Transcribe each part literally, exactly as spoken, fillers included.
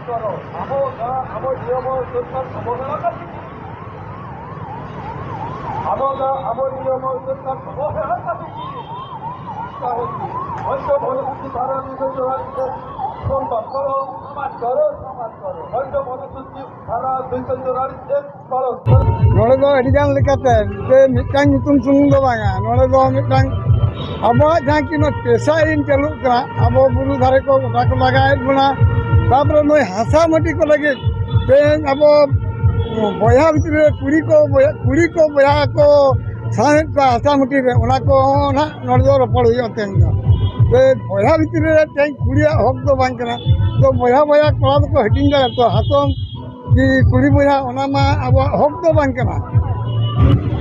ᱟᱵᱚ ᱫᱚ ᱟᱵᱚ ᱱᱤᱭᱚᱢ ᱥᱚᱨᱠᱟᱨ ᱚᱵᱚᱦᱮᱲᱟ ᱠᱟᱛᱮ ᱟᱵᱚ ᱫᱚ ᱟᱵᱚ ᱱᱤᱭᱚᱢ ᱥᱚᱨᱠᱟᱨ ᱚᱵᱚᱦᱮᱲᱟ ᱠᱟᱛᱮ ᱦᱚᱭᱛᱚ ᱵᱷᱚᱵᱤᱥᱥᱚᱛ ᱫᱷᱟᱨᱟ ᱱᱤᱡᱮ ᱡᱚᱲᱟ ᱱᱤᱡᱮ ᱥᱚᱢᱵᱷᱚᱵ ᱠᱚᱨᱚ, ᱥᱚᱢᱟᱡᱽ ᱠᱚᱨᱚ, ᱥᱚᱢᱟᱡᱽ ᱠᱚᱨᱚ, ᱦᱚᱭᱛᱚ ᱵᱷᱚᱵᱤᱥᱥᱚᱛ ᱫᱷᱟᱨᱟ ᱱᱤᱡᱮ ᱡᱚᱲᱟ ᱱᱤᱡᱮ ᱱᱚᱰᱮ ᱫᱚ ᱟᱹᱰᱤ ᱜᱟᱱ ᱞᱮᱠᱟᱛᱮ, ᱡᱮ ᱢᱤᱫᱴᱟᱝ ᱧᱩᱛᱩᱢ ᱥᱩᱢᱩᱝ ᱫᱚ ᱵᱟᱝᱟ, ᱱᱚᱰᱮ ᱫᱚ ᱢᱤᱫᱴᱟᱝ ᱟᱵᱚᱣᱟᱜ ᱡᱟᱦᱟᱸ ᱠᱤ ᱱᱚᱣᱟ ᱯᱮᱥᱟ ᱟᱹᱨᱤ ᱪᱟᱹᱞᱩᱜ ᱠᱟᱱᱟ, ᱟᱵᱚ ᱵᱩᱨᱩ ᱫᱷᱟᱨᱮ ᱠᱚ ᱜᱚᱴᱟ ᱠᱚ ᱞᱟᱜᱟᱭᱮᱫ ᱵᱚᱱᱟ, ᱛᱟᱯᱚᱨᱮ ᱱᱩᱭ ᱦᱟᱥᱟ ᱢᱟᱹᱴᱤ ᱠᱚ ᱞᱟᱹᱜᱤᱫ ᱛᱮᱦᱮᱧ ᱟᱵᱚ ᱵᱚᱭᱦᱟ ᱵᱷᱤᱛᱨᱤ ᱨᱮ ᱠᱩᱲᱤ ᱠᱚ ᱵᱚᱭᱦᱟ, ᱠᱩᱲᱤ ᱠᱚ ᱵᱚᱭᱦᱟ ᱠᱚ ᱥᱟᱶᱮᱫ ᱠᱚᱣᱟ ᱦᱟᱥᱟ ᱢᱟᱹᱴᱤ ᱨᱮ, ᱚᱱᱟ ᱠᱚ ᱱᱟᱦᱟᱜ ᱱᱚᱰᱮ ᱫᱚ ᱨᱚᱯᱚᱲ ᱦᱩᱭᱩᱜᱼᱟ ᱛᱮᱦᱮᱧ ᱫᱚ᱾ ᱡᱮ ᱵᱚᱭᱦᱟ ᱵᱷᱤᱛᱨᱤ ᱨᱮ ᱛᱮᱦᱮᱧ ᱠᱩᱲᱤᱭᱟᱜ ᱦᱚᱠ ᱫᱚ ᱵᱟᱝ ᱠᱟᱱᱟ, ᱛᱚ ᱵᱚᱭᱦᱟ ᱵᱚᱭᱦᱟ ᱠᱚᱲᱟ ᱫᱚᱠᱚ ᱦᱟᱹᱴᱤᱧ ᱫᱟᱲᱮᱭᱟᱜᱼᱟ, ᱛᱚ ᱦᱟᱛᱚᱢ ᱠᱤ ᱠᱩᱲᱤ ᱵᱚᱭᱦᱟ, ᱚᱱᱟ ᱢᱟ ᱟᱵᱚᱣᱟᱜ ᱦᱚᱠ ᱫᱚ ᱵᱟᱝ ᱠᱟᱱᱟ᱾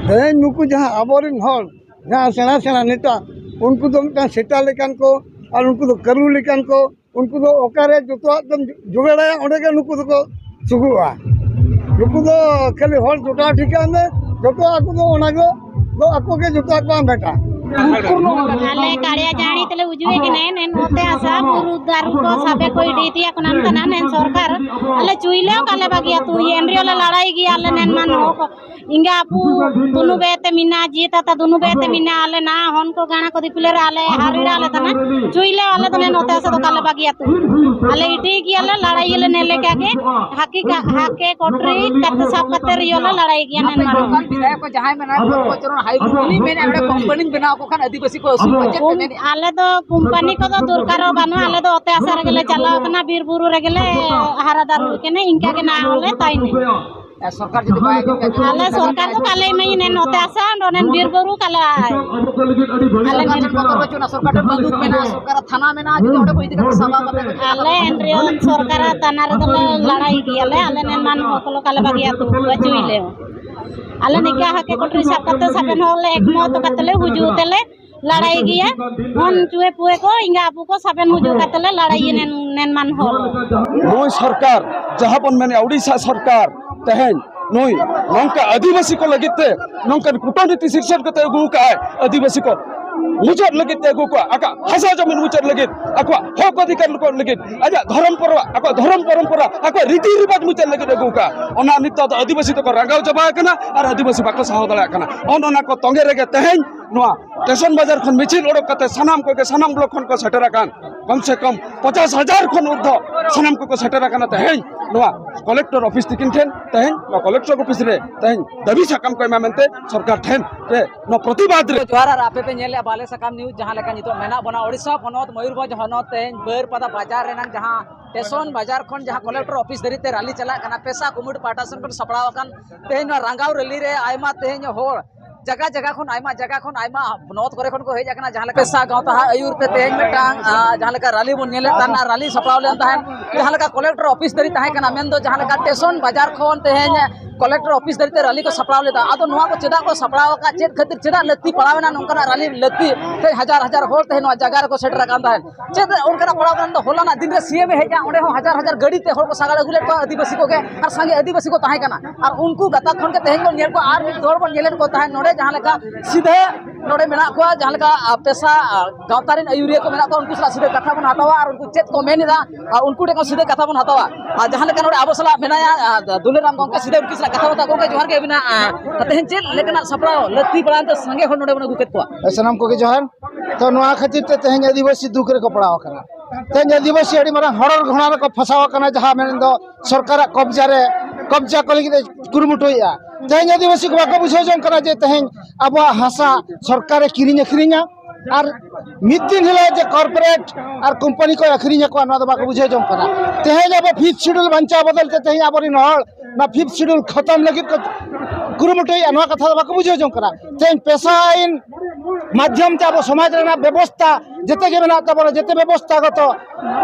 ᱛᱮᱦᱮᱧ ᱱᱩᱠᱩ ᱡᱟᱦᱟᱸ ᱟᱵᱚᱨᱮᱱ ᱦᱚᱲ, ᱡᱟᱦᱟᱸ ᱥᱮᱬᱟ ᱥᱮᱬᱟ ᱱᱮᱛᱟ, ᱩᱱᱠᱩ ᱫᱚ ᱢᱤᱫᱴᱟᱝ ᱥᱮᱛᱟ ᱞᱮᱠᱟᱱ ᱠᱚ, ᱟᱨ ᱩᱱᱠᱩ ᱫᱚ ᱠᱟᱹᱨᱩ ᱞᱮᱠᱟᱱ ᱠᱚ, ᱩᱱᱠᱩ ᱫᱚ ᱚᱠᱟᱨᱮ ᱡᱚᱛᱚᱣᱟᱜ ᱫᱚᱢ ᱡᱚᱜᱟᱲᱟᱭᱟ, ᱚᱸᱰᱮ ᱜᱮ ᱱᱩᱠᱩ ᱫᱚᱠᱚ ᱥᱩᱜᱩᱜᱼᱟ᱾ ᱱᱩᱠᱩ ᱫᱚ ᱠᱷᱟᱹᱞᱤ ᱦᱚᱲ ᱡᱚᱴᱟᱣ ᱴᱷᱤᱠᱟᱹᱜ ᱢᱮ, ᱡᱚᱛᱚ ᱟᱠᱚ ᱫᱚ ᱚᱱᱟ ᱫᱚ, ᱫᱚ ᱟᱠᱚ ᱜᱮ ᱡᱚᱛᱚᱣᱟᱜ ᱠᱚ ᱦᱟᱢᱮᱴᱟ᱾ ᱟᱞᱮ ᱠᱟᱲᱤᱭᱟ ᱡᱟᱹᱲᱤ ᱛᱮᱞᱮ ᱩᱡᱩᱭᱮ ᱠᱟᱱᱟ, ᱮᱱ ᱚᱛᱮ ᱟᱥᱟ ᱵᱩᱨᱩ ᱫᱟᱨᱩ ᱠᱚ ᱥᱟᱵᱮ ᱠᱚ ᱤᱫᱤ ᱛᱤᱭᱟ ᱠᱚ ᱱᱟᱱ ᱛᱟᱱᱟ ᱱᱮᱱ ᱥᱚᱨᱠᱟᱨ ᱟᱞᱮ ᱪᱩᱭᱞᱮ ᱠᱟᱞᱮ ᱵᱟᱜᱤᱭᱟ ᱛᱩ ᱮᱱᱨᱤᱭᱚ ᱞᱮ ᱞᱟᱲᱟᱭ ᱜᱮᱭᱟ ᱟᱞᱮ ᱱᱮᱱ ᱢᱟᱱ ᱦᱚᱠ ᱤᱝᱜᱟ ᱟᱯᱩ ᱫᱩᱱᱩ ᱵᱮᱛᱮ ᱢᱤᱱᱟ ᱡᱤ ᱛᱟᱛᱟ ᱫᱩᱱᱩ ᱵᱮᱛᱮ ᱢᱤᱱᱟ ᱟᱞᱮ ᱱᱟ ᱦᱚᱱ ᱠᱚ ᱜᱟᱬᱟ ᱠᱚ ᱫᱤᱯᱤᱞᱮ ᱨᱮ ᱟᱞᱮ ᱦᱟᱨᱤᱲᱟ ᱟᱞᱮ ᱛᱟᱱᱟ ᱪᱩᱭᱞᱮ ᱟᱞᱮ ᱫᱚ ᱱᱮᱱ ᱚᱛᱮ ᱟᱥᱟ ᱫᱚ ᱠᱟᱞᱮ ᱵᱟᱜᱤᱭᱟ ᱛᱩ ᱟᱞᱮ ᱤᱴᱤ ᱜᱮᱭᱟᱞᱮ ᱞᱟᱲᱟᱭ ᱜᱮᱞᱮ ᱱᱮ ᱞᱮᱠᱟ ᱜᱮ ᱦᱟᱠᱤ ᱠᱟ ᱦᱟᱠᱮ ᱠᱚᱴᱨᱤ ᱠᱟᱛᱮ ᱥᱟᱵ ᱠᱟᱛᱮ ᱨᱤᱭᱚ ᱞᱮ ᱞᱟᱲᱟᱭ ᱜᱮᱭᱟ ᱱᱮᱱ ᱢᱟᱨᱚ ᱵᱤᱫᱷᱟᱭᱚᱠ ᱠᱚ ᱡᱟᱦᱟᱸᱭ ᱢᱮᱱᱟᱭ ᱩᱱᱤ ᱢᱮᱱᱟ ᱚᱸᱰᱮ ᱠᱚᱢᱯᱟᱱᱤᱧ ᱵᱮᱱᱟᱣ ᱠᱚ ᱠᱷᱟᱱ ᱟᱹᱫᱤᱵᱟᱹᱥᱤ ᱠᱚ ᱟᱹᱥᱩᱞ ᱠᱚᱣᱟ ᱪᱮᱫ ᱯᱮ ᱢᱮᱱᱮᱫᱼᱟ? ᱟᱞᱮ ᱫᱚ ᱠᱚᱢᱯᱟᱱᱤ ᱠᱚᱫᱚ ᱫᱚᱨᱠᱟᱨ ᱦᱚᱸ ᱵᱟᱹᱱᱩᱜᱼᱟ, ᱟᱞᱮ ᱫᱚ ᱚᱛᱮ ᱟᱥᱟ ᱨᱮᱜᱮ ᱞᱮ ᱪᱟᱞᱟᱣ ᱠᱟᱱᱟ, ᱵᱤᱨ ᱵᱩᱨᱩ ᱨᱮᱜᱮ ᱞᱮ ᱦᱟᱨᱟ ᱫᱟᱨᱮ ᱠᱟᱱᱟ, ᱤᱱᱠᱟ ᱜᱮ ᱱᱟ ᱦᱚᱸᱞᱮ ᱛᱟᱦᱮᱱᱟ᱾ ᱟᱨ ᱥᱚᱨᱠᱟᱨ ᱡᱩᱫᱤ ᱵᱟᱭ ᱟᱸᱡᱚᱢ ᱠᱷᱟᱱ ᱟᱞᱮ ᱥᱚᱨᱠᱟᱨ ᱫᱚ ᱠᱟᱞᱮ ᱮᱢᱟᱹᱧ ᱱᱮ ᱱᱚᱛᱮ ᱟᱥᱟ ᱚᱸᱰᱮ ᱱᱮᱱ ᱵᱤᱨ ᱵᱩᱨᱩ ᱠᱟᱞᱮ ᱟᱭ᱾ ᱟᱞᱮ ᱥᱚᱨᱠᱟᱨ ᱴᱷᱮᱱ ᱵᱚᱛᱚᱨ ᱵᱟᱹᱪᱩᱜᱼᱟ, ᱥᱚᱨᱠᱟᱨ ᱴᱷᱮᱱ ᱵᱟᱹᱱᱫᱩᱠ ᱢᱮᱱᱟᱜᱼᱟ, ᱥᱚᱨᱠᱟᱨᱟᱜ ᱛᱷᱟᱱᱟ ᱢᱮᱱᱟᱜᱼᱟ, ᱡᱩᱫᱤ ᱚᱸᱰᱮ ᱠᱚ ᱤᱫᱤ ᱠᱟᱛᱮ ᱥᱟᱵᱟ ᱠᱟᱛᱮ ᱟᱞᱮ ᱮᱱ ᱨᱮᱦᱚᱸ ᱥᱚᱨᱠᱟᱨᱟᱜ ᱛᱟᱱᱟ ᱨᱮᱫᱚ ᱞᱮ ᱞᱟᱲᱟᱭ ᱜᱮᱭᱟᱞᱮ, ᱟᱞᱮ ᱱᱮᱱ ᱢᱟᱱ ᱦᱚᱸ ᱠᱚᱞᱚ ᱠᱟᱞᱮ ᱵᱟᱹᱜᱤᱭᱟ ᱛᱩ ᱵᱟᱹᱪᱩᱭ ᱞᱮ᱾ ᱟᱞᱮ ᱱᱤᱝᱠᱟ ᱦᱟᱠᱮ ᱠᱚᱴᱨᱤ ᱥᱟᱵ ᱠᱟᱛᱮ ᱥᱟᱵᱮᱱ ᱦᱚᱸ ᱞᱮ ᱮᱠᱢᱚᱛ ᱠᱟᱛᱮ ᱞᱮ ᱦᱩᱡᱩ ᱛᱮᱞᱮ ᱞᱟᱲᱟᱭ ᱜᱮᱭᱟ᱾ ᱦᱚᱱ ᱪᱩᱭᱮ ᱯᱩᱭᱮ ᱠᱚ ᱤᱝᱜᱟ ᱟᱵᱩ ᱠᱚ ᱥᱟᱵᱮᱱ ᱦᱩᱡᱩ ᱠᱟᱛᱮ ᱞᱮ ᱞᱟᱲᱟᱭ ᱜᱮᱭᱟ ᱱᱮᱱ, ᱱᱮᱱ ᱢᱟᱱ ᱦᱚᱸ᱾ ᱱᱩᱭ ᱥᱚᱨᱠᱟᱨ, ᱡᱟᱦᱟᱸ ᱵᱚᱱ ᱢᱮᱱᱮᱫᱼᱟ ᱩᱰᱤᱥᱟ ᱥᱚᱨᱠᱟᱨ, ᱛᱮᱦᱮᱧ ᱱᱩᱭ ᱱᱚᱝᱠᱟ ᱟᱹᱫᱤᱵᱟᱹᱥᱤ ᱠᱚ ᱞᱟᱹᱜᱤᱫ ᱛᱮ ᱱᱚᱝᱠᱟᱱ ᱠᱩᱴᱟᱹᱱᱤᱛᱤ ᱥᱤᱨᱡᱚᱱ ᱠᱟᱛᱮ ᱟᱹᱜᱩ ᱟᱠᱟᱫᱼᱟᱭ ᱟᱹᱫᱤᱵᱟᱹᱥᱤ ᱠᱚ᱾ ᱢᱩᱪᱟᱹᱫ ᱞᱟᱹᱜᱤᱫ ᱛᱮ ᱟᱹᱜᱩ ᱠᱚᱣᱟ, ᱟᱠᱚᱣᱟᱜ ᱦᱟᱥᱟ ᱡᱚᱢᱤᱱ ᱢᱩᱪᱟᱹᱫ ᱞᱟᱹᱜᱤᱫ, ᱟᱠᱚᱣᱟᱜ ᱦᱚᱠ ᱚᱫᱷᱤᱠᱟᱨ ᱞᱩᱠᱚᱜ ᱞᱟᱹᱜᱤᱫ, ᱟᱡᱟᱜ ᱫᱷᱚᱨᱚᱢ ᱯᱚᱨᱚᱵᱽ, ᱟᱠᱚᱣᱟᱜ ᱫᱷᱚᱨᱚᱢ ᱯᱚᱨᱚᱢᱯᱚᱨᱟ, ᱟᱠᱚᱣᱟᱜ ᱨᱤᱛᱤ ᱨᱤᱵᱟᱡᱽ ᱢᱩᱪᱟᱹᱫ ᱞᱟᱹᱜᱤᱫ ᱟᱹᱜᱩ ᱠᱚᱣᱟ᱾ ᱚᱱᱟ ᱱᱤᱛᱚᱜ ᱫᱚ ᱟᱹᱫᱤᱵᱟᱹᱥᱤ ᱫᱚᱠᱚ ᱨᱟᱸᱜᱟᱣ ᱪᱟᱵᱟ ᱟᱠᱟᱱᱟ ᱟᱨ ᱟᱹᱫᱤᱵᱟᱹᱥᱤ ᱵᱟᱠᱚ ᱥᱟᱦᱟᱣ ᱫᱟᱲᱮᱭᱟᱜ ᱠᱟᱱᱟ᱾ ᱚᱱ ᱚᱱᱟ ᱠᱚ ᱛᱚᱸᱜᱮ ᱨᱮᱜᱮ ᱛᱮᱦᱮᱧ ᱱᱚᱣᱟ ᱥᱴᱮᱥᱚᱱ ᱵᱟᱡᱟᱨ ᱠᱷᱚᱱ ᱢᱤᱪᱷᱤᱞ ᱚᱰᱚᱠ ᱠᱟᱛᱮ ᱥᱟᱱᱟᱢ ᱠᱚᱜᱮ ᱥᱟᱱᱟᱢ ᱵᱞᱚᱠ ᱠᱷᱚᱱ ᱠᱚ ᱥᱮᱴᱮᱨ ᱟᱠᱟᱱ ᱠᱚᱢ ᱥᱮ ᱠᱚᱢ ᱯᱚᱪᱟᱥ ᱦᱟᱡᱟᱨ ᱠᱷᱚᱱ ᱩᱨᱫᱷᱚ ᱥᱟᱱᱟᱢ ᱠᱚᱠᱚ ᱥᱮᱴᱮᱨ ᱟᱠᱟᱱᱟ᱾ ᱛᱮᱦᱮᱧ ᱱᱚᱣᱟ ᱠᱚᱞᱮᱠᱴᱚᱨ ᱚᱯᱷᱤᱥ ᱛᱤᱠᱤᱱ ᱴᱷᱮᱱ, ᱛᱮᱦᱮᱧ ᱱᱚᱣᱟ ᱠᱚᱞᱮᱠᱴᱚᱨ ᱚᱯᱷᱤᱥ ᱨᱮ ᱛᱮᱦᱮᱧ ᱫᱟᱹᱵᱤ ᱥᱟᱠᱟᱢ ᱠᱚ ᱮᱢᱟ ᱢᱮᱱᱛᱮ ᱥᱚᱨᱠᱟᱨ ᱴᱷᱮᱱ ᱨᱮ ᱱᱚᱣᱟ ᱯᱨᱚᱛᱤᱵᱟᱫ ᱨᱮ᱾ ᱡᱚᱦᱟᱨ᱾ ᱟᱨ ᱟᱯᱮ ᱯᱮ ᱧᱮᱞᱮᱫᱼᱟ ᱵᱟᱞᱮ ᱥᱟᱠᱟᱢ ᱱᱤᱭᱩᱡᱽ, ᱡᱟᱦᱟᱸ ᱞᱮᱠᱟ ᱱᱤᱛᱚᱜ ᱢᱮᱱᱟᱜ ᱵᱚᱱᱟ ᱳᱰᱤᱥᱟ ᱯᱚᱱᱚᱛ ᱢᱚᱭᱩᱨᱵᱷᱚᱸᱡᱽ ᱦᱚᱱᱚᱛ, ᱛᱮᱦᱮᱧ ᱵᱟᱹᱨᱯᱟᱫᱟ ᱵᱟᱡᱟᱨ ᱨᱮᱱᱟᱜ ᱡᱟᱦᱟᱸ ᱥᱴᱮᱥᱚᱱ ᱵᱟᱡᱟᱨ ᱠᱷᱚᱱ ᱡᱟᱦᱟᱸ ᱠᱚᱞᱮᱠᱴᱚᱨ ᱚᱯᱷᱤᱥ ᱫᱷᱟᱹᱨᱤᱡ ᱛᱮ ᱨᱟᱞᱤ ᱪᱟᱞᱟᱜ ᱠᱟᱱᱟ, ᱯᱮᱥᱟ ᱠᱚᱢᱤᱴᱤ ᱯᱟᱦᱴᱟ ᱥᱮᱱ ᱠᱷᱚᱱ ᱥᱟᱯᱲᱟᱣ ᱟᱠᱟᱱ᱾ ᱛᱮᱦᱮᱧ ᱱᱚᱣᱟ ᱨᱟᱸᱜᱟᱣ ᱨᱮᱞᱤ ᱨᱮ ᱟᱭᱢᱟ ᱛᱮᱦᱮᱧ ᱦᱚᱲ ᱡᱟᱭᱜᱟ ᱡᱟᱭᱜᱟ ᱠᱷᱚᱱ, ᱟᱭᱢᱟ ᱡᱟᱭᱜᱟ ᱠᱷᱚᱱ, ᱟᱭᱢᱟ ᱯᱚᱱᱚᱛ ᱠᱚᱨᱮ ᱠᱷᱚᱱ ᱠᱚ ᱦᱮᱡ ᱟᱠᱟᱱᱟ᱾ ᱡᱟᱦᱟᱸ ᱞᱮᱠᱟ ᱯᱮᱥᱟ ᱜᱟᱶᱛᱟ ᱟᱹᱭᱩᱨ ᱛᱮ ᱛᱮᱦᱮᱧ ᱢᱤᱫᱴᱟᱝ, ᱟ, ᱡᱟᱦᱟᱸ ᱞᱮᱠᱟ ᱨᱟᱞᱤ ᱵᱚᱱ ᱧᱮᱞᱮᱫ ᱛᱟᱦᱮᱱᱟ, ᱨᱟᱞᱤ ᱥᱟᱯᱲᱟᱣ ᱞᱮᱱ ᱛᱟᱦᱮᱸᱫ, ᱡᱟᱦᱟᱸ ᱞᱮᱠᱟ ᱠᱚᱞᱮᱠᱴᱚᱨ ᱚᱯᱷᱤᱥ ᱫᱷᱟᱹᱨᱤᱡ ᱛᱟᱦᱮᱸ ᱠᱟᱱᱟ, ᱢᱮᱱᱫᱚ ᱡᱟᱦᱟᱸ ᱞᱮᱠᱟ ᱥᱴᱮᱥᱚᱱ ᱵᱟᱡᱟᱨ ᱠᱷᱚᱱ ᱛᱮᱦᱮᱧ ᱠᱚᱞᱮᱠᱴᱚᱨ ᱚᱯᱷᱤᱥ ᱫᱷᱟᱹᱨᱤᱡ ᱛᱮ ᱨᱟᱞᱤ ᱠᱚ ᱥᱟᱯᱲᱟᱣ ᱞᱮᱫᱟ᱾ ᱟᱫᱚ ᱱᱚᱣᱟ ᱠᱚ ᱪᱮᱫᱟᱜ ᱠᱚ ᱥᱟᱯᱲᱟᱣ ᱟᱠᱟᱫ, ᱪᱮᱫ ᱠᱷᱟᱹᱛᱤᱨ, ᱪᱮᱫᱟᱜ ᱞᱟᱹᱠᱛᱤ ᱯᱟᱲᱟᱣ ᱮᱱᱟ ᱱᱚᱝᱠᱟᱱᱟᱜ ᱨᱟᱞᱤ ᱞᱟᱹᱠᱛᱤ? ᱛᱮᱦᱮᱧ ᱦᱟᱡᱟᱨ ᱦᱟᱡᱟᱨ ᱦᱚᱲ ᱛᱮᱦᱮᱧ ᱱᱚᱣᱟ ᱡᱟᱭᱜᱟ ᱨᱮᱠᱚ ᱥᱮᱴᱮᱨ ᱟᱠᱟᱱ ᱛᱟᱦᱮᱸᱫ᱾ ᱪᱮᱫ ᱚᱱᱠᱟᱱᱟᱜ ᱯᱟᱲᱟᱣ ᱠᱟᱱ ᱫᱚ? ᱦᱚᱞᱟᱱᱟᱜ ᱫᱤᱱ ᱨᱮ ᱥᱤ ᱮᱢ ᱮ ᱦᱮᱡ ᱮᱱᱟ, ᱚᱸᱰᱮ ᱦᱚᱸ ᱦᱟᱡᱟᱨ ᱦᱟᱡᱟᱨ ᱜᱟᱹᱰᱤ ᱛᱮ ᱦᱚᱲ ᱠᱚ ᱥᱟᱜᱟᱲ ᱟᱹᱜᱩ ᱞᱮᱫ ᱠᱚᱣᱟ, ᱟᱹᱫᱤᱵᱟᱹᱥᱤ ᱠᱚᱜᱮ ᱟᱨ ᱥᱟᱸᱜᱮ ᱟᱹᱫᱤᱵᱟᱹᱥᱤ ᱠᱚ ᱛᱟᱦᱮᱸ ᱠᱟᱱᱟ᱾ ᱟᱨ ᱩᱱᱠᱩ ᱜᱟᱛᱟᱠ ᱠᱷᱚᱱ ᱜᱮ ᱛᱮᱦᱮᱧ ᱵᱚᱱ ᱧᱮᱞ ᱠᱚᱣᱟ, ᱟᱨ ᱢᱤᱫ ᱫᱚᱞ ᱵᱚᱱ ᱧᱮᱞᱮᱫ ᱠᱚ ᱛᱟᱦᱮᱸᱫ ᱱᱚᱰᱮ, ᱡᱟᱦᱟᱸ ᱞᱮᱠᱟ ᱥᱤᱫᱷᱟᱹ ᱱᱚᱰᱮ ᱢᱮᱱᱟᱜ ᱠᱚᱣᱟ, ᱡᱟᱦᱟᱸ ᱞᱮᱠᱟ, ᱟ, ᱯᱮᱥᱟ, ᱟ, ᱜᱟᱶᱛᱟ ᱨᱮᱱ ᱟᱹᱭᱩᱨᱤᱭᱟᱹ ᱠᱚ ᱢᱮᱱᱟᱜ ᱠᱚᱣᱟ, ᱩᱱᱠᱩ ᱥᱟᱞᱟᱜ ᱥᱤᱫᱷᱟᱹ ᱠᱟᱛᱷᱟ ᱵᱚᱱ ᱦᱟᱛᱟᱣᱟ ᱟᱨ ᱩᱱᱠᱩ ᱪᱮᱫ ᱠᱚ ᱢᱮᱱ ᱮᱫᱟ, ᱟᱨ ᱩᱱᱠᱩ ᱴᱷᱮᱱ ᱠᱷᱚᱱ ᱥᱤᱫᱷᱟᱹ ᱠᱟᱛᱷᱟ ᱵᱚᱱ ᱦᱟᱛᱟᱣᱟ᱾ ᱟᱨ ᱡᱟᱦᱟᱸ ᱞᱮᱠᱟ ᱱᱚᱰᱮ ᱟᱵᱚ ᱥᱟᱞᱟᱜ ᱢᱮᱱᱟᱭᱟ, ᱟ, ᱫᱩᱞᱟᱹᱨᱟᱢ ᱜᱚᱢᱠᱮ, ᱥᱤᱫᱷᱟᱹ ᱩᱱᱠᱩ ᱥᱟᱞᱟᱜ ᱠᱟᱛᱷᱟ ᱵᱟᱛᱟ᱾ ᱜᱚᱢᱠᱮ, ᱡᱚᱦᱟᱨ ᱜᱮ ᱟᱹᱵᱤᱱᱟᱜ, ᱟ, ᱛᱮᱦᱮᱧ ᱪᱮᱫ ᱞᱮᱠᱟᱱᱟᱜ ᱥᱟᱯᱲᱟᱣ ᱞᱟᱹᱠᱛᱤ ᱯᱟᱲᱟᱣᱮᱱ ᱛᱮ ᱥᱟᱸᱜᱮ ᱦᱚᱲ ᱱᱚᱰᱮ ᱵᱚᱱ ᱟᱹᱜᱩ ᱠᱮᱫ ᱠᱚᱣᱟ? ᱥᱟᱱᱟᱢ ᱠᱚᱜᱮ ᱡᱚᱦᱟᱨ᱾ ᱛᱚ, ᱱᱚᱣᱟ ᱠᱷᱟᱹᱛᱤᱨ ᱛᱮ ᱛᱮᱦᱮᱧ ᱟᱹᱫᱤᱵᱟᱹᱥᱤ ᱫᱩᱠ ᱨᱮᱠᱚ ᱯᱟᱲᱟᱣ ᱟᱠᱟᱱᱟ᱾ ᱛᱮᱦᱮᱧ ᱟᱹᱫᱤᱵᱟᱹᱥᱤ ᱟᱹᱰᱤ ᱢᱟᱨᱟᱝ ᱦᱚᱲᱚᱨ ᱜᱷᱚᱬᱟ ᱨᱮᱠᱚ ᱯᱷᱟᱸᱥᱟᱣ ᱟᱠᱟᱱᱟ, ᱡᱟᱦᱟᱸ ᱢᱮᱱᱫᱚ ᱥᱚᱨᱠᱟᱨᱟᱜ ᱠᱚᱵᱽᱡᱟ ᱨᱮ, ᱠᱚᱵᱽᱡᱟ ᱠᱚ ᱞᱟᱹᱜᱤᱫ ᱮ ᱠᱩᱨᱩᱢᱩᱴᱩᱭᱮᱫᱼᱟ᱾ ᱛᱮᱦᱮᱧ ᱟᱹᱫᱤᱵᱟᱹᱥᱤ ᱠᱚ ᱵᱟᱠᱚ ᱵᱩᱡᱷᱟᱹᱣ ᱡᱚᱝ ᱠᱟᱱᱟ ᱡᱮ ᱛᱮᱦᱮᱧ ᱟᱵᱚᱣᱟᱜ ᱦᱟᱥᱟ ᱥᱚᱨᱠᱟᱨᱮ ᱠᱤᱨᱤᱧ ᱟᱹᱠᱷᱨᱤᱧᱟ ᱟᱨ ᱢᱤᱫ ᱫᱤᱱ ᱦᱤᱞᱳᱜ ᱡᱮ ᱠᱚᱨᱯᱳᱨᱮᱴ ᱟᱨ ᱠᱳᱢᱯᱟᱱᱤ ᱠᱚ ᱟᱹᱠᱷᱨᱤᱧ ᱟᱠᱚᱣᱟ, ᱱᱚᱣᱟ ᱫᱚ ᱵᱟᱠᱚ ᱵᱩᱡᱷᱟᱹᱣ ᱡᱚᱝ ᱠᱟᱱᱟ᱾ ᱛᱮᱦᱮᱧ ᱟᱵᱚ ᱯᱷᱤᱯᱛᱷ ᱥᱤᱰᱩᱞ ᱵᱟᱧᱪᱟᱣ ᱵᱚᱫᱚᱞ ᱛᱮ ᱛᱮᱦᱮᱧ ᱟᱵᱚᱨᱮᱱ ᱦᱚᱲ ᱚᱱᱟ ᱯᱷᱤᱯᱛᱷ ᱥᱤᱰᱩᱞ ᱠᱷᱚᱛᱚᱢ ᱞᱟᱹᱜᱤᱫ ᱠᱚ ᱠᱩᱨᱩᱢᱩᱴᱩᱭᱮᱫᱼᱟ, ᱱᱚᱣᱟ ᱠᱟᱛᱷᱟ ᱫᱚ ᱵᱟᱠᱚ ᱵᱩᱡᱷᱟᱹᱣ ᱡᱚᱝ ᱠᱟᱱᱟ᱾ ᱛᱮᱦᱮᱧ ᱯᱮᱥᱟ ᱟᱹᱭᱤᱱ ᱢᱟᱫᱽᱫᱷᱚᱢ ᱛᱮ ᱟᱵᱚ ᱥᱚᱢᱟᱡᱽ ᱨᱮᱱᱟᱜ ᱵᱮᱵᱚᱥᱛᱟ ᱡᱮᱛᱮ ᱜᱮ ᱢᱮᱱᱟᱜ ᱛᱟᱵᱚᱱᱟ, ᱡᱮᱛᱮ ᱵᱮᱵᱚᱥᱛᱟ ᱜᱚᱛᱚ,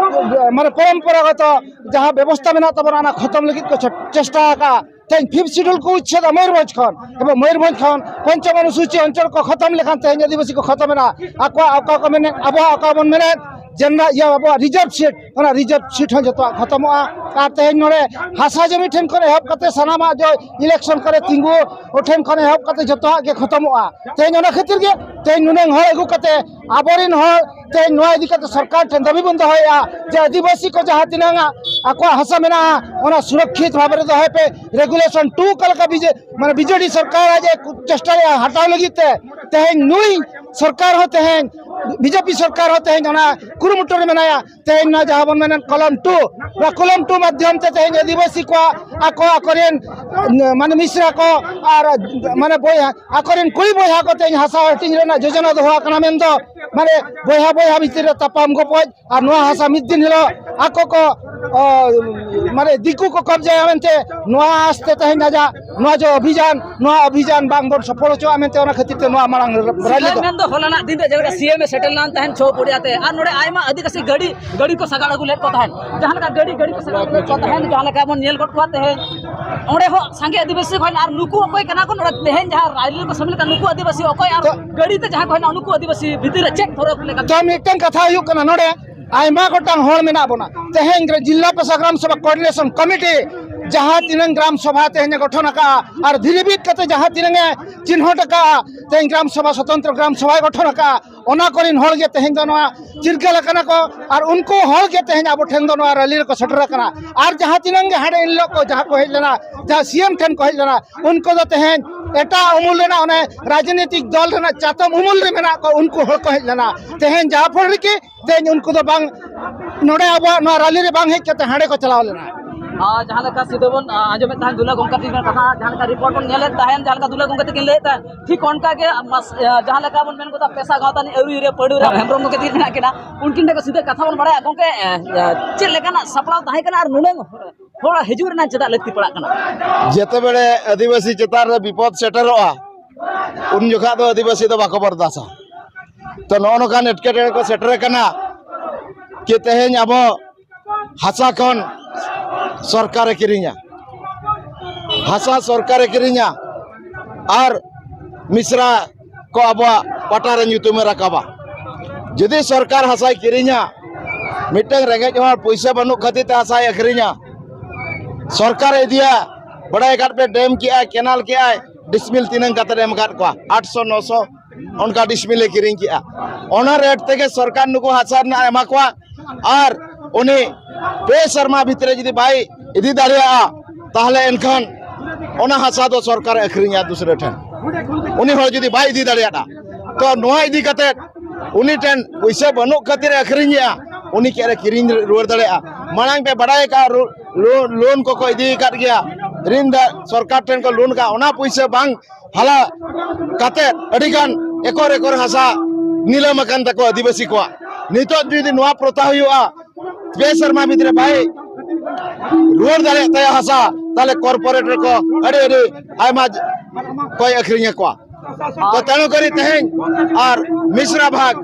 ᱢᱟᱱᱮ ᱯᱚᱨᱚᱢᱯᱚᱨᱟ ᱜᱚᱛᱚ ᱡᱟᱦᱟᱸ ᱵᱮᱵᱚᱥᱛᱟ ᱢᱮᱱᱟᱜ ᱛᱟᱵᱚᱱᱟ, ᱚᱱᱟ ᱠᱷᱚᱛᱚᱢ ᱞᱟᱹᱜᱤᱫ ᱠᱚ ᱪᱮ-, ᱪᱮᱥᱴᱟ ᱟᱠᱟᱫᱼᱟ᱾ ᱛᱮᱦᱮᱧ ᱯᱷᱤᱯᱛᱷ ᱥᱤᱰᱩᱞ ᱠᱚ ᱩᱪᱷᱮᱫᱟ ᱢᱚᱭᱩᱨᱵᱷᱚᱸᱡᱽ ᱠᱷᱚᱱ, ᱮᱵᱚᱝ ᱢᱚᱭᱩᱨᱵᱷᱚᱸᱡᱽ ᱠᱷᱚᱱ ᱯᱚᱧᱪᱚᱢ ᱚᱱᱩᱥᱩᱪᱤ ᱚᱧᱪᱚᱞ ᱠᱚ ᱠᱷᱚᱛᱚᱢ ᱞᱮᱠᱷᱟᱱ ᱛᱮᱦᱮᱧ ᱟᱹᱫᱤᱵᱟᱹᱥᱤ ᱠᱚ ᱠᱷᱚᱛᱚᱢ ᱮᱱᱟ᱾ ᱟᱠᱚᱣᱟᱜ ᱚᱠᱟ ᱠᱚ ᱢᱮᱱᱮᱫ, ᱟᱵᱚᱣᱟᱜ ᱚᱠᱟ ᱵᱚᱱ ᱢᱮᱱᱮᱫ, ᱡᱮᱱᱟᱨᱮᱞ ᱤᱭᱟᱹ ᱟᱵᱚᱣᱟᱜ ᱨᱤᱡᱟᱨᱵᱷ ᱥᱤᱴ, ᱚᱱᱟ ᱨᱤᱡᱟᱨᱵᱷ ᱥᱤᱴ ᱦᱚᱸ ᱡᱚᱛᱚᱣᱟᱜ ᱠᱷᱚᱛᱚᱢᱚᱜᱼᱟ᱾ ᱟᱨ ᱛᱮᱦᱮᱧ ᱱᱚᱰᱮ ᱦᱟᱥᱟ ᱡᱚᱢᱤ ᱴᱷᱮᱱ ᱠᱷᱚᱱ ᱮᱦᱚᱵ ᱠᱟᱛᱮ ᱥᱟᱱᱟᱢᱟᱜ ᱡᱚ ᱤᱞᱮᱠᱥᱚᱱ ᱠᱚᱨᱮ ᱛᱤᱸᱜᱩ ᱴᱷᱮᱱ ᱠᱷᱚᱱ ᱮᱦᱚᱵ ᱠᱟᱛᱮ ᱡᱚᱛᱚᱣᱟᱜ ᱜᱮ ᱠᱷᱚᱛᱚᱢᱚᱜᱼᱟ᱾ ᱛᱮᱦᱮᱧ ᱚᱱᱟ ᱠᱷᱟᱹᱛᱤᱨ ᱜᱮ ᱛᱮᱦᱮᱧ ᱱᱩᱱᱟᱹᱝ ᱦᱚᱲ ᱟᱹᱜᱩ ᱠᱟᱛᱮ ᱟᱵᱚᱨᱮᱱ ᱦᱚᱲ ᱛᱮᱦᱮᱧ ᱱᱚᱣᱟ ᱤᱫᱤ ᱠᱟᱛᱮ ᱥᱚᱨᱠᱟᱨ ᱴᱷᱮᱱ ᱫᱟᱹᱵᱤ ᱵᱚᱱ ᱫᱚᱦᱚᱭᱮᱫᱼᱟ ᱡᱮ ᱟᱹᱫᱤᱵᱟᱹᱥᱤ ᱠᱚ ᱡᱟᱦᱟᱸ ᱛᱤᱱᱟᱹᱝ ᱟᱠᱚᱣᱟᱜ ᱦᱟᱥᱟ ᱢᱮᱱᱟᱜᱼᱟ, ᱚᱱᱟ ᱥᱩᱨᱚᱠᱷᱤᱛ ᱵᱷᱟᱵᱮ ᱨᱮ ᱫᱚᱦᱚᱭ ᱯᱮ᱾ ᱨᱮᱜᱩᱞᱮᱥᱚᱱ ᱴᱩ ᱚᱠᱟ ᱞᱮᱠᱟ ᱵᱤᱡᱮ-, ᱢᱟᱱᱮ ᱵᱤᱡᱮᱰᱤ ᱥᱚᱨᱠᱟᱨ ᱟᱡ ᱮ ᱠᱩ-, ᱪᱮᱥᱴᱟᱭᱮᱫᱼᱟ ᱦᱟᱴᱟᱣ ᱞᱟᱹᱜᱤᱫ ᱛᱮ, ᱛᱮᱦᱮᱧ ᱱᱩᱭ ᱥᱚᱨᱠᱟᱨ ᱦᱚᱸ ᱛᱮᱦᱮᱧ ᱵᱤᱡᱮᱯᱤ ᱥᱚᱨᱠᱟᱨ ᱦᱚᱸ ᱛᱮᱦᱮᱧ ᱚᱱᱟ ᱠᱩᱨᱩᱢᱩᱴᱩ ᱨᱮ ᱢᱮᱱᱟᱭᱟ᱾ ᱛᱮᱦᱮᱧ ᱱᱚᱣᱟ ᱡᱟᱦᱟᱸ ᱵᱚᱱ ᱢᱮᱱᱮᱫ ᱠᱚᱞᱚᱢ ᱴᱩ, ᱱᱚᱣᱟ ᱠᱚᱞᱚᱢ ᱴᱩ ᱢᱟᱫᱽᱫᱷᱚᱢ ᱛᱮ ᱛᱮᱦᱮᱧ ᱟᱹᱫᱤᱵᱟᱹᱥᱤ ᱠᱚᱣᱟᱜ ᱟᱠᱚ ᱟᱠᱚᱨᱮᱱ, ᱢᱟᱱᱮ ᱢᱤᱥᱨᱟ ᱠᱚ ᱟᱨ ᱢᱟᱱᱮ ᱵᱚᱭᱦᱟ, ᱟᱠᱚᱨᱮᱱ ᱠᱩᱲᱤ ᱵᱚᱭᱦᱟ ᱠᱚ ᱛᱮᱦᱮᱧ ᱦᱟᱥᱟ ᱦᱟᱹᱴᱤᱧ ᱨᱮᱱᱟᱜ ᱡᱳᱡᱚᱱᱟ ᱫᱚᱦᱚ ᱟᱠᱟᱱᱟ᱾ ᱢᱮᱱᱫᱚ ᱢᱟᱱᱮ ᱵᱚᱭᱦᱟ ᱵᱚᱭᱦᱟ ᱵᱷᱤᱛᱤᱨ ᱨᱮ ᱛᱟᱯᱟᱢ ᱜᱚᱯᱚᱡ ᱟᱨ ᱱᱚᱣᱟ ᱦᱟᱥᱟ ᱢᱤᱫ ᱫᱤᱱ ᱦᱤᱞᱳᱜ ᱟᱠᱚ ᱠᱚ, ᱚ, ᱢᱟᱱᱮ ᱫᱤᱠᱩ ᱠᱚ ᱠᱚᱵᱡᱟᱭᱟ ᱢᱮᱱᱛᱮ ᱱᱚᱣᱟ ᱟᱥᱛᱮ ᱛᱮᱦᱮᱧ ᱟᱡᱟᱜ ᱱᱚᱣᱟ ᱡᱮ ᱚᱵᱷᱤᱡᱟᱱ, ᱱᱚᱣᱟ ᱚᱵᱷᱤᱡᱟᱱ ᱵᱟᱝ ᱵᱚᱱ ᱥᱚᱯᱷᱚᱞ ᱦᱚᱪᱚᱣᱟᱜᱼᱟ ᱢᱮᱱᱛᱮ ᱚᱱᱟ ᱠᱷᱟᱹᱛᱤᱨ ᱛᱮ ᱱᱚᱣᱟ ᱢᱟᱲᱟᱝ ᱨᱮ ᱨᱟᱡᱽᱱᱤᱛᱤ ᱥᱤᱠᱟᱨ ᱫᱚ ᱢᱮᱱᱫᱚ ᱦᱚᱞᱟᱱᱟᱜ ᱫᱤᱱ ᱨᱮ ᱡᱮᱞᱮᱠᱟ ᱥᱤ ᱮᱢ ᱮ ᱥᱮᱴᱮᱨ ᱞᱮᱱ ᱛᱟᱦᱮᱱ ᱪᱷᱚ ᱯᱚᱲᱤᱭᱟ ᱛᱮ, ᱟᱨ ᱱᱚᱰᱮ ᱟᱭᱢᱟ ᱟᱹᱫᱤᱵᱟᱹᱥᱤ ᱜᱟᱹᱰᱤ, ᱜᱟᱹᱰᱤ ᱠᱚ ᱥᱟᱜᱟᱲ ᱟᱹᱜᱩ ᱞᱮᱫ ᱠᱚ ᱛᱟᱦᱮᱸᱫ, ᱡᱟᱦᱟᱸ ᱞᱮᱠᱟ ᱜᱟᱹᱰᱤ, ᱜᱟᱹᱰᱤ ᱠᱚ ᱥᱟᱜᱟᱲ ᱟᱹᱜᱩ ᱞᱮᱫ ᱠᱚ ᱛᱟᱦᱮᱸᱫ, ᱡᱟᱦᱟᱸ ᱞᱮᱠᱟ ᱵᱚᱱ ᱧᱮᱞ ᱜᱚᱫ ᱠᱚᱣᱟ ᱛᱮᱦᱮᱧ ᱚᱸᱰᱮ ᱦᱚᱸ ᱥᱟᱸᱜᱮ ᱟᱹᱫᱤᱵᱟᱹᱥᱤ ᱠᱚ ᱦᱮᱡ ᱮᱱᱟ᱾ ᱟᱨ ᱱᱩᱠᱩ ᱚᱠᱚᱭ ᱠᱟᱱᱟ ᱠᱚ ᱱᱚᱰᱮ ᱛᱮᱦᱮᱧ ᱡᱟᱦᱟᱸ ᱨᱟᱭᱞᱤ ᱨᱮᱠᱚ ᱥᱟᱹᱢᱤᱞ ᱟᱠᱟᱱ ᱱᱩᱠᱩ ᱟᱹᱫᱤᱵᱟᱹᱥᱤ ᱚᱠᱚᱭ? ᱟᱨ ᱛᱚ ᱜᱟᱹᱰᱤ ᱛᱮ ᱡᱟᱦᱟᱸᱭ ᱠᱚ ᱦᱮᱡ ᱮᱱᱟ ᱱᱩᱠᱩ ᱟᱹᱫᱤᱵᱟᱹᱥᱤ ᱵᱷᱤᱛᱤᱨ ᱨᱮ ᱪᱮᱫ ᱯᱷᱚᱨᱚᱠ ᱞᱮᱠᱟ? ᱛᱚ ᱢᱤᱫᱴᱟᱝ ᱠᱟᱛᱷᱟ ᱦᱩᱭᱩᱜ ᱠᱟᱱᱟ, ᱱᱚᱰᱮ ᱟᱭᱢᱟ ᱜᱚᱴᱟᱝ ᱦᱚᱲ ᱢᱮᱱᱟᱜ ᱵᱚᱱᱟ᱾ ᱛᱮᱦᱮᱧ ᱨᱮ ᱡᱤᱞᱟ ᱯᱮᱥᱟ ᱜᱨᱟᱢ ᱥᱚᱵᱷᱟ ᱠᱳᱚᱨᱰᱤᱱᱮᱥᱚᱱ ᱠᱚᱢᱤᱴᱤ ᱡᱟᱦᱟᱸ ᱛᱤᱱᱟᱹᱝ ᱜᱨᱟᱢ ᱥᱚᱵᱷᱟ ᱛᱮᱦᱮᱧ ᱮ ᱜᱚᱴᱷᱚᱱ ᱟᱠᱟᱫᱼᱟ ᱟᱨ ᱫᱷᱤᱨᱤᱵᱤᱫ ᱠᱟᱛᱮ ᱡᱟᱦᱟᱸ ᱛᱤᱱᱟᱹᱝ ᱮ ᱪᱤᱱᱦᱟᱹᱴ ᱟᱠᱟᱫᱼᱟ, ᱛᱮᱦᱮᱧ ᱜᱨᱟᱢ ᱥᱚᱵᱷᱟ, ᱥᱚᱛᱚᱱᱛᱨᱚ ᱜᱨᱟᱢ ᱥᱚᱵᱷᱟᱭ ᱜᱚᱴᱷᱚᱱ ᱟᱠᱟᱫᱼᱟ, ᱚᱱᱟ ᱠᱚᱨᱮᱱ ᱦᱚᱲ ᱜᱮ ᱛᱮᱦᱮᱧ ᱫᱚ ᱱᱚᱣᱟ ᱪᱤᱨᱜᱟᱹᱞ ᱟᱠᱟᱱᱟ ᱠᱚ᱾ ᱟᱨ ᱩᱱᱠᱩ ᱦᱚᱲ ᱜᱮ ᱛᱮᱦᱮᱧ ᱟᱵᱚ ᱴᱷᱮᱱ ᱫᱚ ᱱᱚᱣᱟ ᱨᱮᱞᱤ ᱨᱮᱠᱚ ᱥᱮᱴᱮᱨ ᱟᱠᱟᱱᱟ᱾ ᱟᱨ ᱡᱟᱦᱟᱸ ᱛᱤᱱᱟᱹᱝ ᱜᱮ ᱦᱟᱸᱰᱮ ᱮᱱ ᱦᱤᱞᱳᱜ ᱠᱚ ᱡᱟᱦᱟᱸ ᱠᱚ ᱦᱮᱡ ᱞᱮᱱᱟ, ᱡᱟᱦᱟᱸ ᱥᱤ ᱮᱢ ᱴᱷᱮᱱ ᱠᱚ ᱦᱮᱡ ᱞᱮᱱᱟ, ᱩᱱᱠᱩ ᱫᱚ ᱛᱮᱦᱮᱧ ᱮᱴᱟᱜ ᱩᱢᱩᱞ ᱨᱮᱱᱟᱜ ᱚᱱᱮ ᱨᱟᱡᱽᱱᱤᱛᱤᱠ ᱫᱚᱞ ᱨᱮᱱᱟᱜ ᱪᱟᱛᱚᱢ ᱩᱢᱩᱞ ᱨᱮ ᱢᱮᱱᱟᱜ ᱠᱚ, ᱩᱱᱠᱩ ᱦᱚᱲ ᱠᱚ ᱦᱮᱡ ᱞᱮᱱᱟ᱾ ᱛᱮᱦᱮᱧ ᱡᱟᱦᱟᱸ ᱯᱷᱚᱞ ᱨᱮᱜᱮ ᱛᱮᱦᱮᱧ ᱩᱱᱠᱩ ᱫᱚ ᱵᱟᱝ, ᱱᱚᱰᱮ ᱟᱵᱚᱣᱟᱜ ᱱᱚᱣᱟ ᱨᱟᱞᱤ ᱨᱮ ᱵᱟᱝ ᱦᱮᱡ ᱠᱟᱛᱮ ᱦᱟᱸᱰᱮ ᱠᱚ ᱪᱟᱞᱟᱣ ᱞᱮᱱᱟ᱾ ᱟᱨ ᱡᱟᱦᱟᱸ ᱞᱮᱠᱟ ᱥᱤᱫᱷᱟᱹ ᱵᱚᱱ, ᱟ, ᱟᱸᱡᱚᱢᱮᱫ ᱛᱟᱦᱮᱸᱫ ᱫᱩᱞᱟ ᱜᱚᱢᱠᱮ ᱛᱟᱹᱠᱤᱱ ᱠᱟᱛᱷᱟ, ᱡᱟᱦᱟᱸ ᱞᱮᱠᱟ ᱨᱤᱯᱳᱨᱴ ᱵᱚᱱ ᱧᱮᱞᱮᱫ ᱛᱟᱦᱮᱸᱫ, ᱡᱟᱦᱟᱸ ᱞᱮᱠᱟ ᱫᱩᱞᱟ ᱜᱚᱢᱠᱮ ᱛᱟᱹᱠᱤᱱ ᱞᱟᱹᱭᱮᱫ ᱛᱟᱦᱮᱸᱫ, ᱴᱷᱤᱠ ᱚᱱᱠᱟ ᱜᱮ ᱢᱟᱥ-, ᱟ, ᱡᱟᱦᱟᱸ ᱞᱮᱠᱟ ᱵᱚᱱ ᱢᱮᱱ ᱜᱚᱫᱟ ᱯᱮᱥᱟ ᱜᱟᱶᱛᱟ ᱨᱤᱱᱤᱡ ᱟᱹᱭᱩᱨᱤᱭᱟᱹ ᱯᱟᱹᱰᱩ ᱨᱮ ᱦᱮᱢᱵᱨᱚᱢ ᱜᱚᱢᱠᱮ ᱛᱟᱹᱠᱤᱱ ᱢᱮᱱᱟᱜ ᱠᱤᱱᱟ, ᱩᱱᱠᱤᱱ ᱴᱷᱮᱱ ᱠᱷᱚᱱ ᱥᱤᱫᱷᱟᱹ ᱠᱟᱛᱷᱟ ᱵᱚᱱ ᱵᱟᱲᱟᱭᱟ᱾ ᱜᱚᱢᱠᱮ, ᱮ, ᱮ, ᱪᱮᱫ ᱞᱮᱠᱟᱱᱟᱜ ᱥᱟᱯᱲᱟᱣ ᱛᱟᱦᱮᱸ ᱠᱟᱱᱟ ᱟᱨ ᱱᱩᱱᱟᱹᱝ ᱦᱚᱲ ᱦᱤᱡᱩᱜ ᱨᱮᱱᱟᱜ ᱪᱮᱫᱟᱜ ᱞᱟᱹᱠᱛᱤ ᱯᱟᱲᱟᱜ ᱠᱟᱱᱟ? ᱡᱮᱛᱮᱵᱮᱲᱮ ᱟᱹᱫᱤᱵᱟᱹᱥᱤ ᱪᱮᱛᱟᱱ ᱨᱮ ᱵᱤᱯᱚᱫ ᱥᱮᱴᱮᱨᱚᱜᱼᱟ, ᱩᱱ ᱡᱚᱠᱷᱟ ᱫᱚ ᱟᱹᱫᱤᱵᱟᱹᱥᱤ ᱫᱚ ᱵᱟᱠᱚ ᱵᱚᱨᱫᱟᱥᱟ᱾ ᱛᱚ ᱱᱚᱜᱼᱚ ᱱᱚᱝᱠᱟᱱ ᱮᱴᱠᱮᱴᱚᱬᱮ ᱠᱚ ᱥᱮᱴᱮᱨ ᱟᱠᱟᱱᱟ ᱠᱤ ᱛᱮᱦᱮᱧ ᱟᱵᱚ ᱦᱟᱥᱟ ᱠᱷᱚᱱ ᱥᱚᱨᱠᱟᱨᱮ ᱠᱤᱨᱤᱧᱟ, ᱦᱟᱥᱟ ᱥᱚᱨᱠᱟᱨᱮ ᱠᱤᱨᱤᱧᱟ ᱟᱨ ᱢᱤᱥᱨᱟ ᱠᱚ ᱟᱵᱚᱣᱟᱜ ᱯᱟᱴᱟ ᱨᱮ ᱧᱩᱛᱩᱢᱮ ᱨᱟᱠᱟᱵᱟ᱾ ᱡᱩᱫᱤ ᱥᱚᱨᱠᱟᱨ ᱦᱟᱥᱟᱭ ᱠᱤᱨᱤᱧᱟ, ᱢᱤᱫᱴᱟᱝ ᱨᱮᱸᱜᱮᱡ ᱦᱚᱲ ᱯᱩᱭᱥᱟᱹ ᱵᱟᱹᱱᱩᱜ ᱠᱷᱟᱹᱛᱤᱨ ᱛᱮ ᱦᱟᱥᱟᱭ ᱟᱹᱠᱷᱨᱤᱧᱟ, ᱥᱚᱨᱠᱟᱨᱮ ᱤᱫᱤᱭᱟ, ᱵᱟᱲᱟᱭ ᱟᱠᱟᱫ ᱯᱮ, ᱰᱮᱢ ᱠᱮᱜᱼᱟᱭ, ᱠᱮᱱᱟᱞ ᱠᱮᱜᱼᱟᱭ, ᱰᱤᱥᱢᱤᱞ ᱛᱤᱱᱟᱹᱝ ᱠᱟᱛᱮ ᱮᱢ ᱟᱠᱟᱫ ᱠᱚᱣᱟ? ᱟᱴᱥᱚ ᱱᱚᱥᱚ ᱚᱱᱠᱟ ᱰᱤᱥᱢᱤᱞᱮ ᱠᱤᱨᱤᱧ ᱠᱮᱜᱼᱟ᱾ ᱚᱱᱟ ᱨᱮᱴ ᱛᱮᱜᱮ ᱥᱚᱨᱠᱟᱨ ᱱᱩᱠᱩ ᱦᱟᱥᱟ ᱨᱮᱱᱟᱜ ᱮᱢᱟ ᱠᱚᱣᱟ᱾ ᱟᱨ ᱩᱱᱤ ᱯᱮ ᱥᱮᱨᱢᱟ ᱵᱷᱤᱛᱨᱤ ᱡᱩᱫᱤ ᱵᱟᱭ ᱤᱫᱤ ᱫᱟᱲᱮᱭᱟᱜᱼᱟ, ᱛᱟᱦᱚᱞᱮ ᱮᱱᱠᱷᱟᱱ ᱚᱱᱟ ᱦᱟᱥᱟ ᱫᱚ ᱥᱚᱨᱠᱟᱨᱮ ᱟᱹᱠᱷᱨᱤᱧᱟ ᱫᱩᱥᱨᱟᱹ ᱴᱷᱮᱱ, ᱩᱱᱤ ᱦᱚᱲ ᱡᱩᱫᱤ ᱵᱟᱭ ᱤᱫᱤ ᱫᱟᱲᱮᱭᱟᱜᱼᱟ᱾ ᱛᱚ ᱱᱚᱣᱟ ᱤᱫᱤ ᱠᱟᱛᱮ ᱩᱱᱤ ᱴᱷᱮᱱ ᱯᱩᱭᱥᱟᱹ ᱵᱟᱹᱱᱩᱜ ᱠᱷᱟᱹᱛᱤᱨ ᱮ ᱟᱹᱠᱷᱨᱤᱧᱮᱜᱼᱟ, ᱩᱱᱤ ᱪᱮᱫ ᱨᱮ ᱠᱤᱨᱤᱧ ᱨᱩᱣᱟᱹᱲ ᱫᱟᱲᱮᱭᱟᱜᱼᱟ? ᱢᱟᱲᱟᱝ ᱯᱮ ᱵᱟᱲᱟᱭ ᱟᱠᱟᱫᱼᱟ, ᱨᱩ-, ᱞᱳ-, ᱞᱳᱱ ᱠᱚᱠᱚ ᱤᱫᱤ ᱟᱠᱟᱫ ᱜᱮᱭᱟ, ᱨᱤᱱ ᱫᱟ-, ᱥᱚᱨᱠᱟᱨ ᱴᱷᱮᱱ ᱠᱚ ᱞᱳᱱ ᱟᱠᱟᱫᱼᱟ, ᱚᱱᱟ ᱯᱩᱭᱥᱟᱹ ᱵᱟᱝ ᱦᱟᱞᱟ ᱠᱟᱛᱮ ᱟᱹᱰᱤᱜᱟᱱ ᱮᱠᱚᱨ ᱮᱠᱚᱨ ᱦᱟᱥᱟ ᱱᱤᱞᱟᱹᱢ ᱟᱠᱟᱱ ᱛᱟᱠᱚᱣᱟ ᱟᱹᱫᱤᱵᱟᱹᱥᱤ ᱠᱚᱣᱟᱜ᱾ ᱱᱤᱛᱚᱜ ᱡᱩᱫᱤ ᱱᱚᱣᱟ ᱯᱨᱚᱛᱷᱟ ᱦᱩᱭᱩᱜᱼᱟ, ᱯᱮ ᱥᱮᱨᱢᱟ ᱵᱷᱤᱛᱨᱤ ᱵᱟᱭ ᱨᱩᱣᱟᱹᱲ ᱫᱟᱲᱮᱭᱟᱜ ᱛᱟᱭᱟ ᱦᱟᱥᱟ, ᱛᱟᱦᱞᱮ ᱠᱚᱨᱯᱳᱨᱮᱴ ᱨᱮᱠᱚ ᱟᱹᱰᱤ ᱟᱹᱰᱤ ᱟᱭᱢᱟ ᱠᱚᱭ ᱟᱹᱠᱷᱨᱤᱧ ᱟᱠᱚᱣᱟ᱾ ᱛᱚ ᱛᱮᱱᱩ ᱠᱚᱨᱤ ᱛᱮᱦᱮᱧ ᱟᱨ ᱢᱤᱥᱨᱟ ᱵᱷᱟᱜᱽ,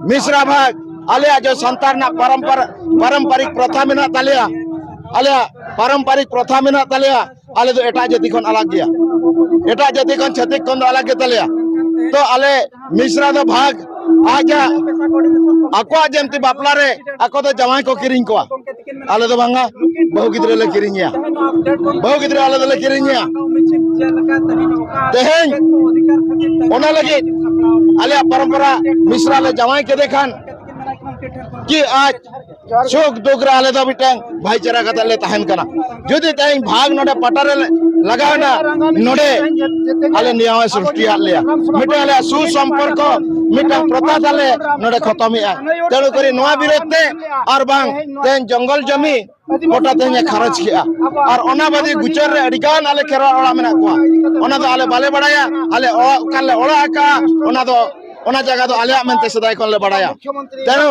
ᱢᱤᱥᱨᱟ ᱵᱷᱟᱜᱽ ᱟᱞᱮᱭᱟᱜ ᱡᱮ ᱥᱟᱱᱛᱟᱲ ᱨᱮᱱᱟᱜ ᱯᱟᱨᱚᱢᱯᱟᱨ-, ᱯᱟᱨᱚᱢᱯᱟᱨᱤᱠ ᱯᱨᱚᱛᱷᱟ ᱢᱮᱱᱟᱜ ᱛᱟᱞᱮᱭᱟ, ᱟᱞᱮᱭᱟᱜ ᱯᱟᱨᱚᱢᱯᱟᱨᱤᱠ ᱯᱨᱚᱛᱷᱟ ᱢᱮᱱᱟᱜ ᱛᱟᱞᱮᱭᱟ, ᱟᱞᱮ ᱫᱚ ᱮᱴᱟᱜ ᱡᱟᱹᱛᱤ ᱠᱷᱚᱱ ᱟᱞᱟᱜᱽ ᱜᱮᱭᱟ᱾ ᱮᱴᱟᱜ ᱡᱟᱹᱛᱤ ᱠᱷᱚᱱ, ᱪᱷᱟᱹᱛᱤᱠ ᱠᱷᱚᱱ ᱫᱚ ᱟᱞᱟᱜᱽ ᱜᱮ ᱛᱟᱞᱮᱭᱟ᱾ ᱛᱚ ᱟᱞᱮ ᱢᱤᱥᱨᱟ ᱫᱚ ᱵᱷᱟᱜᱽ ᱟᱡᱟᱜ, ᱟᱠᱚᱣᱟᱜ ᱡᱮᱢᱛᱤ ᱵᱟᱯᱞᱟ ᱨᱮ ᱟᱠᱚ ᱫᱚ ᱡᱟᱶᱟᱭ ᱠᱚ ᱠᱤᱨᱤᱧ ᱠᱚᱣᱟ, ᱟᱞᱮ ᱫᱚ ᱵᱟᱝᱟ, ᱵᱟᱹᱦᱩ ᱜᱤᱫᱽᱨᱟᱹ ᱞᱮ ᱠᱤᱨᱤᱧᱮᱭᱟ, ᱵᱟᱹᱦᱩ ᱜᱤᱫᱽᱨᱟᱹ ᱟᱞᱮ ᱫᱚᱞᱮ ᱠᱤᱨᱤᱧᱮᱭᱟ᱾ ᱛᱮᱦᱮᱧ ᱚᱱᱟ ᱞᱟᱹᱜᱤᱫ ᱟᱞᱮᱭᱟᱜ ᱯᱚᱨᱚᱢᱯᱚᱨᱟ ᱢᱤᱥᱨᱟ ᱞᱮ ᱡᱟᱶᱟᱭ ᱠᱮᱫᱮ ᱠᱷᱟᱱ ᱠᱤ ᱟᱡ ᱥᱩᱠ ᱫᱩᱠ ᱨᱮ ᱟᱞᱮ ᱫᱚ ᱢᱤᱫᱴᱟᱝ ᱵᱷᱟᱭᱪᱟᱨᱟ ᱠᱟᱛᱮ ᱞᱮ ᱛᱟᱦᱮᱱ ᱠᱟᱱᱟ᱾ ᱡᱩᱫᱤ ᱛᱮᱦᱮᱧ ᱵᱷᱟᱜᱽ ᱱᱚᱰᱮ ᱯᱟᱴᱟ ᱨᱮ ᱞᱟᱜᱟᱣ ᱮᱱᱟ, ᱱᱚᱰᱮ ᱟᱞᱮ ᱱᱤᱭᱟᱹ ᱦᱚᱸᱭ ᱥᱨᱤᱥᱴᱤᱭᱟᱫ ᱞᱮᱭᱟ, ᱢᱤᱫᱴᱟᱝ ᱟᱞᱮᱭᱟᱜ ᱥᱩᱥᱚᱢᱯᱚᱨᱠᱚ, ᱢᱤᱫᱴᱟᱝ ᱯᱨᱚᱛᱷᱟ ᱛᱟᱞᱮ ᱱᱚᱰᱮ ᱠᱷᱚᱛᱚᱢᱮᱜᱼᱟ᱾ ᱛᱮᱱᱩ ᱠᱚᱨᱮ ᱱᱚᱣᱟ ᱵᱤᱨᱳᱫᱷ ᱛᱮ ᱟᱨ ᱵᱟᱝ ᱛᱮᱦᱮᱧ ᱡᱚᱝᱜᱚᱞ ᱡᱚᱢᱤ ᱜᱚᱴᱟ ᱛᱮᱦᱮᱧ ᱮ ᱠᱷᱟᱨᱚᱪ ᱠᱮᱜᱼᱟ᱾ ᱟᱨ ᱚᱱᱟ ᱵᱟᱫᱮ ᱜᱩᱪᱟᱹᱨ ᱨᱮ ᱟᱹᱰᱤ ᱜᱟᱱ ᱟᱞᱮ ᱠᱷᱮᱨᱣᱟᱲ ᱚᱲᱟᱜ ᱢᱮᱱᱟᱜ ᱠᱚᱣᱟ, ᱚᱱᱟ ᱫᱚ ᱟᱞᱮ ᱵᱟᱞᱮ ᱵᱟᱲᱟᱭᱟ᱾ ᱟᱞᱮ ᱚᱲᱟᱜ ᱚᱠᱟ ᱨᱮᱞᱮ ᱚᱲᱟᱜ ᱟᱠᱟᱜᱼᱟ, ᱚᱱᱟ ᱫᱚ, ᱚᱱᱟ ᱡᱟᱭᱜᱟ ᱫᱚ ᱟᱞᱮᱭᱟᱜ ᱢᱮᱱᱛᱮ ᱥᱮᱫᱟᱭ ᱠᱷᱚᱱ ᱞᱮ ᱵᱟᱲᱟᱭᱟ᱾ ᱛᱮᱱᱩ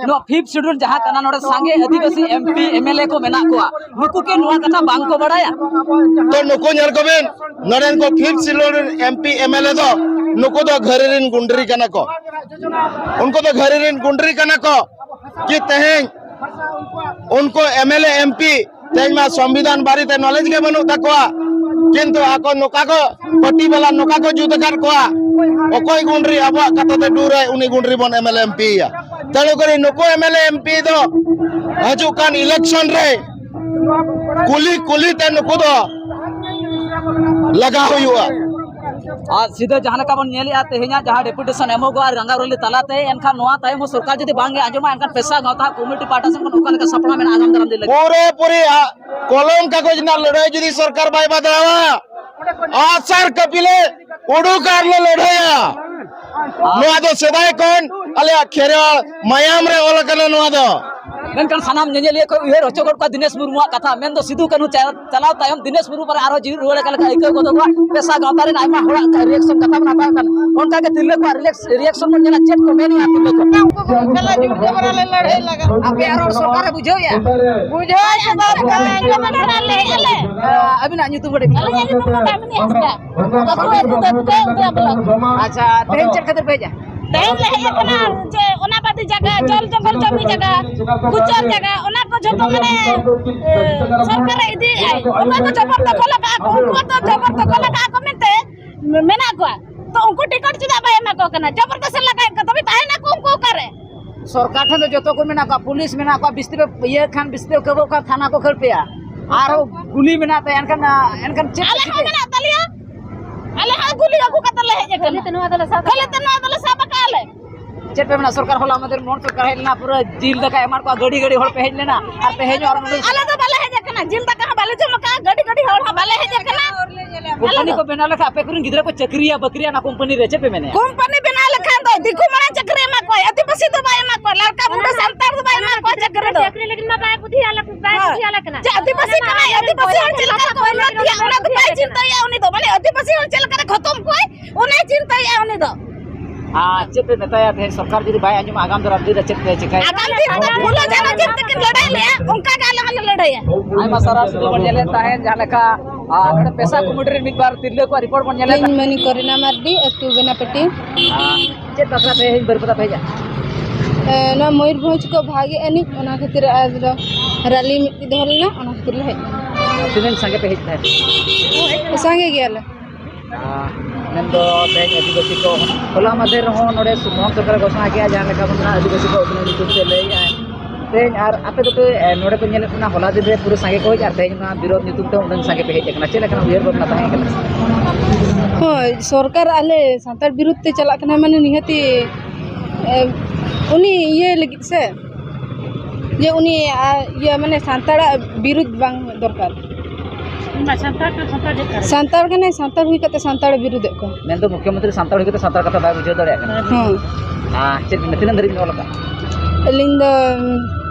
ᱱᱚᱣᱟ ᱯᱷᱤᱯᱛᱷ ᱥᱤᱰᱩᱞ ᱡᱟᱦᱟᱸ ᱠᱟᱱᱟ, ᱱᱚᱰᱮ ᱥᱟᱸᱜᱮ ᱟᱹᱫᱤᱵᱟᱹᱥᱤ M P M L A ᱠᱚ ᱢᱮᱱᱟᱜ ᱠᱚᱣᱟ, ᱱᱩᱠᱩ ᱠᱤ ᱱᱚᱣᱟ ᱠᱟᱛᱷᱟ ᱵᱟᱝ ᱠᱚ ᱵᱟᱲᱟᱭᱟ? ᱛᱚ ᱱᱩᱠᱩ ᱧᱮᱞ ᱠᱚᱵᱤᱱ, ᱱᱚᱰᱮᱱ ᱠᱚ ᱯᱷᱤᱯᱛᱷ ᱥᱤᱰᱩᱞ ᱨᱮᱱ M P M L A ᱫᱚ ᱱᱩᱠᱩ ᱫᱚ ᱜᱷᱟᱹᱨᱤ ᱨᱮᱱ ᱜᱩᱱᱰᱨᱤ ᱠᱟᱱᱟ ᱠᱚ᱾ ᱩᱱᱠᱩ ᱫᱚ ᱜᱷᱟᱹᱨᱤ ᱨᱮᱱ ᱜᱩᱱᱰᱨᱤ ᱠᱟᱱᱟ ᱠᱚ᱾ ᱠᱤ ᱛᱮᱦᱮᱧ ᱩᱱᱠᱩ M L A M P ᱛᱮᱦᱮᱧ ᱢᱟ ᱥᱚᱝᱵᱤᱫᱷᱟᱱ ᱵᱟᱨᱮᱛᱮ ᱱᱚᱞᱮᱡᱽ ᱜᱮ ᱵᱟᱹᱱᱩᱜ ᱛᱟᱠᱚᱣᱟ᱾ ᱠᱤᱱᱛᱩ ᱟᱠᱚ ᱱᱚᱝᱠᱟ ᱠᱚ ᱯᱟᱹᱴᱤ ᱵᱟᱞᱟ ᱱᱚᱝᱠᱟ ᱠᱚ ᱡᱩᱛ ᱟᱠᱟᱫ ᱠᱚᱣᱟ, ᱚᱠᱚᱭ ᱜᱩᱱᱰᱨᱤ ᱟᱵᱚᱣᱟᱜ ᱠᱟᱛᱷᱟ ᱛᱮ ᱰᱩᱨᱟᱭ, ᱩᱱᱤ ᱜᱩᱱᱰᱨᱤ ᱵᱚᱱ M L A M P ᱮᱭᱟ᱾ ᱛᱮᱱᱩ ᱠᱚᱨᱮ ᱱᱩᱠᱩ M L A M P ᱫᱚ ᱦᱤᱡᱩᱜ ᱠᱟᱱ ᱤᱞᱮᱠᱥᱚᱱ ᱨᱮ ᱠᱩᱞᱦᱤ ᱠᱩᱞᱦᱤ ᱛᱮ ᱱᱩᱠᱩ ᱫᱚ ᱞᱟᱜᱟ ᱦᱩᱭᱩᱜᱼᱟ᱾ ᱟᱨ ᱥᱤᱫᱷᱟᱹ ᱡᱟᱦᱟᱸ ᱞᱮᱠᱟ ᱵᱚᱱ ᱧᱮᱞᱮᱜᱼᱟ, ᱛᱮᱦᱮᱧᱟᱜ ᱡᱟᱦᱟᱸ ᱰᱮᱯᱩᱴᱮᱥᱚᱱ ᱮᱢᱚᱜᱚᱜᱼᱟ ᱨᱟᱸᱜᱟᱣ ᱨᱮᱞᱤ ᱛᱟᱞᱟᱛᱮ, ᱮᱱᱠᱷᱟᱱ ᱱᱚᱣᱟ ᱛᱟᱭᱚᱢ ᱦᱚᱸ ᱥᱚᱨᱠᱟᱨ ᱡᱩᱫᱤ ᱵᱟᱝ ᱮ ᱟᱸᱡᱚᱢᱟ, ᱮᱱᱠᱷᱟᱱ ᱯᱮᱥᱟ ᱜᱟᱶᱛᱟ ᱠᱚᱢᱤᱴᱤ ᱯᱟᱦᱴᱟ ᱥᱮᱱ ᱠᱷᱚᱱ ᱚᱠᱟ ᱞᱮᱠᱟ ᱥᱟᱯᱲᱟᱣ ᱢᱮᱱᱟᱜᱼᱟ ᱟᱜᱟᱢ ᱫᱟᱨᱟᱢ ᱫᱤᱱ ᱞᱟᱹᱜᱤᱫ? ᱯᱩᱨᱟᱹᱯᱩᱨᱤ ᱟ-, ᱠᱚᱞᱚᱢ ᱠᱟᱜᱚᱡᱽ ᱨᱮᱱᱟᱜ ᱞᱟᱹᱲᱦᱟᱹᱭ ᱡᱩᱫᱤ ᱥᱚᱨᱠᱟᱨ ᱵᱟᱭ ᱵᱟᱫᱷᱟᱣᱟ, ᱟᱜᱼᱥᱟᱨ ᱠᱟᱹᱯᱤ ᱞᱮ ᱩᱰᱩᱠᱟ ᱟᱨ ᱞᱮ ᱞᱟᱹᱲᱦᱟᱹᱭᱟ᱾ ᱱᱚᱣᱟ ᱫᱚ ᱥᱮᱫᱟᱭ ᱠᱷᱚᱱ ᱟᱞᱮᱭᱟᱜ ᱠᱷᱮᱨᱣᱟᱲ ᱢᱟᱭᱟᱢ ᱨᱮ ᱚᱞ ᱟᱠᱟᱱᱟ ᱱᱚᱣᱟ ᱫᱚ᱾ ᱢᱮᱱᱠᱷᱟᱱ ᱥᱟᱱᱟᱢ ᱧᱮᱧᱮᱞᱤᱭᱟᱹ ᱠᱚ ᱩᱭᱦᱟᱹᱨ ᱦᱚᱪᱚ ᱜᱚᱫ ᱠᱚᱣᱟ ᱫᱤᱱᱮᱥ ᱢᱩᱨᱢᱩᱣᱟᱜ ᱠᱟᱛᱷᱟ, ᱢᱮᱱᱫᱚ ᱥᱤᱫᱩ ᱠᱟᱹᱱᱦᱩ ᱪᱟ-, ᱪᱟᱞᱟᱣ ᱛᱟᱭᱚᱢ ᱫᱤᱱᱮᱥ ᱢᱩᱨᱢᱩ ᱯᱟᱞᱮ ᱟᱨᱦᱚᱸ ᱡᱤᱣᱤᱫ ᱨᱩᱣᱟᱹᱲ ᱟᱠᱟᱱ ᱞᱮᱠᱟ ᱟᱹᱭᱠᱟᱹᱣ ᱜᱚᱫᱚᱜᱚᱜᱼᱟ᱾ ᱯᱮᱥᱟ ᱜᱟᱶᱛᱟ ᱨᱮᱱ ᱟᱭᱢᱟ ᱦᱚᱲᱟᱜ reaction ᱠᱟᱛᱷᱟ ᱵᱚᱱ ᱦᱟᱛᱟᱣᱮᱫ ᱠᱟᱱ, ᱚᱱᱠᱟᱜᱮ ᱛᱤᱨᱞᱟᱹ ᱠᱚᱣᱟᱜ ᱨᱤᱞᱮᱠᱥ-, reaction ᱵᱚᱱ ᱧᱮᱞᱟ, ᱪᱮᱫ ᱠᱚ ᱢᱮᱱᱮᱜᱼᱟ ᱛᱤᱨᱞᱟᱹ ᱠᱚ? ᱩᱱᱠᱩ ᱠᱚ ᱠᱷᱮᱞᱟ ᱡᱩᱲᱩ ᱡᱚᱵᱨᱟ ᱞᱮ ᱞᱟᱹᱲᱦᱟᱹᱭ ᱞᱟᱜᱟ᱾ ᱟᱯᱮᱭᱟᱜ ᱨᱚᱲ ᱥᱚᱨᱠᱟᱨᱮ ᱵᱩᱡᱷᱟᱹᱣᱮᱜᱼᱟ? ᱵᱩᱡᱷᱟᱹᱣᱮᱫ ᱠᱟᱱ ᱜᱮᱭᱟ, ᱞᱟᱹᱭᱮᱫᱼᱟ ᱞᱮ᱾ ᱟᱹᱵᱤᱱᱟᱜ ᱧᱩᱛᱩᱢ ᱠᱟᱹᱴᱤᱡ? ᱟᱹᱞᱤᱧᱟᱜ ᱧᱩᱛᱩᱢ ᱫᱚ ᱠᱟᱢᱤᱱᱤ ᱦᱟᱸᱥᱫᱟ᱾ ᱟᱹᱛᱩ ᱫᱚ ᱛᱩᱠᱟᱹ ᱩᱛᱨᱟ ᱵᱞᱚᱠ᱾ ᱟᱪᱪᱷᱟ, ᱛᱮᱦᱮᱧ ᱪᱮᱫ ᱠᱷᱟᱹᱛᱤᱨ ᱯᱮ ᱦᱮᱡ ᱮᱱᱟ? ᱛᱮᱦᱮᱧ ᱞᱮ ᱦᱮᱡ ᱟᱠᱟᱱᱟ ᱡᱮ ᱚᱱᱟ ᱵᱟᱫᱤ ᱡᱟᱭᱜᱟ, ᱡᱚᱞ ᱡᱚᱝᱜᱚᱞ ᱡᱚᱢᱤ ᱡᱟᱭᱜᱟ, ᱩᱪᱟᱹᱲ ᱡᱟᱭᱜᱟ, ᱚᱱᱟ ᱠᱚ ᱡᱚᱛᱚ ᱢᱟᱱᱮ, ᱮ, ᱥᱚᱨᱠᱟᱨᱮ ᱤᱫᱤᱭᱮᱫᱼᱟᱭ᱾ ᱚᱠᱚᱭ ᱠᱚ ᱡᱚᱵᱚᱨ ᱫᱚᱠᱷᱚᱞ ᱟᱠᱟᱫᱼᱟ ᱠᱚ, ᱩᱱᱠᱩ ᱦᱚᱸᱛᱚ ᱡᱚᱵᱚᱨ ᱫᱚᱠᱷᱚᱞ ᱟᱠᱟᱫᱼᱟ ᱠᱚ ᱢᱮᱱᱛᱮ ᱢᱮᱱᱟᱜ ᱠᱚᱣᱟ᱾ ᱛᱚ ᱩᱱᱠᱩ ᱴᱤᱠᱤᱴ ᱪᱮᱫᱟᱜ ᱵᱟᱭ ᱮᱢᱟ ᱠᱚ ᱠᱟᱱᱟ? ᱡᱚᱵᱚᱨᱫᱚᱥᱛᱤ ᱞᱟᱜᱟᱭᱮᱫ ᱠᱚᱣᱟ, ᱛᱚᱵᱮ ᱛᱟᱦᱮᱱᱟᱠᱚ ᱩᱱᱠᱩ ᱚᱠᱟᱨᱮ? ᱥᱚᱨᱠᱟᱨ ᱴᱷᱮᱱ ᱫᱚ ᱡᱚᱛᱚ ᱠᱚ ᱢᱮᱱᱟᱜ ᱠᱚᱣᱟ, ᱯᱩᱞᱤᱥ ᱢᱮᱱᱟᱜ ᱠᱚᱣᱟ, ᱵᱤᱥᱛᱤ ᱯᱮ ᱤᱭᱟᱹ ᱠᱷᱟᱱ, ᱵᱤᱥᱛᱤ ᱯᱮ ᱠᱟᱹᱵᱟᱹᱜ ᱠᱷᱟᱱ ᱛᱷᱟᱱᱟ ᱠᱚ ᱠᱷᱟᱹᱲ ᱯᱮᱭᱟ᱾ ᱟᱨᱦᱚᱸ ᱜᱩᱞᱤ ᱢᱮᱱᱟᱜ ᱛᱟᱭᱟ, ᱮᱱᱠᱷᱟᱱ, ᱮᱱᱠᱷᱟᱱ ᱪᱮᱫ ᱟᱞᱮ ᱯᱮ ᱦᱚᱸ ᱪᱤᱠᱟᱹᱭᱟ? ᱢᱮᱱᱟᱜ ᱛᱟᱞᱮᱭᱟ, ᱟᱞᱮ ᱦᱚᱸ ᱜᱩᱞᱤ ᱟᱹᱜᱩ ᱠᱟᱛᱮ ᱞᱮ ᱦᱮᱡ ᱟᱠᱟᱱᱟ᱾ ᱠᱷᱟᱹᱞᱤ ᱛᱮ ᱱᱚᱣᱟ ᱫᱚᱞᱮ ᱥᱟᱵ ᱠᱷᱟᱹᱞᱤ ᱛᱮ ᱱᱚᱣᱟ ᱫᱚᱞᱮ ᱥᱟᱵ ᱟᱠᱟᱫᱼᱟ ᱞᱮ᱾ ᱪᱮᱫ ᱯᱮ ᱢᱮᱱᱟ, ᱥᱚᱨᱠᱟᱨ ᱦᱚᱞᱟ ᱢᱟᱫᱷᱮᱨ ᱢᱚᱬᱮ ᱥᱚᱨᱠᱟᱨ ᱦᱮᱡ ᱞᱮᱱᱟ, ᱯᱩᱨᱟᱹ ᱡᱤᱞ ᱫᱟᱠᱟ ᱮᱢᱟᱫ ᱠᱚᱣᱟ, ᱜᱟᱹᱰᱤ ᱜᱟᱹᱰᱤ ᱦᱚᱲ ᱯᱮ ᱦᱮᱡ ᱞᱮᱱᱟ, ᱟᱨ ᱯᱮ ᱦᱮᱡ ᱧᱚᱜ ᱟᱨ ᱱᱚᱰᱮ ᱟᱞᱮ ᱫᱚ ᱵᱟᱞᱮ ᱦᱮᱡ ᱟᱠᱟᱱᱟ, ᱡᱤᱞ ᱫᱟᱠᱟ ᱦᱚᱸ ᱵᱟᱞᱮ ᱡᱚᱢ ᱟᱠᱟᱫᱼᱟ, ᱜᱟᱹᱰᱤ ᱜᱟᱹᱰᱤ ᱦᱚᱲ ᱦᱚᱸ ᱵᱟᱞᱮ ᱦᱮᱡ ᱟᱠᱟᱱᱟ᱾ ᱠᱳᱢᱯᱟᱱᱤ ᱠᱚ ᱵᱮᱱᱟᱣ ᱞᱮᱠᱷᱟᱱ ᱟᱯᱮ ᱠᱚᱨᱮᱱ ᱜᱤᱫᱽᱨᱟᱹ ᱠᱚ ᱪᱟᱹᱠᱨᱤᱭᱟ, ᱵᱟᱹᱠᱨᱤᱭᱟ ᱚᱱᱟ ᱠᱳᱢᱯᱟᱱᱤ ᱨᱮ, ᱪᱮᱫ ᱯᱮ ᱢᱮᱱᱮᱫᱼᱟ? ᱠᱳᱢᱯᱟᱱᱤ ᱵᱮᱱᱟᱣ ᱞᱮᱠᱷᱟᱱ ᱫᱚ ᱫᱤᱠᱩ ᱢᱟᱲᱟᱝ ᱪᱟᱹᱠᱨᱤ ᱮᱢᱟ ᱠᱚᱣᱟᱭ, ᱟᱹᱫᱤᱵᱟᱹᱥᱤ ᱫᱚ ᱵᱟᱭ ᱮᱢᱟ ᱠᱚᱣᱟ, ᱞᱟᱲᱠᱟ ᱢᱩᱸᱰᱟᱹ ᱥᱟᱱᱛᱟᱲ ᱫᱚ ᱵᱟᱭ ᱮᱢᱟ ᱠᱚᱣᱟ ᱪᱟᱹᱠᱨᱤ ᱫᱚ᱾ ᱪᱟᱹᱠᱨᱤ ᱞᱟᱹᱜᱤᱫ ᱢᱟ ᱵᱟᱭ ᱵᱩᱫᱷᱤ ᱟᱞᱮ, ᱵᱟᱭ ᱦᱮᱸ᱾ ᱵᱩᱫᱷᱤ ᱟᱞᱮ ᱠᱟᱱᱟ᱾ ᱡᱮ ᱟᱹᱫᱤᱵᱟᱹᱥᱤ ᱠᱟᱱᱟᱭ, ᱟᱹᱫᱤᱵᱟᱹᱥᱤ ᱦᱚᱲ ᱪᱮᱫ ᱞᱮᱠᱟ ᱨᱮᱠᱚ ᱩᱱᱱᱚᱛᱤᱭᱟ, ᱚᱱᱟ ᱫᱚ ᱵᱟᱭ ᱪᱤᱱᱛᱟᱹᱭᱟ ᱩᱱᱤ ᱫᱚ, ᱢᱟᱱᱮ ᱟᱹᱫᱤᱵᱟᱹᱥᱤ ᱦᱚᱲ ᱪᱮᱫ ᱞᱮᱠᱟ ᱨᱮ ᱠᱷᱚᱛᱚᱢ ᱠᱚᱣᱟᱭ, ᱚᱱᱟᱭ ᱪᱤᱱᱛᱟᱹᱭᱟ ᱩᱱᱤ ᱫᱚ᱾ ᱟᱨ ᱪᱮᱫ ᱯᱮ ᱢᱮᱛᱟᱭᱟ ᱛᱮᱦᱮᱧ, ᱥᱚᱨᱠᱟᱨ ᱡᱩᱫᱤ ᱵᱟᱭ ᱟᱸᱡᱚᱢᱟ, ᱟᱜᱟᱢ ᱫᱟᱨᱟᱢ ᱫᱤᱱ ᱨᱮ ᱪᱮᱫ ᱯᱮ ᱪᱤᱠᱟᱹᱭᱟ? ᱟᱜᱟᱢ ᱫᱤᱱ ᱨᱮ ᱯᱷᱩᱞᱳ ᱡᱷᱟᱱᱳ ᱪᱮᱫ ᱞᱮᱠᱟ ᱠᱤᱱ ᱞᱟᱹᱲᱦᱟᱹᱭ ᱞᱮᱜᱼᱟ, ᱚᱱᱠᱟ ᱜᱮ ᱟᱞᱮ ᱦᱚᱸᱞᱮ ᱞᱟᱹᱲᱦᱟᱹᱭᱟ᱾ ᱟᱭᱢᱟ ᱥᱟᱨᱦᱟᱣ᱾ ᱥᱤᱫᱷᱟᱹ ᱵᱚᱱ ᱧᱮᱞᱮᱫ ᱛᱟᱦᱮᱸᱫ ᱡᱟᱦᱟᱸ ᱞᱮᱠᱟ, ᱟᱨ ᱱᱚᱰᱮ ᱯᱮᱥᱟ ᱠᱚᱢᱤᱴᱤ ᱨᱮᱱ ᱢᱤᱫ ᱵᱟᱨ ᱛᱤᱨᱞᱟᱹ ᱠᱚᱣᱟᱜ ᱨᱤᱯᱳᱨᱴ ᱵᱚᱱ ᱧᱮᱞᱮᱫ ᱤᱧ ᱛᱟᱦᱮᱸᱫ᱾ ᱢᱟᱹᱱᱤ ᱠᱚᱨᱤᱱᱟ ᱢᱟᱨᱰᱤ, ᱟᱹᱛᱩ ᱵᱮᱱᱟᱯᱟᱴᱤ᱾ ᱟᱨ ᱪᱮᱫ ᱵᱟᱠᱷᱨᱟ ᱛᱮ ᱛᱮᱦᱮᱧ ᱵᱟᱹᱨᱯᱟᱫᱟ ᱯᱮ ᱦᱮᱡ ᱟᱠᱟᱱᱟ? ᱮ, ᱱᱚᱣᱟ ᱢᱚᱭᱩᱨᱵᱷᱚᱸᱡᱽ ᱠᱚ ᱵᱷᱟᱜᱮ ᱟᱹᱱᱤᱡ, ᱚᱱᱟ ᱠᱷᱟᱹᱛᱤᱨ ᱟᱨ ᱨᱟᱞᱤ ᱢᱤᱫᱴᱤᱡ ᱫᱚᱦᱚ ᱞᱮᱱᱟ, ᱚᱱᱟ ᱠᱷᱟᱹᱛᱤᱨ ᱞᱮ ᱦᱮᱡ ᱮᱱᱟ᱾ ᱛᱤᱱᱟᱹᱜ ᱥᱟᱸᱜᱮ ᱯᱮ ᱦᱮᱡ ᱛᱟᱦᱮᱸᱫ? ᱥᱟᱸᱜᱮ ᱜᱮᱭᱟᱞᱮ᱾ ᱟᱨ ᱢᱮᱱᱫᱚ ᱛᱮᱦᱮᱧ ᱟᱹᱫᱤᱵᱟᱹᱥᱤ ᱠᱚ, ᱦᱚᱞᱟ ᱢᱟᱫᱷᱮᱨ ᱨᱮᱦᱚᱸ ᱱᱚᱰᱮ ᱢᱚᱦᱚᱱ ᱥᱚᱨᱠᱟᱨᱮ ᱜᱷᱳᱥᱚᱱᱟ ᱠᱮᱜᱼᱟ, ᱡᱟᱦᱟᱸ ᱞᱮᱠᱟ ᱵᱚᱱ ᱢᱮᱱᱟ ᱟᱹᱫᱤᱵᱟᱹᱥᱤ ᱠᱚ ᱩᱛᱱᱟᱹᱣ ᱧᱩᱛᱩᱢ ᱛᱮ ᱞᱟᱹᱭᱮᱜᱼᱟᱭ᱾ ᱛᱮᱦᱮᱧ ᱟᱨ ᱟᱯᱮ ᱫᱚᱯᱮ, ᱮ, ᱱᱚᱰᱮ ᱠᱚ ᱧᱮᱞᱮᱫ ᱵᱚᱱᱟ, ᱦᱚᱞᱟ ᱫᱤᱱ ᱨᱮ ᱯᱩᱨᱟᱹ ᱥᱟᱸᱜᱮ ᱠᱚ ᱦᱮᱡ, ᱟᱨ ᱛᱮᱦᱮᱧ ᱱᱚᱣᱟ ᱵᱤᱨᱳᱫᱷ ᱧᱩᱛᱩᱢ ᱛᱮ ᱩᱱᱟᱹᱝ ᱥᱟᱸᱜᱮ ᱯᱮ ᱦᱮᱡ ᱟᱠᱟᱱᱟ, ᱪᱮᱫ ᱞᱮᱠᱟᱱᱟᱜ ᱩᱭᱦᱟᱹᱨ ᱵᱷᱟᱵᱽᱱᱟ ᱛᱟᱦᱮᱸ ᱠᱟᱱᱟ? ᱦᱳᱭ, ᱥᱚᱨᱠᱟᱨ ᱟᱞᱮ ᱥᱟᱱᱛᱟᱲ ᱵᱤᱨᱩᱫᱷ ᱛᱮ ᱪᱟᱞᱟᱜ ᱠᱟᱱᱟ, ᱢᱟᱱᱮ ᱱᱤᱦᱟᱹᱛᱤ, ᱮ, ᱩᱱᱤ ᱤᱭᱟᱹ ᱞᱟᱹᱜᱤᱫ ᱥᱮ, ᱡᱮ ᱩᱱᱤ, ᱟ, ᱤᱭᱟᱹ, ᱢᱟᱱᱮ ᱥᱟᱱᱛᱟᱲᱟᱜ ᱵᱤᱨᱩᱫᱷ ᱵᱟᱝ ᱫᱚᱨᱠᱟᱨ᱾ ᱚᱱᱟ ᱥᱟᱱᱛᱟᱲ ᱠᱟᱱ ᱥᱟᱱᱛᱟᱲ ᱪᱮᱫ ᱠᱟᱱᱟ? ᱥᱟᱱᱛᱟᱲ ᱠᱟᱱᱟᱭ, ᱥᱟᱱᱛᱟᱲ ᱦᱩᱭ ᱠᱟᱛᱮ ᱥᱟᱱᱛᱟᱲᱮ ᱵᱤᱨᱩᱫᱷᱮᱫ ᱠᱚᱣᱟ᱾ ᱢᱮᱱᱫᱚ ᱢᱩᱠᱷᱭᱚᱢᱚᱱᱛᱨᱤ ᱥᱟᱱᱛᱟᱲ ᱦᱩᱭ ᱠᱟᱛᱮ ᱥᱟᱱᱛᱟᱲ ᱠᱟᱛᱷᱟ ᱵᱟᱭ ᱵᱩᱡᱷᱟᱹᱣ ᱫᱟᱲᱮᱭᱟᱜ ᱠᱟᱱᱟ᱾ ᱦᱮᱸ᱾ ᱟᱨ ᱪᱮᱫ, ᱛᱤᱱᱟᱹᱜ ᱫᱷᱟᱹᱨᱤᱡ ᱵᱤᱱ ᱚᱞ ᱟᱠᱟᱫ? ᱟᱹᱞᱤᱧ ᱫᱚ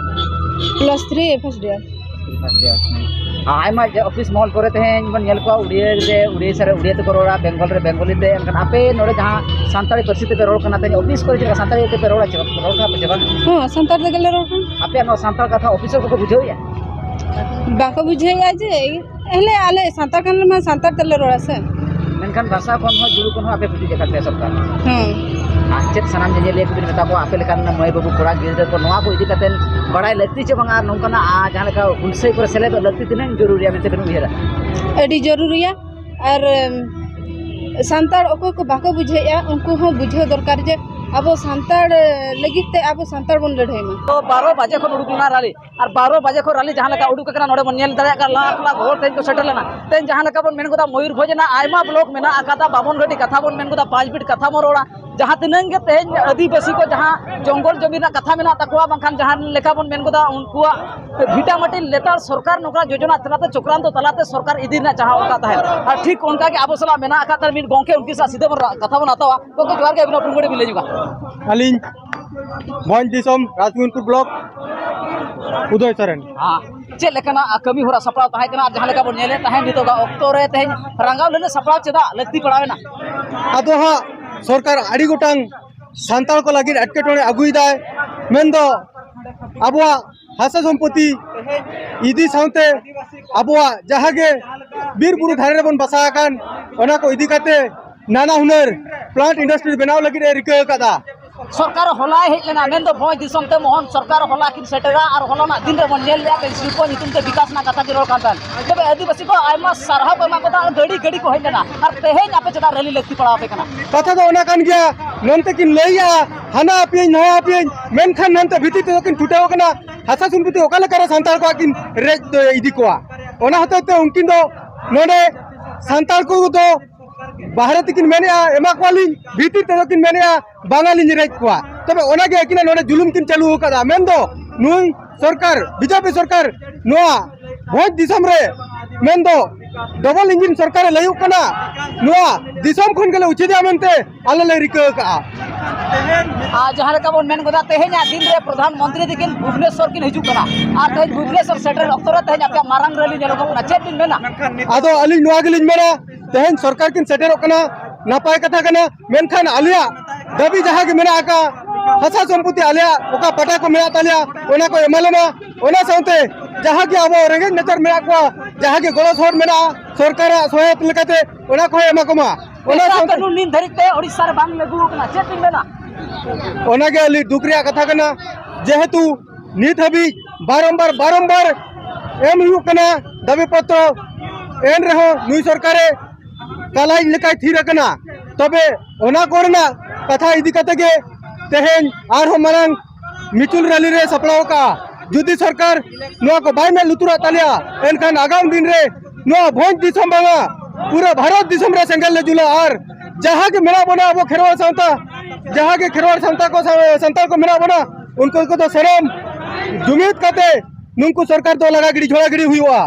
ᱯᱞᱟᱥ ᱛᱷᱨᱤ ᱯᱷᱟᱥᱴ ᱤᱭᱟᱨ᱾ ᱟᱭᱢᱟ ᱡᱮ ᱚᱯᱷᱤᱥ ᱢᱚᱦᱚᱞ ᱠᱚᱨᱮ ᱛᱮᱦᱮᱧ ᱵᱚᱱ ᱧᱮᱞ ᱠᱚᱣᱟ, ᱩᱲᱤᱭᱟᱹ ᱨᱮ ᱩᱲᱤᱥᱥᱟ ᱨᱮ ᱩᱲᱤᱭᱟᱹ ᱛᱮᱠᱚ ᱨᱚᱲᱟ, ᱵᱮᱝᱜᱚᱞ ᱨᱮ ᱵᱮᱝᱜᱚᱞᱤ ᱛᱮ᱾ ᱮᱱᱠᱷᱟᱱ ᱟᱯᱮ ᱱᱚᱰᱮ ᱡᱟᱦᱟᱸ ᱥᱟᱱᱛᱟᱲᱤ ᱯᱟᱹᱨᱥᱤ ᱛᱮᱯᱮ ᱨᱚᱲ ᱠᱟᱱᱟ, ᱛᱮᱦᱮᱧ ᱚᱯᱷᱤᱥ ᱠᱚᱨᱮ ᱪᱮᱫ ᱞᱮᱠᱟ ᱥᱟᱱᱛᱟᱲᱤ ᱛᱮᱯᱮ ᱨᱚᱲᱟ ᱪᱮ ᱵᱟᱝ? ᱨᱚᱲ ᱠᱟᱱᱟ ᱯᱮ ᱪᱮ ᱵᱟᱝ? ᱦᱚᱸ, ᱥᱟᱱᱛᱟᱲ ᱛᱮᱜᱮ ᱞᱮ ᱨᱚᱲ ᱠᱟᱱᱟ᱾ ᱟᱯᱮᱭᱟᱜ ᱱᱚᱣᱟ ᱥᱟᱱᱛᱟᱲ ᱠᱟᱛᱷᱟ ᱚᱯᱷᱤᱥ ᱨᱮ ᱵᱟᱠᱚ ᱵᱩᱡᱷᱟᱹᱣᱮᱫᱼᱟ? ᱵᱟᱠᱚ ᱵᱩᱡᱷᱟᱹᱣᱮᱫᱼᱟ ᱡᱮ, ᱦᱮᱸ, ᱟᱞᱮ ᱥᱟᱱᱛᱟᱲ ᱠᱟᱱ ᱨᱮᱢᱟ ᱥᱟᱱᱛᱟᱲ ᱛᱮᱞᱮ ᱨᱚᱲᱟ ᱥᱮ᱾ ᱢᱮᱱᱠᱷᱟᱱ ᱵᱷᱟᱥᱟ ᱠᱷᱚᱱ ᱦᱚᱸ ᱡᱩᱲᱩ ᱠᱷᱚᱱ ᱦᱚᱸ ᱟᱯᱮ ᱯᱮ ᱴᱷᱤᱠ ᱟᱠᱟᱫ ᱯᱮᱭᱟ ᱥᱚᱨᱠᱟᱨ᱾ ᱦᱮᱸ᱾ ᱟᱨ ᱪᱮᱫ ᱥᱟᱱᱟᱢ ᱧᱮᱧᱮᱞᱤᱭᱟᱹ ᱠᱚᱵᱤᱱ ᱢᱮᱛᱟ ᱠᱚᱣᱟ, ᱟᱯᱮ ᱞᱮᱠᱟᱱ ᱢᱟᱹᱭ ᱵᱟᱹᱵᱩ ᱠᱚᱲᱟ ᱜᱤᱫᱽᱨᱟᱹ ᱠᱚ ᱱᱚᱣᱟ ᱠᱚ ᱤᱫᱤ ᱠᱟᱛᱮ ᱵᱟᱲᱟᱭ ᱞᱟᱹᱠᱛᱤ ᱪᱮ ᱵᱟᱝᱟ, ᱟᱨ ᱱᱚᱝᱠᱟᱱᱟᱜ, ᱟᱨ ᱡᱟᱦᱟᱸ ᱞᱮᱠᱟ ᱦᱩᱞᱥᱟᱹᱭ ᱠᱚᱨᱮ ᱥᱮᱞᱮᱫᱚᱜ ᱞᱟᱹᱠᱛᱤ ᱛᱤᱱᱟᱹᱜ ᱡᱚᱨᱩᱨᱤᱭᱟ ᱢᱮᱱᱛᱮ ᱵᱤᱱ ᱩᱭᱦᱟᱹᱨᱟ? ᱟᱹᱰᱤ ᱡᱚᱨᱩᱨᱤᱭᱟ᱾ ᱟᱨ, ᱮᱢ, ᱥᱟᱱᱛᱟᱲ ᱚᱠᱚᱭ ᱠᱚ ᱵᱟᱠᱚ ᱵᱩᱡᱷᱟᱹᱣᱮᱫᱼᱟ, ᱩᱱᱠᱩ ᱦᱚᱸ ᱵᱩᱡᱷᱟᱹᱣ ᱫᱚᱨᱠᱟᱨ ᱡᱮ ᱟᱵᱚ ᱥᱟᱱᱛᱟᱲ, ᱮ, ᱞᱟᱹᱜᱤᱫ ᱛᱮ ᱟᱵᱚ ᱥᱟᱱᱛᱟᱲ ᱵᱚᱱ ᱞᱟᱹᱲᱦᱟᱹᱭ ᱢᱟ᱾ ᱛᱚ ᱵᱟᱨᱚ ᱵᱟᱡᱮ ᱠᱷᱚᱱ ᱩᱰᱩᱠ ᱞᱮᱱᱟ ᱨᱟᱞᱤ, ᱟᱨ ᱵᱟᱨᱚ ᱵᱟᱡᱮ ᱠᱷᱚᱱ ᱨᱟᱞᱤ ᱡᱟᱦᱟᱸ ᱞᱮᱠᱟ ᱩᱰᱩᱠ ᱟᱠᱟᱱᱟ, ᱱᱚᱰᱮ ᱵᱚᱱ ᱧᱮᱞ ᱫᱟᱲᱮᱭᱟᱜ ᱠᱟᱱᱟ, ᱞᱟᱠᱷ ᱞᱟᱠᱷ ᱦᱚᱲ ᱛᱮᱦᱮᱧ ᱠᱚ ᱥᱮᱴᱮᱨ ᱞᱮᱱᱟ᱾ ᱛᱮᱦᱮᱧ ᱡᱟᱦᱟᱸ ᱞᱮᱠᱟ ᱵᱚᱱ ᱢᱮᱱ ᱜᱚᱫᱟ, ᱢᱚᱭᱩᱨᱵᱷᱚᱸᱡᱽ ᱨᱮᱱᱟᱜ ᱟᱭᱢᱟ ᱵᱞᱚᱠ ᱢᱮᱱᱟᱜ ᱟᱠᱟᱫᱟ, ᱵᱟᱢᱚᱱᱜᱷᱟᱴᱤ ᱠᱟᱛᱷᱟ ᱵᱚᱱ ᱢᱮᱱ ᱜᱚᱫᱟ, ᱯᱟᱸᱪ ᱵᱤᱴ ᱠᱟᱛᱷᱟ ᱵᱚᱱ ᱨᱚᱲᱟ, ᱡᱟᱦᱟᱸ ᱛᱤᱱᱟᱹᱝ ᱜᱮ ᱛᱮᱦᱮᱧ ᱟᱹᱫᱤᱵᱟᱹᱥᱤ ᱠᱚ ᱡᱟᱦᱟᱸ ᱡᱚᱝᱜᱚᱞ ᱡᱚᱢᱤ ᱨᱮᱱᱟᱜ ᱠᱟᱛᱷᱟ ᱢᱮᱱᱟᱜ ᱛᱟᱠᱚᱣᱟ, ᱵᱟᱝᱠᱷᱟᱱ ᱡᱟᱦᱟᱸ ᱞᱮᱠᱟ ᱵᱚᱱ ᱢᱮᱱ ᱜᱚᱫᱟ, ᱩᱱᱠᱩᱣᱟᱜ ᱵᱷᱤᱴᱟᱢᱟᱴᱤ ᱞᱮᱛᱟᱲ ᱥᱚᱨᱠᱟᱨ ᱱᱚᱝᱠᱟ ᱡᱳᱡᱚᱱᱟ ᱛᱟᱞᱟᱛᱮ, ᱪᱚᱠᱨᱟᱱᱛᱚ ᱛᱟᱞᱟᱛᱮ ᱥᱚᱨᱠᱟᱨ ᱤᱫᱤ ᱨᱮᱱᱟᱜ ᱡᱟᱦᱟᱸ ᱚᱱᱠᱟ ᱛᱟᱦᱮᱸᱱ, ᱟᱨ ᱴᱷᱤᱠ ᱚᱱᱠᱟ ᱜᱮ ᱟᱵᱚ ᱥᱟᱞᱟᱜ ᱢᱮᱱᱟᱜ ᱟᱠᱟᱫ ᱛᱟᱦᱮᱸᱱ ᱢᱤᱫ ᱜᱚᱝᱠᱮ, ᱩᱱᱠᱤᱱ ᱥᱟᱶ ᱥᱤᱫᱷᱟᱹ ᱵᱚᱱ ᱨᱚᱲᱟ, ᱠᱟᱛᱷᱟ ᱵᱚᱱ ᱦᱟᱛᱟᱣᱟ᱾ ᱜᱚᱝᱠᱮ, ᱡᱚᱦᱟᱨ ᱜᱮ, ᱟᱹᱵᱤᱱ ᱦᱚᱸ ᱩᱯᱨᱩᱢ ᱠᱟᱹᱴᱤᱡ ᱵᱤᱱ ᱞᱟᱹᱭ ᱧᱚᱜᱟ᱾ ᱟᱹᱞᱤᱧ ᱵᱷᱚᱸᱡᱽ ᱫᱤᱥᱚᱢ, ᱨᱟᱡᱽᱜᱳᱵᱤᱱᱫᱯᱩᱨ ᱵᱞᱚᱠ, ᱩᱫᱚᱭ ᱥᱚᱨᱮᱱ᱾ ᱦᱮᱸ, ᱪᱮᱫ ᱞᱮᱠᱟᱱᱟᱜ ᱠᱟᱹᱢᱤ ᱦᱚᱨᱟ ᱥᱟᱯᱲᱟᱣ ᱛᱟᱦᱮᱸ ᱠᱟᱱᱟ, ᱟᱨ ᱡᱟᱦᱟᱸ ᱞᱮᱠᱟ ᱵᱚᱱ ᱧᱮᱞᱮᱫ ᱛᱟᱦᱮᱸᱫ, ᱱᱤᱛᱚᱜ ᱚᱠᱛᱚ ᱨᱮ ᱛᱮᱦᱮᱧ ᱨᱟᱸᱜᱟᱣ ᱞᱟᱹᱱᱟᱹ ᱥᱟᱯᱲᱟᱣ ᱪᱮᱫᱟᱜ ᱞᱟᱹᱠᱛᱤ ᱯᱟᱲᱟᱣᱮᱱᱟ? ᱟᱫᱚ ᱦᱟᱸᱜ ᱥᱚᱨᱠᱟᱨ ᱟᱹᱰᱤ ᱜᱚᱴᱟᱝ ᱥᱟᱱᱛᱟᱲ ᱠᱚ ᱞᱟᱹᱜᱤᱫ ᱮᱴᱠᱮᱴᱚᱬᱮ ᱟᱹᱜᱩᱭᱮᱫᱟᱭ, ᱢᱮᱱᱫᱚ ᱟᱵᱚᱣᱟᱜ ᱦᱟᱥᱟ ᱥᱚᱢᱯᱚᱛᱤ ᱤᱫᱤ ᱥᱟᱶᱛᱮ ᱟᱵᱚᱣᱟᱜ ᱡᱟᱦᱟᱸ ᱜᱮ ᱵᱤᱨ ᱵᱩᱨᱩ ᱫᱷᱟᱨᱮ ᱨᱮᱵᱚᱱ ᱵᱟᱥᱟ ᱟᱠᱟᱱ, ᱚᱱᱟ ᱠᱚ ᱤᱫᱤ ᱠᱟᱛᱮ ᱱᱟᱱᱟ ᱦᱩᱱᱟᱹᱨ ᱯᱞᱟᱱᱴ ᱤᱱᱰᱟᱥᱴᱨᱤ ᱵᱮᱱᱟᱣ ᱞᱟᱹᱜᱤᱫ ᱮ ᱨᱤᱠᱟᱹ ᱟᱠᱟᱫᱟ᱾ ᱥᱚᱨᱠᱟᱨ ᱦᱚᱞᱟᱭ ᱦᱮᱡ ᱞᱮᱱᱟ, ᱢᱮᱱᱫᱚ ᱵᱷᱚᱸᱡᱽ ᱫᱤᱥᱚᱢ ᱛᱮ ᱢᱳᱦᱚᱱ ᱥᱚᱨᱠᱟᱨ ᱦᱚᱞᱟ ᱠᱤᱱ ᱥᱮᱴᱮᱨᱟ ᱟᱨ ᱦᱚᱞᱟᱱᱟᱜ ᱫᱤᱱ ᱨᱮᱵᱚᱱ ᱧᱮᱞ ᱞᱮᱜᱼᱟ ᱛᱮ ᱥᱤᱞᱯᱚ ᱧᱩᱛᱩᱢ ᱛᱮ ᱵᱤᱠᱟᱥ ᱨᱮᱱᱟᱜ ᱠᱟᱛᱷᱟ ᱠᱤᱱ ᱨᱚᱲ ᱠᱟᱱ ᱛᱟᱦᱮᱸᱫ᱾ ᱛᱚᱵᱮ ᱟᱹᱫᱤᱵᱟᱹᱥᱤ ᱠᱚ ᱟᱭᱢᱟ ᱥᱟᱨᱦᱟᱣ ᱠᱚ ᱮᱢᱟ ᱠᱚ ᱛᱟᱦᱮᱸᱫ, ᱜᱟᱹᱰᱤ ᱜᱟᱹᱰᱤ ᱠᱚ ᱦᱮᱡ ᱞᱮᱱᱟ ᱟᱨ ᱛᱮᱦᱮᱧ ᱟᱯᱮ ᱪᱮᱫᱟᱜ ᱨᱮᱞᱤ ᱞᱟᱹᱠᱛᱤ ᱯᱟᱲᱟᱣ ᱟᱯᱮ ᱠᱟᱱᱟ? ᱠᱟᱛᱷᱟ ᱫᱚ ᱚᱱᱟ ᱠᱟᱱ ᱜᱮᱭᱟ, ᱱᱚᱱᱛᱮ ᱠᱤᱱ ᱞᱟᱹᱭᱟ ᱦᱟᱱᱟ ᱟᱯᱮᱭᱟᱹᱧ ᱱᱚᱣᱟ ᱟᱯᱮᱭᱟᱹᱧ, ᱢᱮᱱᱠᱷᱟᱱ ᱱᱚᱱᱛᱮ ᱵᱷᱤᱛᱤᱨ ᱛᱮᱫᱚ ᱠᱤᱱ ᱪᱷᱩᱴᱟᱹᱣ ᱠᱟᱱᱟ᱾ ᱦᱟᱥᱟ ᱥᱚᱢᱯᱚᱛᱤ ᱚᱠᱟ ᱞᱮᱠᱟᱨᱮ ᱥᱟᱱᱛᱟᱲ ᱠᱚᱣᱟᱜ ᱠᱤᱱ ᱨᱮᱡ ᱫᱚ ᱤᱫᱤ ᱠᱚᱣᱟ, ᱚᱱᱟ ᱦᱚᱛᱮᱡ ᱛᱮ ᱩᱱᱠᱤᱱ ᱫᱚ ᱱᱚᱰᱮ ᱥᱟᱱᱛᱟᱲ ᱠᱚ ᱫᱚ ᱵᱟᱦᱨᱮ ᱛᱮᱠᱤᱱ ᱢᱮᱱᱮᱜᱼᱟ ᱮᱢᱟ ᱠᱚᱣᱟᱞᱤᱧ, ᱵᱷᱤᱛᱤᱨ ᱛᱮᱫᱚ ᱠᱤᱱ ᱢᱮᱱᱮᱜᱼᱟ ᱵᱟᱝᱟᱞᱤᱧ ᱨᱮᱡ ᱠᱚᱣᱟ᱾ ᱛᱚᱵᱮ ᱚᱱᱟᱜᱮ ᱟᱹᱠᱤᱱᱟᱜ ᱱᱚᱰᱮ ᱡᱩᱞᱩᱢ ᱠᱤᱱ ᱪᱟᱹᱞᱩ ᱟᱠᱟᱫᱟ᱾ ᱢᱮᱱᱫᱚ ᱱᱩᱭ ᱥᱚᱨᱠᱟᱨ, ᱵᱤᱡᱮᱯᱤ ᱥᱚᱨᱠᱟᱨ, ᱱᱚᱣᱟ ᱵᱷᱚᱸᱡᱽ ᱫᱤᱥᱚᱢ ᱨᱮ ᱢᱮᱱᱫᱚ ᱰᱚᱵᱚᱞ ᱤᱧᱡᱤᱱ ᱥᱚᱨᱠᱟᱨᱮ ᱞᱟᱹᱭᱩᱜ ᱠᱟᱱᱟ, ᱱᱚᱣᱟ ᱫᱤᱥᱚᱢ ᱠᱷᱚᱱ ᱜᱮᱞᱮ ᱩᱪᱷᱟᱹᱫᱮᱜᱼᱟ ᱢᱮᱱᱛᱮ ᱟᱞᱮ ᱞᱮ ᱨᱤᱠᱟᱹ ᱟᱠᱟᱜᱼᱟ᱾ ᱟᱨ ᱡᱟᱦᱟᱸ ᱞᱮᱠᱟ ᱵᱚᱱ ᱢᱮᱱ ᱜᱚᱫᱟ, ᱛᱮᱦᱮᱧᱟᱜ ᱫᱤᱱ ᱨᱮ ᱯᱨᱚᱫᱷᱟᱱ ᱢᱚᱱᱛᱨᱤ ᱛᱤᱠᱤᱱ ᱵᱷᱩᱵᱽᱱᱮᱥᱚᱨ ᱠᱤᱱ ᱦᱤᱡᱩᱜ ᱠᱟᱱᱟ᱾ ᱟᱨ ᱛᱮᱦᱮᱧ ᱵᱷᱩᱵᱽᱱᱮᱥᱚᱨ ᱥᱮᱴᱮᱨ ᱚᱠᱛᱚ ᱨᱮ ᱛᱮᱦᱮᱧ ᱟᱯᱮᱭᱟᱜ ᱢᱟᱨᱟᱝ ᱨᱮᱞᱤ ᱧᱮᱞᱚᱜᱚᱜ ᱠᱟᱱᱟ, ᱪᱮᱫ ᱵᱤᱱ ᱢᱮᱱᱟ? ᱟᱫᱚ ᱟᱹᱞᱤᱧ ᱱᱚᱣᱟ ᱜᱮᱞᱤᱧ ᱢᱮᱱᱟ, ᱛᱮᱦᱮᱧ ᱥᱚᱨᱠᱟᱨ ᱠᱤᱱ ᱥᱮᱴᱮᱨᱚᱜ ᱠᱟᱱᱟ, ᱱᱟᱯᱟᱭ ᱠᱟᱛᱷᱟ ᱠᱟᱱᱟ, ᱢᱮᱱᱠᱷᱟᱱ ᱟᱞᱮᱭᱟᱜ ᱫᱟᱹᱵᱤ ᱡᱟᱦᱟᱸ ᱜᱮ ᱢᱮᱱᱟᱜ ᱟᱠᱟᱫ, ᱦᱟᱥᱟ ᱥᱚᱢᱯᱚᱛᱤ ᱟᱞᱮᱭᱟᱜ ᱚᱠᱟ ᱯᱟᱴᱟ ᱠᱚ ᱢᱮᱱᱟᱜ ᱛᱟᱞᱮᱭᱟ, ᱚᱱᱟ ᱠᱚ ᱮᱢᱟ ᱞᱮᱢᱟ᱾ ᱚᱱᱟ ᱥᱟᱶᱛᱮ ᱡᱟᱦᱟᱸ ᱜᱮ ᱟᱵᱚ ᱨᱮᱸᱜᱮᱡ ᱱᱟᱪᱟᱨ ᱢᱮᱱᱟᱜ ᱠᱚᱣᱟ, ᱡᱟᱦᱟᱸ ᱜᱮ ᱜᱚᱲᱚ ᱥᱚᱦᱚᱫ ᱢᱮᱱᱟᱜᱼᱟ ᱥᱚᱨᱠᱟᱨᱟᱜ ᱥᱚᱦᱟᱭᱚᱛ ᱞᱮᱠᱟᱛᱮ, ᱚᱱᱟ ᱠᱚᱦᱚᱸ ᱮᱢᱟ ᱠᱚᱢᱟ᱾ ᱚᱱᱟ ᱯᱮᱥᱟ ᱥᱟᱶᱛᱮ ᱠᱟᱹᱱᱩᱱ ᱱᱤᱛ ᱫᱷᱟᱹᱨᱤᱡ ᱛᱮ ᱳᱰᱤᱥᱟ ᱨᱮ ᱵᱟᱝ ᱞᱟᱹᱜᱩ ᱟᱠᱟᱱᱟ, ᱪᱮᱫ ᱵᱤᱱ ᱢᱮᱱᱟ? ᱚᱱᱟᱜᱮ ᱟᱹᱰᱤ ᱫᱩᱠ ᱨᱮᱭᱟᱜ ᱠᱟᱛᱷᱟ ᱠᱟᱱᱟ, ᱡᱮᱦᱮᱛᱩ ᱱᱤᱛ ᱦᱟᱹᱵᱤᱡ ᱵᱟᱨᱚᱢᱵᱟᱨ ᱵᱟᱨᱚᱢᱵᱟᱨ ᱮᱢ ᱦᱩᱭᱩᱜ ᱠᱟᱱᱟ ᱫᱟᱹᱵᱤ ᱯᱚᱛᱨᱚ, ᱮᱱ ᱨᱮᱦᱚᱸ ᱱᱩᱭ ᱥᱚᱨᱠᱟᱨᱮ ᱠᱟᱞᱟᱭᱤᱡ ᱞᱮᱠᱟᱭ ᱛᱷᱤᱨ ᱟᱠᱟᱱᱟ᱾ ᱛᱚᱵᱮ ᱚᱱᱟ ᱠᱚᱨᱮᱱᱟᱜ ᱠᱟᱛᱷᱟ ᱤᱫᱤ ᱠᱟᱛᱮ ᱜᱮ ᱛᱮᱦᱮᱧ ᱟᱨᱦᱚᱸ ᱢᱟᱨᱟᱝ ᱢᱤᱪᱩᱞ ᱨᱮᱞᱤ ᱨᱮ ᱥᱟᱯᱲᱟᱣ ᱟᱠᱟᱫᱼᱟ᱾ ᱡᱩᱫᱤ ᱥᱚᱨᱠᱟᱨ ᱱᱚᱣᱟ ᱠᱚ ᱵᱟᱭ ᱢᱮᱫ ᱞᱩᱛᱩᱨᱟᱜ ᱛᱟᱞᱮᱭᱟ, ᱮᱱᱠᱷᱟᱱ ᱟᱜᱟᱢ ᱫᱤᱱ ᱨᱮ ᱱᱚᱣᱟ ᱵᱷᱚᱸᱡᱽ ᱫᱤᱥᱚᱢ ᱵᱟᱝᱟ, ᱯᱩᱨᱟᱹ ᱵᱷᱟᱨᱚᱛ ᱫᱤᱥᱚᱢ ᱨᱮ ᱥᱮᱸᱜᱮᱞ ᱞᱮ ᱡᱩᱞᱟ᱾ ᱟᱨ ᱡᱟᱦᱟᱸ ᱜᱮ ᱢᱮᱱᱟᱜ ᱵᱚᱱᱟ ᱟᱵᱚ ᱠᱷᱮᱨᱣᱟᱲ ᱥᱟᱶᱛᱟ, ᱡᱟᱦᱟᱸ ᱜᱮ ᱠᱷᱮᱨᱣᱟᱲ ᱥᱟᱶᱛᱟ ᱠᱚ ᱥᱟᱶ-, ᱥᱟᱱᱛᱟᱲ ᱠᱚ ᱢᱮᱱᱟᱜ ᱵᱚᱱᱟ, ᱩᱱᱠᱩ ᱠᱚᱫᱚ ᱥᱟᱱᱟᱢ ᱡᱩᱢᱤᱫ ᱠᱟᱛᱮ ᱱᱩᱠᱩ ᱥᱚᱨᱠᱟᱨ ᱫᱚ ᱞᱟᱜᱟ ᱜᱤᱰᱤ, ᱡᱷᱚᱲᱟ ᱜᱤᱰᱤ ᱦᱩᱭᱩᱜᱼᱟ᱾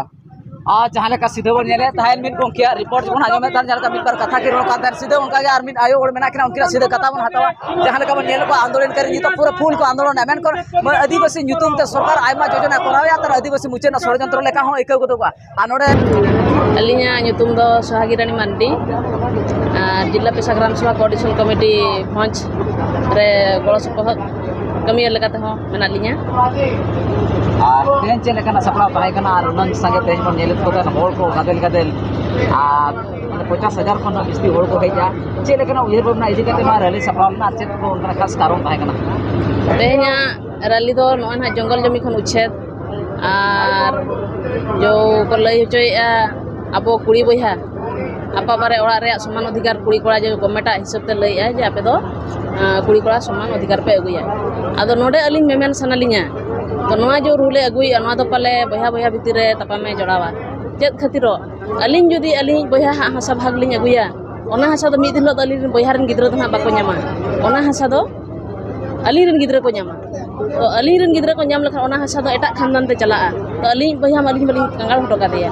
ᱟᱨ ᱡᱟᱦᱟᱸ ᱞᱮᱠᱟ ᱥᱤᱫᱷᱟᱹ ᱵᱚᱱ ᱧᱮᱞᱮᱫ ᱛᱟᱦᱮᱸᱫ, ᱢᱤᱫ ᱜᱚᱢᱠᱮᱭᱟᱜ ᱨᱤᱯᱳᱨᱴ ᱵᱚᱱ ᱟᱸᱡᱚᱢᱮᱫ ᱛᱟᱦᱮᱸᱫ, ᱡᱟᱦᱟᱸ ᱞᱮᱠᱟ ᱢᱤᱫ ᱵᱟᱨ ᱠᱟᱛᱷᱟ ᱠᱤᱱ ᱨᱚᱲ ᱠᱟᱱ ᱛᱟᱦᱮᱸᱫ, ᱥᱤᱫᱷᱟᱹ ᱚᱱᱠᱟ ᱜᱮ ᱟᱨ ᱢᱤᱫ ᱟᱭᱳ ᱦᱚᱲ ᱢᱮᱱᱟᱜ ᱠᱤᱱᱟ, ᱩᱱᱠᱤᱱᱟᱜ ᱥᱤᱫᱷᱟᱹ ᱠᱟᱛᱷᱟ ᱵᱚᱱ ᱦᱟᱛᱟᱣᱟ᱾ ᱡᱟᱦᱟᱸ ᱞᱮᱠᱟ ᱵᱚᱱ ᱧᱮᱞᱮᱫ ᱠᱚᱣᱟ, ᱟᱱᱫᱳᱞᱚᱱ ᱠᱟᱨᱤ ᱱᱤᱛᱚᱜ ᱯᱩᱨᱟᱹ ᱯᱷᱩᱞ ᱠᱚ ᱟᱱᱫᱳᱞᱚᱱᱮᱫᱼᱟ, ᱢᱮᱱᱠᱷᱟᱱ ᱟᱹᱫᱤᱵᱟᱹᱥᱤ ᱧᱩᱛᱩᱢ ᱛᱮ ᱥᱚᱨᱠᱟᱨ ᱟᱭᱢᱟ ᱡᱳᱡᱚᱱᱟ ᱠᱚᱨᱟᱣᱮᱫᱼᱟ, ᱛᱟᱨ ᱟᱹᱫᱤᱵᱟᱹᱥᱤ ᱢᱩᱪᱟᱹᱫ ᱨᱮᱱᱟᱜ ᱥᱚᱲᱭᱚᱱᱛᱨᱚ ᱞᱮᱠᱟ ᱦᱚᱸ ᱟᱹᱭᱠᱟᱹᱣ ᱜᱚᱫᱚᱜᱼᱟ᱾ ᱟᱨ ᱱᱚᱰᱮ ᱟᱹᱞᱤᱧᱟᱜ ᱧᱩᱛᱩᱢ ᱫᱚ ᱥᱚᱦᱟᱜᱤ ᱨᱟᱱᱤ ᱢᱟᱨᱰᱤ, ᱟᱨ ᱡᱤᱞᱟ ᱯᱮᱥᱟ ᱜᱨᱟᱢ ᱥᱮᱵᱟ ᱠᱳᱚᱨᱰᱤᱱᱮᱥᱚᱱ ᱠᱚᱢᱤᱴᱤ ᱵᱷᱚᱸᱡᱽ ᱨᱮ ᱜᱚᱲᱚ ᱥᱚᱯᱚᱦᱚᱫ ᱠᱟᱹᱢᱤᱭᱟᱹ ᱞᱮᱠᱟ ᱛᱮᱦᱚᱸ ᱢᱮᱱᱟᱜ ᱞᱤᱧᱟ᱾ ᱟᱨ ᱛᱮᱦᱮᱧ ᱪᱮᱫ ᱞᱮᱠᱟᱱᱟᱜ ᱥᱟᱯᱲᱟᱣ ᱛᱟᱦᱮᱸ ᱠᱟᱱᱟ ᱟᱨ ᱩᱱᱟᱹᱝ ᱥᱟᱸᱜᱮ ᱛᱮᱦᱮᱧ ᱵᱚᱱ ᱧᱮᱞᱮᱫ ᱠᱚ ᱛᱟᱦᱮᱸ ᱦᱚᱲ ᱠᱚ ᱜᱟᱫᱮᱞ ᱜᱟᱫᱮᱞ, ᱟᱨ ᱯᱚᱧᱪᱟᱥ ᱦᱟᱡᱟᱨ ᱠᱷᱚᱱ ᱦᱚᱸ ᱵᱤᱥᱛᱤ ᱦᱚᱲ ᱠᱚ ᱦᱮᱡᱼᱟ᱾ ᱪᱮᱫ ᱞᱮᱠᱟᱱᱟᱜ ᱩᱭᱦᱟᱹᱨ ᱵᱷᱟᱵᱽᱱᱟ ᱤᱫᱤ ᱠᱟᱛᱮ ᱱᱚᱣᱟ ᱨᱮᱞᱤ ᱥᱟᱯᱲᱟᱣ ᱞᱮᱱᱟ ᱟᱨ ᱪᱮᱫ ᱠᱚ ᱚᱱᱠᱟᱱᱟᱜ ᱠᱷᱟᱥ ᱠᱟᱨᱚᱱ ᱛᱟᱦᱮᱸ ᱠᱟᱱᱟ? ᱛᱮᱦᱮᱧᱟᱜ ᱨᱮᱞᱤ ᱫᱚ ᱱᱚᱜᱼᱚᱭ ᱱᱟᱦᱟᱜ ᱡᱚᱝᱜᱚᱞ ᱡᱚᱢᱤ ᱠᱷᱚᱱ ᱩᱪᱷᱮᱫ ᱟᱨ ᱡᱚ ᱠᱚ ᱞᱟᱹᱭ ᱦᱚᱪᱚᱭᱮᱫᱼᱟ ᱟᱵᱚ ᱠᱩᱲᱤ ᱵᱚᱭᱦᱟ ᱟᱯᱟ ᱵᱟᱨᱮ ᱚᱲᱟᱜ ᱨᱮᱭᱟᱜ ᱥᱚᱢᱟᱱ ᱚᱫᱷᱤᱠᱟᱨ ᱠᱩᱲᱤ ᱠᱚᱲᱟ ᱡᱮ ᱜᱚᱵᱷᱢᱮᱱᱴᱟᱜ ᱦᱤᱥᱟᱹᱵ ᱛᱮ ᱞᱟᱹᱭᱮᱫᱼᱟ ᱡᱮ ᱟᱯᱮ ᱫᱚ, ᱟᱸ, ᱠᱩᱲᱤ ᱠᱚᱲᱟ ᱥᱚᱢᱟᱱ ᱚᱫᱷᱤᱠᱟᱨ ᱯᱮ ᱟᱹᱜᱩᱭᱟ᱾ ᱟᱫᱚ ᱱᱚᱰᱮ ᱟᱹᱞᱤᱧ ᱢᱮᱢᱮᱱ ᱥᱟᱱᱟ ᱞᱤᱧᱟ, ᱛᱚ ᱱᱚᱣᱟ ᱡᱮ ᱨᱩᱞᱮ ᱟᱹᱜᱩᱭᱮᱫᱼᱟ, ᱱᱚᱣᱟ ᱫᱚ ᱯᱟᱞᱮ ᱵᱚᱭᱦᱟ ᱵᱚᱭᱦᱟ ᱵᱷᱤᱛᱤᱨ ᱨᱮ ᱛᱟᱯᱟᱢᱮ ᱡᱚᱲᱟᱣᱟ᱾ ᱪᱮᱫ ᱠᱷᱟᱹᱛᱤᱨᱚᱜ? ᱟᱹᱞᱤᱧ ᱡᱩᱫᱤ ᱟᱹᱞᱤᱧ ᱵᱚᱭᱦᱟ ᱦᱟᱸᱜ ᱦᱟᱥᱟ ᱵᱷᱟᱜᱽ ᱞᱤᱧ ᱟᱹᱜᱩᱭᱟ, ᱚᱱᱟ ᱦᱟᱥᱟ ᱫᱚ ᱢᱤᱫ ᱫᱤᱱ ᱦᱤᱞᱳᱜ ᱫᱚ ᱟᱹᱞᱤᱧ ᱨᱮᱱ ᱵᱚᱭᱦᱟ ᱨᱮᱱ ᱜᱤᱫᱽᱨᱟᱹ ᱫᱚ ᱦᱟᱸᱜ ᱵᱟᱠᱚ ᱧᱟᱢᱟ᱾ ᱚᱱᱟ ᱦᱟᱥᱟ ᱫᱚ ᱟᱹᱞᱤᱧ ᱨᱮᱱ ᱜᱤᱫᱽᱨᱟᱹ ᱠᱚ ᱧᱟᱢᱟ᱾ ᱛᱚ ᱟᱹᱞᱤᱧ ᱨᱮᱱ ᱜᱤᱫᱽᱨᱟᱹ ᱠᱚ ᱧᱟᱢ ᱞᱮᱠᱷᱟᱱ ᱚᱱᱟ ᱦᱟᱥᱟ ᱫᱚ ᱮᱴᱟᱜ ᱠᱷᱟᱱᱫᱟᱱ ᱛᱮ ᱪᱟᱞᱟᱜᱼᱟ᱾ ᱛᱚ ᱟᱹᱞᱤᱧ ᱵᱚᱭᱦᱟ ᱢᱟ ᱟᱹᱞᱤᱧ ᱵᱟᱹᱞᱤᱧ ᱠᱟᱸᱜᱟᱲ ᱦᱚᱴᱚ ᱠᱟᱫᱮᱭᱟ᱾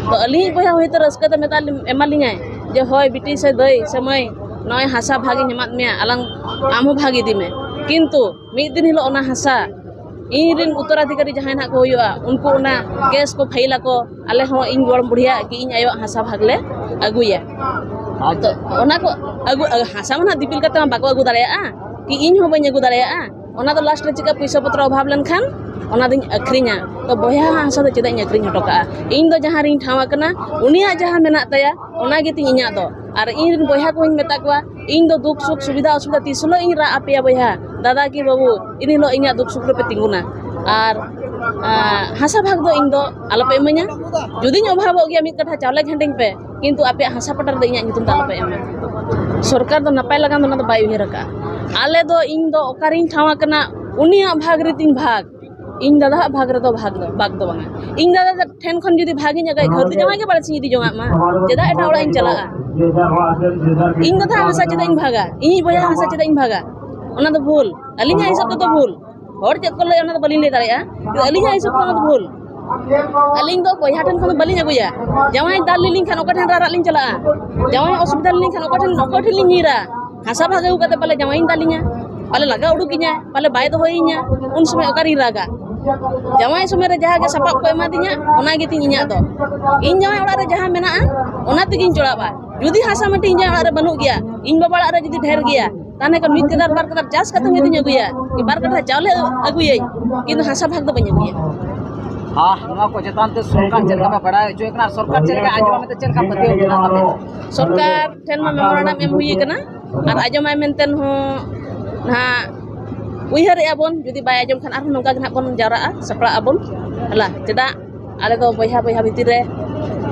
ᱛᱚ ᱟᱹᱞᱤᱧ ᱵᱚᱭᱦᱟ ᱦᱚᱭᱛᱳ ᱨᱟᱹᱥᱠᱟᱹ ᱛᱮ ᱢᱮᱛᱟ ᱞᱤ-, ᱮᱢᱟ ᱞᱤᱧᱟᱭ ᱡᱮ, "ᱦᱳᱭ ᱵᱤᱴᱤ ᱥᱮ ᱫᱟᱹᱭ ᱥᱮ ᱢᱟᱹᱭ, ᱱᱚᱜᱼᱚᱭ ᱦᱟᱥᱟ ᱵᱷᱟᱜᱽ ᱤᱧ ᱮᱢᱟᱫ ᱢᱮᱭᱟ, ᱟᱞᱟᱝ, ᱟᱢ ᱦᱚᱸ ᱵᱷᱟᱜᱽ ᱤᱫᱤ ᱢᱮ᱾" ᱠᱤᱱᱛᱩ ᱢᱤᱫ ᱫᱤᱱ ᱦᱤᱞᱳᱜ ᱚᱱᱟ ᱦᱟᱥᱟ ᱤᱧ ᱨᱮᱱ ᱩᱛᱛᱚᱨᱟᱫᱷᱤᱠᱟᱨᱤ ᱡᱟᱦᱟᱸᱭ ᱱᱟᱦᱟᱜ ᱠᱚ ᱦᱩᱭᱩᱜᱼᱟ, ᱩᱱᱠᱩ ᱚᱱᱟ ᱠᱮᱥ ᱠᱚ ᱯᱷᱟᱭᱤᱞ ᱟᱠᱚ, ᱟᱞᱮ ᱦᱚᱸ ᱤᱧ ᱜᱚᱲᱚᱢ ᱵᱩᱲᱦᱤᱭᱟᱜ ᱠᱤ ᱤᱧ ᱟᱭᱳᱣᱟᱜ ᱦᱟᱥᱟ ᱵᱷᱟᱜᱽ ᱞᱮ ᱟᱹᱜᱩᱭᱟ᱾ ᱛᱚ ᱚᱱᱟ ᱠᱚ ᱟᱹᱜᱩ, ᱦᱟᱥᱟ ᱢᱟ ᱱᱟᱦᱟᱜ ᱫᱤᱯᱤᱞ ᱠᱟᱛᱮ ᱢᱟ ᱵᱟᱠᱚ ᱟᱹᱜᱩ ᱫᱟᱲᱮᱭᱟᱜᱼᱟ, ᱠᱤ ᱤᱧ ᱦᱚᱸ ᱵᱟᱹᱧ ᱟᱹᱜᱩ ᱫᱟᱲᱮᱭᱟᱜᱼᱟ᱾ ᱚᱱᱟ ᱫᱚ ᱞᱟᱥᱴ ᱨᱮ ᱪᱮᱠᱟ ᱯᱩᱭᱥᱟᱹ ᱯᱚᱛᱨᱚ ᱚᱵᱷᱟᱵᱽ ᱞᱮᱱᱠᱷᱟᱱ ᱚᱱᱟ ᱫᱚᱧ ᱟᱹᱠᱷᱨᱤᱧᱟ᱾ ᱛᱚ ᱵᱚᱭᱦᱟ ᱦᱟᱥᱟ ᱫᱚ ᱪᱮᱫᱟᱜ ᱤᱧ ᱟᱹᱠᱷᱨᱤᱧ ᱦᱚᱴᱚ ᱠᱟᱜᱼᱟ? ᱤᱧ ᱫᱚ ᱡᱟᱦᱟᱸ ᱨᱤᱧ ᱴᱷᱟᱶ ᱟᱠᱟᱱᱟ, ᱩᱱᱤᱭᱟᱜ ᱡᱟᱦᱟᱸ ᱢᱮᱱᱟᱜ ᱛᱟᱭᱟ, ᱚᱱᱟ ᱜᱮᱛᱤᱧ ᱤᱧᱟᱹᱜ ᱫᱚ᱾ ᱟᱨ ᱤᱧ ᱨᱮᱱ ᱵᱚᱭᱦᱟ ᱠᱚᱦᱚᱸᱧ ᱢᱮᱛᱟ ᱠᱚᱣᱟ, ᱤᱧ ᱫᱚ ᱫᱩᱠ ᱥᱩᱠ ᱥᱩᱵᱤᱫᱷᱟ ᱚᱥᱩᱵᱤᱫᱷᱟ ᱛᱤᱥ ᱦᱤᱞᱳᱜ ᱤᱧ ᱨᱟᱜ ᱟᱯᱮᱭᱟ ᱵᱚᱭᱦᱟ, ᱫᱟᱫᱟ ᱠᱤ ᱵᱟᱹᱵᱩ, ᱤᱱ ᱦᱤᱞᱳᱜ ᱤᱧᱟᱹᱜ ᱫᱩᱠ ᱥᱩᱠ ᱨᱮᱯᱮ ᱛᱤᱸᱜᱩᱱᱟ᱾ ᱟᱨ, ᱟᱸ, ᱦᱟᱥᱟ ᱵᱷᱟᱜᱽ ᱫᱚ ᱤᱧ ᱫᱚ ᱟᱞᱚᱯᱮ ᱤᱢᱟᱹᱧᱟ᱾ ᱡᱩᱫᱤᱧ ᱚᱵᱷᱟᱵᱚᱜ ᱜᱮᱭᱟ, ᱢᱤᱫ ᱠᱟᱴᱷᱟ ᱪᱟᱣᱞᱮ ᱜᱷᱟᱹᱴᱤᱧ ᱯᱮ, ᱠᱤᱱᱛᱩ ᱟᱯᱮᱭᱟᱜ ᱦᱟᱥᱟ ᱯᱟᱴᱟ ᱨᱮᱫᱚ ᱤᱧᱟᱹᱜ ᱧᱩᱛᱩᱢ ᱫᱚ ᱟᱞᱚᱯᱮ ᱮᱢᱟ᱾ ᱥᱚᱨᱠᱟᱨ ᱫᱚ ᱱᱟᱯᱟᱭ ᱞᱟᱜᱟᱱ ᱫᱚ ᱚᱱᱟ ᱫᱚ ᱵᱟᱭ ᱩᱭᱦᱟᱹᱨ ᱟᱠᱟᱫᱼᱟ᱾ ᱟᱞᱮ ᱫᱚ, ᱤᱧ ᱫᱚ ᱚᱠᱟᱨᱤᱧ ᱴᱷᱟᱶ ᱟᱠᱟᱱᱟ, ᱩᱱᱤᱭᱟᱜ ᱵᱷᱟᱜᱽ ᱨᱮᱛᱤᱧ ᱵᱷᱟᱜᱽ᱾ ᱤᱧ ᱫᱟᱫᱟᱣᱟᱜ ᱵᱷᱟᱜᱽ ᱨᱮᱫᱚ ᱵᱷᱟᱜᱽ ᱫᱚ, ᱵᱷᱟᱜᱽ ᱫᱚ ᱵᱟᱝᱟ᱾ ᱤᱧ ᱫᱟᱫᱟ ᱴᱷᱮᱱ ᱠᱷᱚᱱ ᱡᱩᱫᱤ ᱵᱷᱟᱜᱽ ᱤᱧ ᱟᱹᱜᱩᱭᱟ, ᱜᱷᱟᱹᱨᱫᱤ ᱡᱟᱶᱟᱭ ᱜᱮ ᱵᱟᱹᱲᱤᱡ ᱤᱧ ᱤᱫᱤ ᱡᱚᱝᱟᱜ ᱢᱟ᱾ ᱪᱮᱫᱟᱜ ᱮᱴᱟᱜ ᱚᱲᱟᱜ ᱤᱧ ᱪᱟᱞᱟᱜᱼᱟ? ᱤᱧ ᱫᱟᱫᱟᱣᱟᱜ ᱦᱟᱥᱟ ᱪᱮᱫᱟᱜ ᱤᱧ ᱵᱷᱟᱜᱟ? ᱤᱧᱤᱡ ᱵᱚᱭᱦᱟ ᱦᱟᱥᱟ ᱪᱮᱫᱟᱜ ᱤᱧ ᱵᱷᱟᱜᱟ? ᱚᱱᱟ ᱫᱚ ᱵᱷᱩᱞ, ᱟᱹᱞᱤᱧᱟᱜ ᱦᱤᱥᱟᱹᱵ ᱛᱮᱫᱚ ᱵᱷᱩᱞ᱾ ᱦᱚᱲ ᱪᱮᱫ ᱠᱚ ᱞᱟᱹᱭᱟ, ᱚᱱᱟ ᱫᱚ ᱵᱟᱹᱞᱤᱧ ᱞᱟᱹᱭ ᱫᱟᱲᱮᱭᱟᱜᱼᱟ, ᱠᱤᱱᱛᱩ ᱟᱹᱞᱤᱧᱟᱜ ᱦᱤᱥᱟᱹᱵ ᱛᱮ ᱚᱱᱟ ᱫᱚ ᱵᱷᱩᱞ᱾ ᱟᱹᱞᱤᱧ ᱫᱚ ᱵᱚᱭᱦᱟ ᱴᱷᱮᱱ ᱠᱷᱚᱱ ᱫᱚ ᱵᱟᱹᱞᱤᱧ ᱟᱹᱜᱩᱭᱟ᱾ ᱡᱟᱶᱟᱭ ᱫᱟᱞ ᱞᱤᱞᱤᱧ ᱠᱷᱟᱱ ᱚᱠᱟ ᱴᱷᱮᱱ ᱨᱟᱨᱟᱜ ᱞᱤᱧ ᱪᱟᱞᱟᱜᱼᱟ? ᱡᱟᱶᱟᱭ ᱚᱥᱩᱵᱤᱫᱷᱟ ᱞᱤᱞᱤᱧ ᱠᱷᱟᱱ ᱚᱠᱟ ᱴᱷᱮᱱ, ᱚᱠᱚᱭ ᱴᱷᱮᱱ ᱞᱤᱧ ᱧᱤᱨᱟ? ᱦᱟᱥᱟ ᱵᱷᱟᱜᱽ ᱟᱹᱜᱩ ᱠᱟᱛᱮ ᱯᱟᱞᱮ ᱡᱟᱶᱟᱭᱤᱧ ᱫᱟᱞᱤᱧᱟ, ᱯᱟᱞᱮ ᱞᱟᱜᱟ ᱩᱰᱩᱠᱤᱧᱟ, ᱩᱱ ᱥᱚᱢᱚᱭ ᱚᱠᱟᱨᱤᱧ ᱨᱟᱜᱟ? ᱡᱟᱶᱟᱭ ᱥᱚᱢᱚᱭ ᱨᱮ ᱡᱟᱦᱟᱸ ᱜᱮ ᱥᱟᱯᱟᱵ ᱠᱚ ᱮᱢᱟᱫᱤᱧᱟ, ᱚᱱᱟ ᱜᱮᱛᱤᱧ ᱤᱧᱟᱹᱜ ᱫᱚ᱾ ᱤᱧ ᱡᱟᱶᱟᱭ ᱚᱲᱟᱜ ᱨᱮ ᱡᱟᱦᱟᱸ ᱢᱮᱱᱟᱜᱼᱟ, ᱚᱱᱟ ᱛᱮᱜᱤᱧ ᱪᱚᱲᱟᱜᱼᱟ᱾ ᱡᱩᱫᱤ ᱦᱟᱥᱟ ᱢᱟᱹᱴᱤ ᱤᱧ ᱡᱟᱶᱟᱭ ᱚᱲᱟᱜ ᱨᱮ ᱵᱟᱹᱱᱩᱜ ᱜᱮᱭᱟ, ᱤᱧ ᱵᱟᱵᱟ ᱚᱲᱟᱜ ᱨᱮ ᱡᱩᱫᱤ ᱰᱷᱮᱨ ᱜᱮᱭᱟ, ᱛᱟᱦᱞᱮ ᱠᱷᱟᱱ ᱢᱤᱫ ᱠᱟᱫᱟᱨ ᱵᱟᱨ ᱠᱟᱫᱟᱨ ᱪᱟᱥ ᱠᱟᱛᱮ ᱦᱚᱭᱛᱳᱧ ᱟᱹᱜᱩᱭᱟ, ᱠᱤ ᱵᱟᱨ ᱠᱟᱴᱷᱟ ᱪᱟᱣᱞᱮ ᱟᱹᱜᱩᱭᱟᱹᱧ, ᱠᱤᱱᱛᱩ ᱦᱟᱥᱟ ᱵᱷᱟᱜᱽ ᱫᱚ ᱵᱟᱹᱧ ᱟᱹᱜᱩᱭᱟ᱾ ᱟᱨ ᱱᱚᱣᱟ ᱠᱚ ᱪᱮᱛᱟᱱ ᱛᱮ ᱥᱚᱨᱠᱟᱨ ᱪᱮᱫ ᱞᱮᱠᱟ ᱯᱮ ᱵᱟᱲᱟᱭ ᱦᱚᱪᱚᱭᱮ ᱠᱟᱱᱟ ᱟᱨ ᱥᱚᱨᱠᱟᱨ ᱪᱮᱫ ᱞᱮᱠᱟ ᱟᱸᱡᱚᱢᱟ ᱢᱮᱱᱛᱮ ᱪᱮᱫ ᱞᱮᱠᱟ ᱯᱟᱹᱛᱭᱟᱹᱣ ᱢᱮᱱᱟᱜ ᱛᱟᱯᱮᱭᱟ? ᱥᱚᱨᱠᱟᱨ ᱴᱷᱮᱱ ᱢᱟ ᱢᱮᱢᱳᱨᱟᱱᱰᱟᱢ ᱮᱢ ᱦᱩᱭ ᱟᱠᱟᱱᱟ ᱟᱨ ᱟᱸᱡᱚᱢᱟᱭ ᱢᱮᱱᱛᱮ ᱦᱚᱸ ᱱᱟᱦᱟᱜ ᱩᱭᱦᱟᱹᱨᱮᱜᱼᱟ ᱵᱚᱱ, ᱡᱩᱫᱤ ᱵᱟᱭ ᱟᱸᱡᱚᱢ ᱠᱷᱟᱱ ᱟᱨᱦᱚᱸ ᱱᱚᱝᱠᱟ ᱜᱮ ᱱᱟᱦᱟᱜ ᱵᱚᱱ ᱡᱟᱣᱨᱟᱜᱼᱟ, ᱥᱟᱯᱲᱟᱜ ᱟᱵᱚᱱ᱾ ᱦᱮᱞᱟ, ᱪᱮᱫᱟᱜ ᱟᱞᱮ ᱫᱚ ᱵᱚᱭᱦᱟ ᱵᱚᱭᱦᱟ ᱵᱷᱤᱛᱤᱨ ᱨᱮ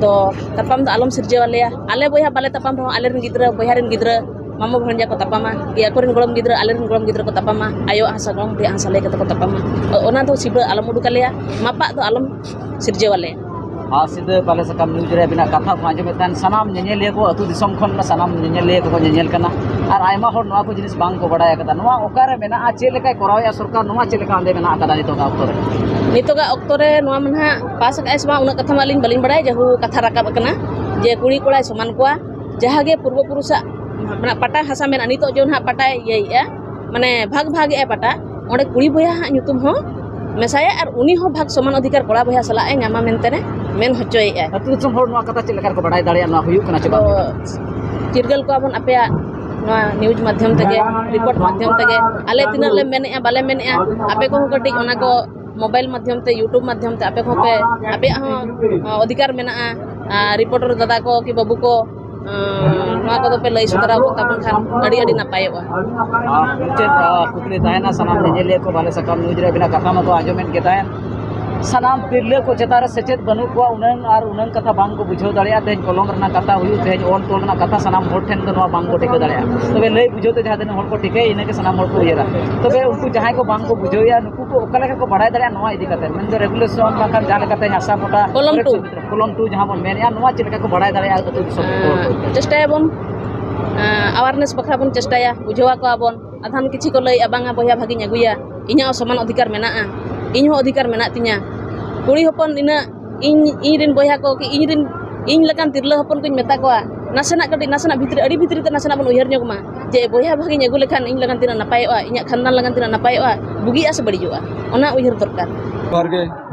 ᱫᱚ ᱛᱟᱯᱟᱢ ᱫᱚ ᱟᱞᱚᱢ ᱥᱤᱨᱡᱟᱹᱣ ᱟᱞᱮᱭᱟ᱾ ᱟᱞᱮ ᱵᱚᱭᱦᱟ ᱵᱟᱞᱮ ᱛᱟᱯᱟᱢ ᱨᱮᱦᱚᱸ ᱟᱞᱮ ᱨᱮᱱ ᱜᱤᱫᱽᱨᱟᱹ ᱵᱚᱭᱦᱟ ᱨᱮᱱ ᱜᱤᱫᱽᱨᱟᱹ ᱢᱟᱢᱚ ᱵᱷᱟᱹᱱᱡᱟ ᱠᱚ ᱛᱟᱯᱟᱢᱟ, ᱠᱤ ᱟᱠᱚ ᱨᱮᱱ ᱜᱚᱲᱚᱢ ᱜᱤᱫᱽᱨᱟᱹ ᱟᱞᱮ ᱨᱮᱱ ᱜᱚᱲᱚᱢ ᱜᱤᱫᱽᱨᱟᱹ ᱠᱚ ᱛᱟᱯᱟᱢᱟ, ᱟᱭᱳᱣᱟᱜ ᱦᱟᱥᱟ ᱜᱚᱲᱚᱢ ᱵᱩᱰᱷᱤᱭᱟᱜ ᱦᱟᱥᱟ ᱞᱟᱹᱭ ᱠᱟᱛᱮ ᱠᱚ ᱛᱟᱯᱟᱢᱟ᱾ ᱚ-, ᱚᱱᱟ ᱫᱚ ᱥᱤᱵᱟᱹ ᱟᱞᱚᱢ ᱩᱰᱩᱠ ᱟᱞᱮᱭᱟ, ᱢᱟᱯᱟᱜ ᱫᱚ ᱟᱞᱚᱢ ᱥᱤᱨᱡᱟᱹᱣ ᱟᱞᱮᱭᱟ᱾ ᱟᱨ ᱥᱤᱫᱟᱹ ᱵᱟᱞᱮ ᱥᱟᱠᱟᱢ ᱱᱤᱭᱩᱡᱽ ᱨᱮ ᱟᱹᱵᱤᱱᱟᱜ ᱠᱟᱛᱷᱟ ᱠᱚ ᱟᱸᱡᱚᱢᱮᱫ ᱛᱟᱦᱮᱱ ᱥᱟᱱᱟᱢ ᱧᱮᱧᱮᱞᱤᱭᱟᱹ ᱠᱚ, ᱟᱹᱛᱩ ᱫᱤᱥᱚᱢ ᱠᱷᱚᱱ ᱥᱟᱱᱟᱢ ᱧᱮᱧᱮᱞᱤᱭᱟᱹ ᱠᱚᱠᱚ ᱧᱮᱧᱮᱞ ᱠᱟᱱᱟ᱾ ᱟᱨ ᱟᱭᱢᱟ ᱦᱚᱲ ᱱᱚᱣᱟ ᱠᱚ ᱡᱤᱱᱤᱥ ᱵᱟᱝ ᱠᱚ ᱵᱟᱲᱟᱭ ᱟᱠᱟᱫᱟ᱾ ᱱᱚᱣᱟ ᱚᱠᱟᱨᱮ ᱢᱮᱱᱟᱜᱼᱟ, ᱪᱮᱫ ᱞᱮᱠᱟᱭ ᱠᱚᱨᱟᱣᱮᱫᱼᱟ ᱥᱚᱨᱠᱟᱨ, ᱱᱚᱣᱟ ᱪᱮᱫ ᱞᱮᱠᱟ ᱚᱸᱰᱮ ᱢᱮᱱᱟᱜ ᱟᱠᱟᱫᱟ ᱱᱤᱛᱚᱜᱟᱜ ᱚᱠᱛᱚ ᱨᱮ? ᱱᱤᱛᱚᱜᱟᱜ ᱚᱠᱛᱚ ᱨᱮ ᱱᱚᱣᱟ ᱢᱟ ᱱᱟᱦᱟᱜ ᱯᱟᱥ ᱟᱠᱟᱫᱼᱟᱭ ᱥᱮ ᱵᱟᱝ, ᱩᱱᱟᱹᱜ ᱠᱟᱛᱷᱟ ᱢᱟ ᱟᱹᱞᱤᱧ ᱵᱟᱹᱞᱤᱧ ᱵᱟᱲᱟᱭᱟ᱾ ᱡᱮᱦᱩ ᱠᱟᱛᱷᱟ ᱨᱟᱠᱟᱵ ᱟᱠᱟᱱᱟ ᱡᱮ ᱠᱩᱲᱤ ᱠᱚᱲᱟᱭ ᱥᱚᱢᱟᱱ ᱠᱚᱣᱟ, ᱡᱟᱦᱟᱸ ᱜᱮ ᱯᱩᱨᱵᱚ ᱯᱩᱨᱩᱥᱟᱜ ᱢᱟᱱᱮ ᱯᱟᱴᱟ ᱦᱟᱥᱟ ᱢᱮᱱᱟᱜᱼᱟ, ᱱᱤᱛᱚᱜ ᱡᱮ ᱱᱟᱦᱟᱜ ᱯᱟᱴᱟᱭ ᱤᱭᱟᱹᱭᱮᱫᱼᱟ, ᱢᱟᱱᱮ ᱵᱷᱟᱜᱽ ᱵᱷᱟᱜᱽ ᱮᱫᱼᱟᱭ ᱯᱟᱴᱟ, ᱚᱸᱰᱮ ᱠᱩᱲᱤ ᱵᱚᱭᱦᱟ ᱦᱟᱸᱜ ᱧᱩᱛᱩᱢ ᱦᱚᱸ ᱢᱮᱥᱟᱭᱟ ᱟᱨ ᱩᱱᱤ ᱦᱚᱸ ᱵᱷᱟᱜᱽ ᱥᱚᱢᱟᱱ ᱚᱫᱷᱤᱠᱟᱨ ᱠᱚᱲᱟ ᱵᱚᱭᱦᱟ ᱥᱟᱞᱟᱜ ᱮ ᱧᱟᱢᱟ ᱢᱮᱱᱛᱮ ᱢᱮᱱ ᱦᱚᱪᱚᱭᱮᱫᱼᱟᱭ᱾ ᱟᱹᱛᱩ ᱫᱤᱥᱚᱢ ᱦᱚᱲ ᱱᱚᱣᱟ ᱠᱟᱛᱷᱟ ᱪᱮᱫ ᱞᱮᱠᱟ ᱨᱮᱠᱚ ᱵᱟᱲᱟᱭ ᱫᱟᱲᱮᱭᱟᱜᱼᱟ, ᱱᱚᱣᱟ ᱦᱩᱭᱩᱜ ᱠᱟᱱᱟ ᱪᱮ ᱵᱟᱝ? ᱛᱚ, ᱪᱤᱨᱜᱟᱹᱞ ᱠᱚᱣᱟ ᱵᱚᱱ ᱟᱯᱮᱭᱟᱜ ᱱᱚᱣᱟ ᱱᱤᱭᱩᱡᱽ ᱢᱟᱫᱽᱫᱷᱚᱢ ᱛᱮᱜᱮ, ᱨᱤᱯᱳᱨᱴ ᱢᱟᱫᱽᱫᱷᱚᱢ ᱛᱮᱜᱮ᱾ ᱟᱞᱮ ᱛᱤᱱᱟᱹᱜ ᱞᱮ ᱢᱮᱱᱮᱫᱼᱟ, ᱵᱟᱞᱮ ᱢᱮᱱᱮᱫᱼᱟ, ᱟᱯᱮ ᱠᱚᱦᱚᱸ ᱠᱟᱹᱴᱤᱡ ᱚᱱᱟ ᱠᱚ ᱢᱳᱵᱟᱭᱤᱞ ᱢᱟᱫᱽᱫᱷᱚᱢ ᱛᱮ, YouTube ᱢᱟᱫᱽᱫᱷᱚᱢ ᱛᱮ ᱟᱯᱮ ᱠᱚᱦᱚᱸ ᱯᱮ, ᱟᱯᱮᱭᱟᱜ ᱦᱚᱸ, ᱚ, ᱚᱫᱷᱤᱠᱟᱨ ᱢᱮᱱᱟᱜᱼᱟ᱾ ᱟᱨ ᱨᱤᱯᱳᱨᱴᱟᱨ ᱫᱟᱫᱟ ᱠᱚ ᱠᱤ ᱵᱟᱹᱵᱩ ᱠᱚ, ᱟᱸ, ᱱᱚᱣᱟ ᱠᱚᱫᱚ ᱯᱮ ᱞᱟᱹᱭ ᱥᱚᱫᱚᱨ ᱟᱵᱚᱱ ᱛᱟᱵᱚᱱ ᱠᱷᱟᱱ ᱟᱹᱰᱤ, ᱟᱹᱰᱤ ᱱᱟᱯᱟᱭᱚᱜᱼᱟ᱾ ᱟᱨ ᱢᱩᱪᱟᱹᱫ, ᱟᱸ, ᱠᱩᱠᱞᱤ ᱛᱟᱦᱮᱱᱟ ᱥᱟᱱᱟᱢ ᱧᱮᱧᱮᱞᱤᱭᱟᱹ ᱠᱚ, ᱵᱟᱞᱮ ᱥᱟᱠᱟᱢ ᱱᱤᱭᱩᱡᱽ ᱨᱮ ᱟᱹᱵᱤᱱᱟᱜ ᱠᱟᱛᱷᱟ ᱢᱟᱠᱚ ᱟᱸᱡᱚᱢᱮᱫ ᱜᱮ ᱛᱟᱦᱮᱸᱫ᱾ ᱥᱟᱱᱟᱢ ᱛᱤᱨᱞᱟᱹ ᱠᱚ ᱪᱮᱛᱟᱱ ᱨᱮ ᱥᱮᱪᱮᱫ ᱵᱟᱹᱱᱩᱜ ᱠᱚᱣᱟ ᱩᱱᱟᱹᱝ, ᱟᱨ ᱩᱱᱟᱹᱝ ᱠᱟᱛᱷᱟ ᱵᱟᱝ ᱠᱚ ᱵᱩᱡᱷᱟᱹᱣ ᱫᱟᱲᱮᱭᱟᱜᱼᱟ᱾ ᱛᱮᱦᱮᱧ ᱠᱚᱞᱚᱢ ᱨᱮᱱᱟᱜ ᱠᱟᱛᱷᱟ ᱦᱩᱭᱩᱜ, ᱛᱮᱦᱮᱧ ᱚᱞ ᱛᱚᱞ ᱨᱮᱱᱟᱜ ᱠᱟᱛᱷᱟ ᱥᱟᱱᱟᱢ ᱦᱚᱲ ᱴᱷᱮᱱ ᱫᱚ ᱱᱚᱣᱟ ᱵᱟᱝ ᱠᱚ ᱴᱷᱤᱠᱟᱹ ᱫᱟᱲᱮᱭᱟᱜᱼᱟ᱾ ᱛᱚᱵᱮ ᱞᱟᱹᱭ ᱵᱩᱡᱷᱟᱹᱣ ᱛᱮ ᱡᱟᱦᱟᱸ ᱛᱤᱱᱟᱹᱜ ᱦᱚᱲ ᱠᱚ ᱴᱷᱤᱠᱟᱹᱭᱟ, ᱤᱱᱟᱹᱜᱮ ᱥᱟᱱᱟᱢ ᱦᱚᱲ ᱠᱚ ᱩᱭᱦᱟᱹᱨᱟ᱾ ᱛᱚᱵᱮ ᱩᱱᱠᱩ ᱡᱟᱦᱟᱸᱭ ᱠᱚ ᱵᱟᱝ ᱠᱚ ᱵᱩᱡᱷᱟᱹᱣᱮᱫᱼᱟ, ᱩᱱᱠᱩ ᱚᱠᱟ ᱞᱮᱠᱟ ᱠᱚ ᱵᱟᱲᱟᱭ ᱫᱟᱲᱮᱭᱟᱜᱼᱟ ᱱᱚᱣᱟ ᱤᱫᱤ ᱠᱟᱛᱮ? ᱢᱮᱱᱫᱚ ᱨᱮᱜᱩᱞᱮᱥᱚᱱ ᱵᱟᱝᱠᱷᱟᱱ ᱡᱟᱦᱟᱸ ᱞᱮᱠᱟᱛᱮ ᱟᱥᱟ ᱢᱚᱴᱟ ᱠᱚᱞᱚᱢ ᱴᱩ᱾ ᱠᱚᱞᱚᱢ ᱴᱩ ᱡᱟᱦᱟᱸ ᱵᱚᱱ ᱢᱮᱱᱮᱫᱼᱟ, ᱱᱚᱣᱟ ᱪᱮᱫ ᱞᱮᱠᱟ ᱠᱚ ᱵᱟᱲᱟᱭ ᱫᱟᱲᱮᱭᱟᱜᱼᱟ ᱟᱹᱛᱩ ᱫᱤᱥᱚᱢ ᱨᱮᱱ ᱦᱚᱲ ᱠᱚ? ᱟᱸ, ᱪᱮᱥᱴᱟᱭᱟᱵᱚᱱ, ᱟᱸ, awareness ᱵᱟᱠᱷᱨᱟ ᱵᱚᱱ ᱪᱮᱥᱴᱟᱭᱟ, ᱵᱩᱡᱷᱟᱹᱣ ᱟᱠᱚᱣᱟ ᱵᱚᱱ᱾ ᱟᱫᱷᱟᱱ ᱠᱤᱪᱷᱩ ᱠᱚ ᱞᱟᱹᱭᱮᱫᱼᱟ, "ᱵᱟᱝᱟ ᱵᱚᱭᱦᱟ, ᱵᱷᱟᱜᱤᱧ ᱟᱹᱜᱩᱭᱟ, ᱤᱧᱟᱹᱜ ᱦᱚᱸ ᱥᱚᱢᱟᱱ ᱚᱫᱷᱤᱠᱟᱨ ᱢᱮᱱᱟᱜᱼᱟ, ᱤᱧ ᱦᱚᱸ ᱚᱫᱷᱤᱠᱟᱨ ᱢᱮᱱᱟᱜ ᱛᱤᱧᱟ, ᱠᱩᱲᱤ ᱦᱚᱯᱚᱱ ᱱᱤᱱᱟᱹᱜ, ᱤᱧ, ᱤᱧ ᱨᱮᱱ ᱵᱚᱭᱦᱟ ᱠᱚ ᱠᱤ ᱤᱧ ᱨᱮᱱ, ᱤᱧ ᱞᱮᱠᱟᱱ ᱛᱤᱨᱞᱟᱹ ᱦᱚᱯᱚᱱ ᱠᱚᱧ ᱢᱮᱛᱟ ᱠᱚᱣᱟ, ᱱᱟᱥᱮᱱᱟᱜ ᱠᱟᱹᱴᱤᱡ, ᱱᱟᱥᱮᱱᱟᱜ ᱵᱷᱤᱛᱨᱤ, ᱟᱹᱰᱤ ᱵᱷᱤᱛᱨᱤ ᱛᱮ ᱱᱟᱥᱮᱱᱟᱜ ᱵᱚᱱ ᱩᱭᱦᱟᱹᱨ ᱧᱚᱜ ᱢᱟ ᱡᱮ ᱵᱚᱭᱦᱟ ᱵᱷᱟᱜᱤᱧ ᱟᱹᱜᱩ ᱞᱮᱠᱷᱟᱱ ᱤᱧ ᱞᱮᱠᱟᱱ ᱛᱤᱱᱟᱹᱜ ᱱᱟᱯᱟᱭᱚᱜᱼᱟ, ᱤᱧᱟᱹᱜ ᱠᱷᱟᱱᱫᱟᱱ ᱞᱮᱠᱟᱱ ᱛᱤᱱᱟᱹᱜ ᱱᱟᱯᱟᱭᱚᱜᱼᱟ, ᱵᱩᱜᱤᱜᱼᱟ ᱥᱮ ᱵᱟᱹᱲᱤᱡᱚᱜᱼᱟ, ᱚᱱᱟ ᱩᱭᱦᱟᱹᱨ ᱫᱚᱨᱠᱟᱨ᱾" ᱡᱚᱦᱟᱨ ᱜᱮ,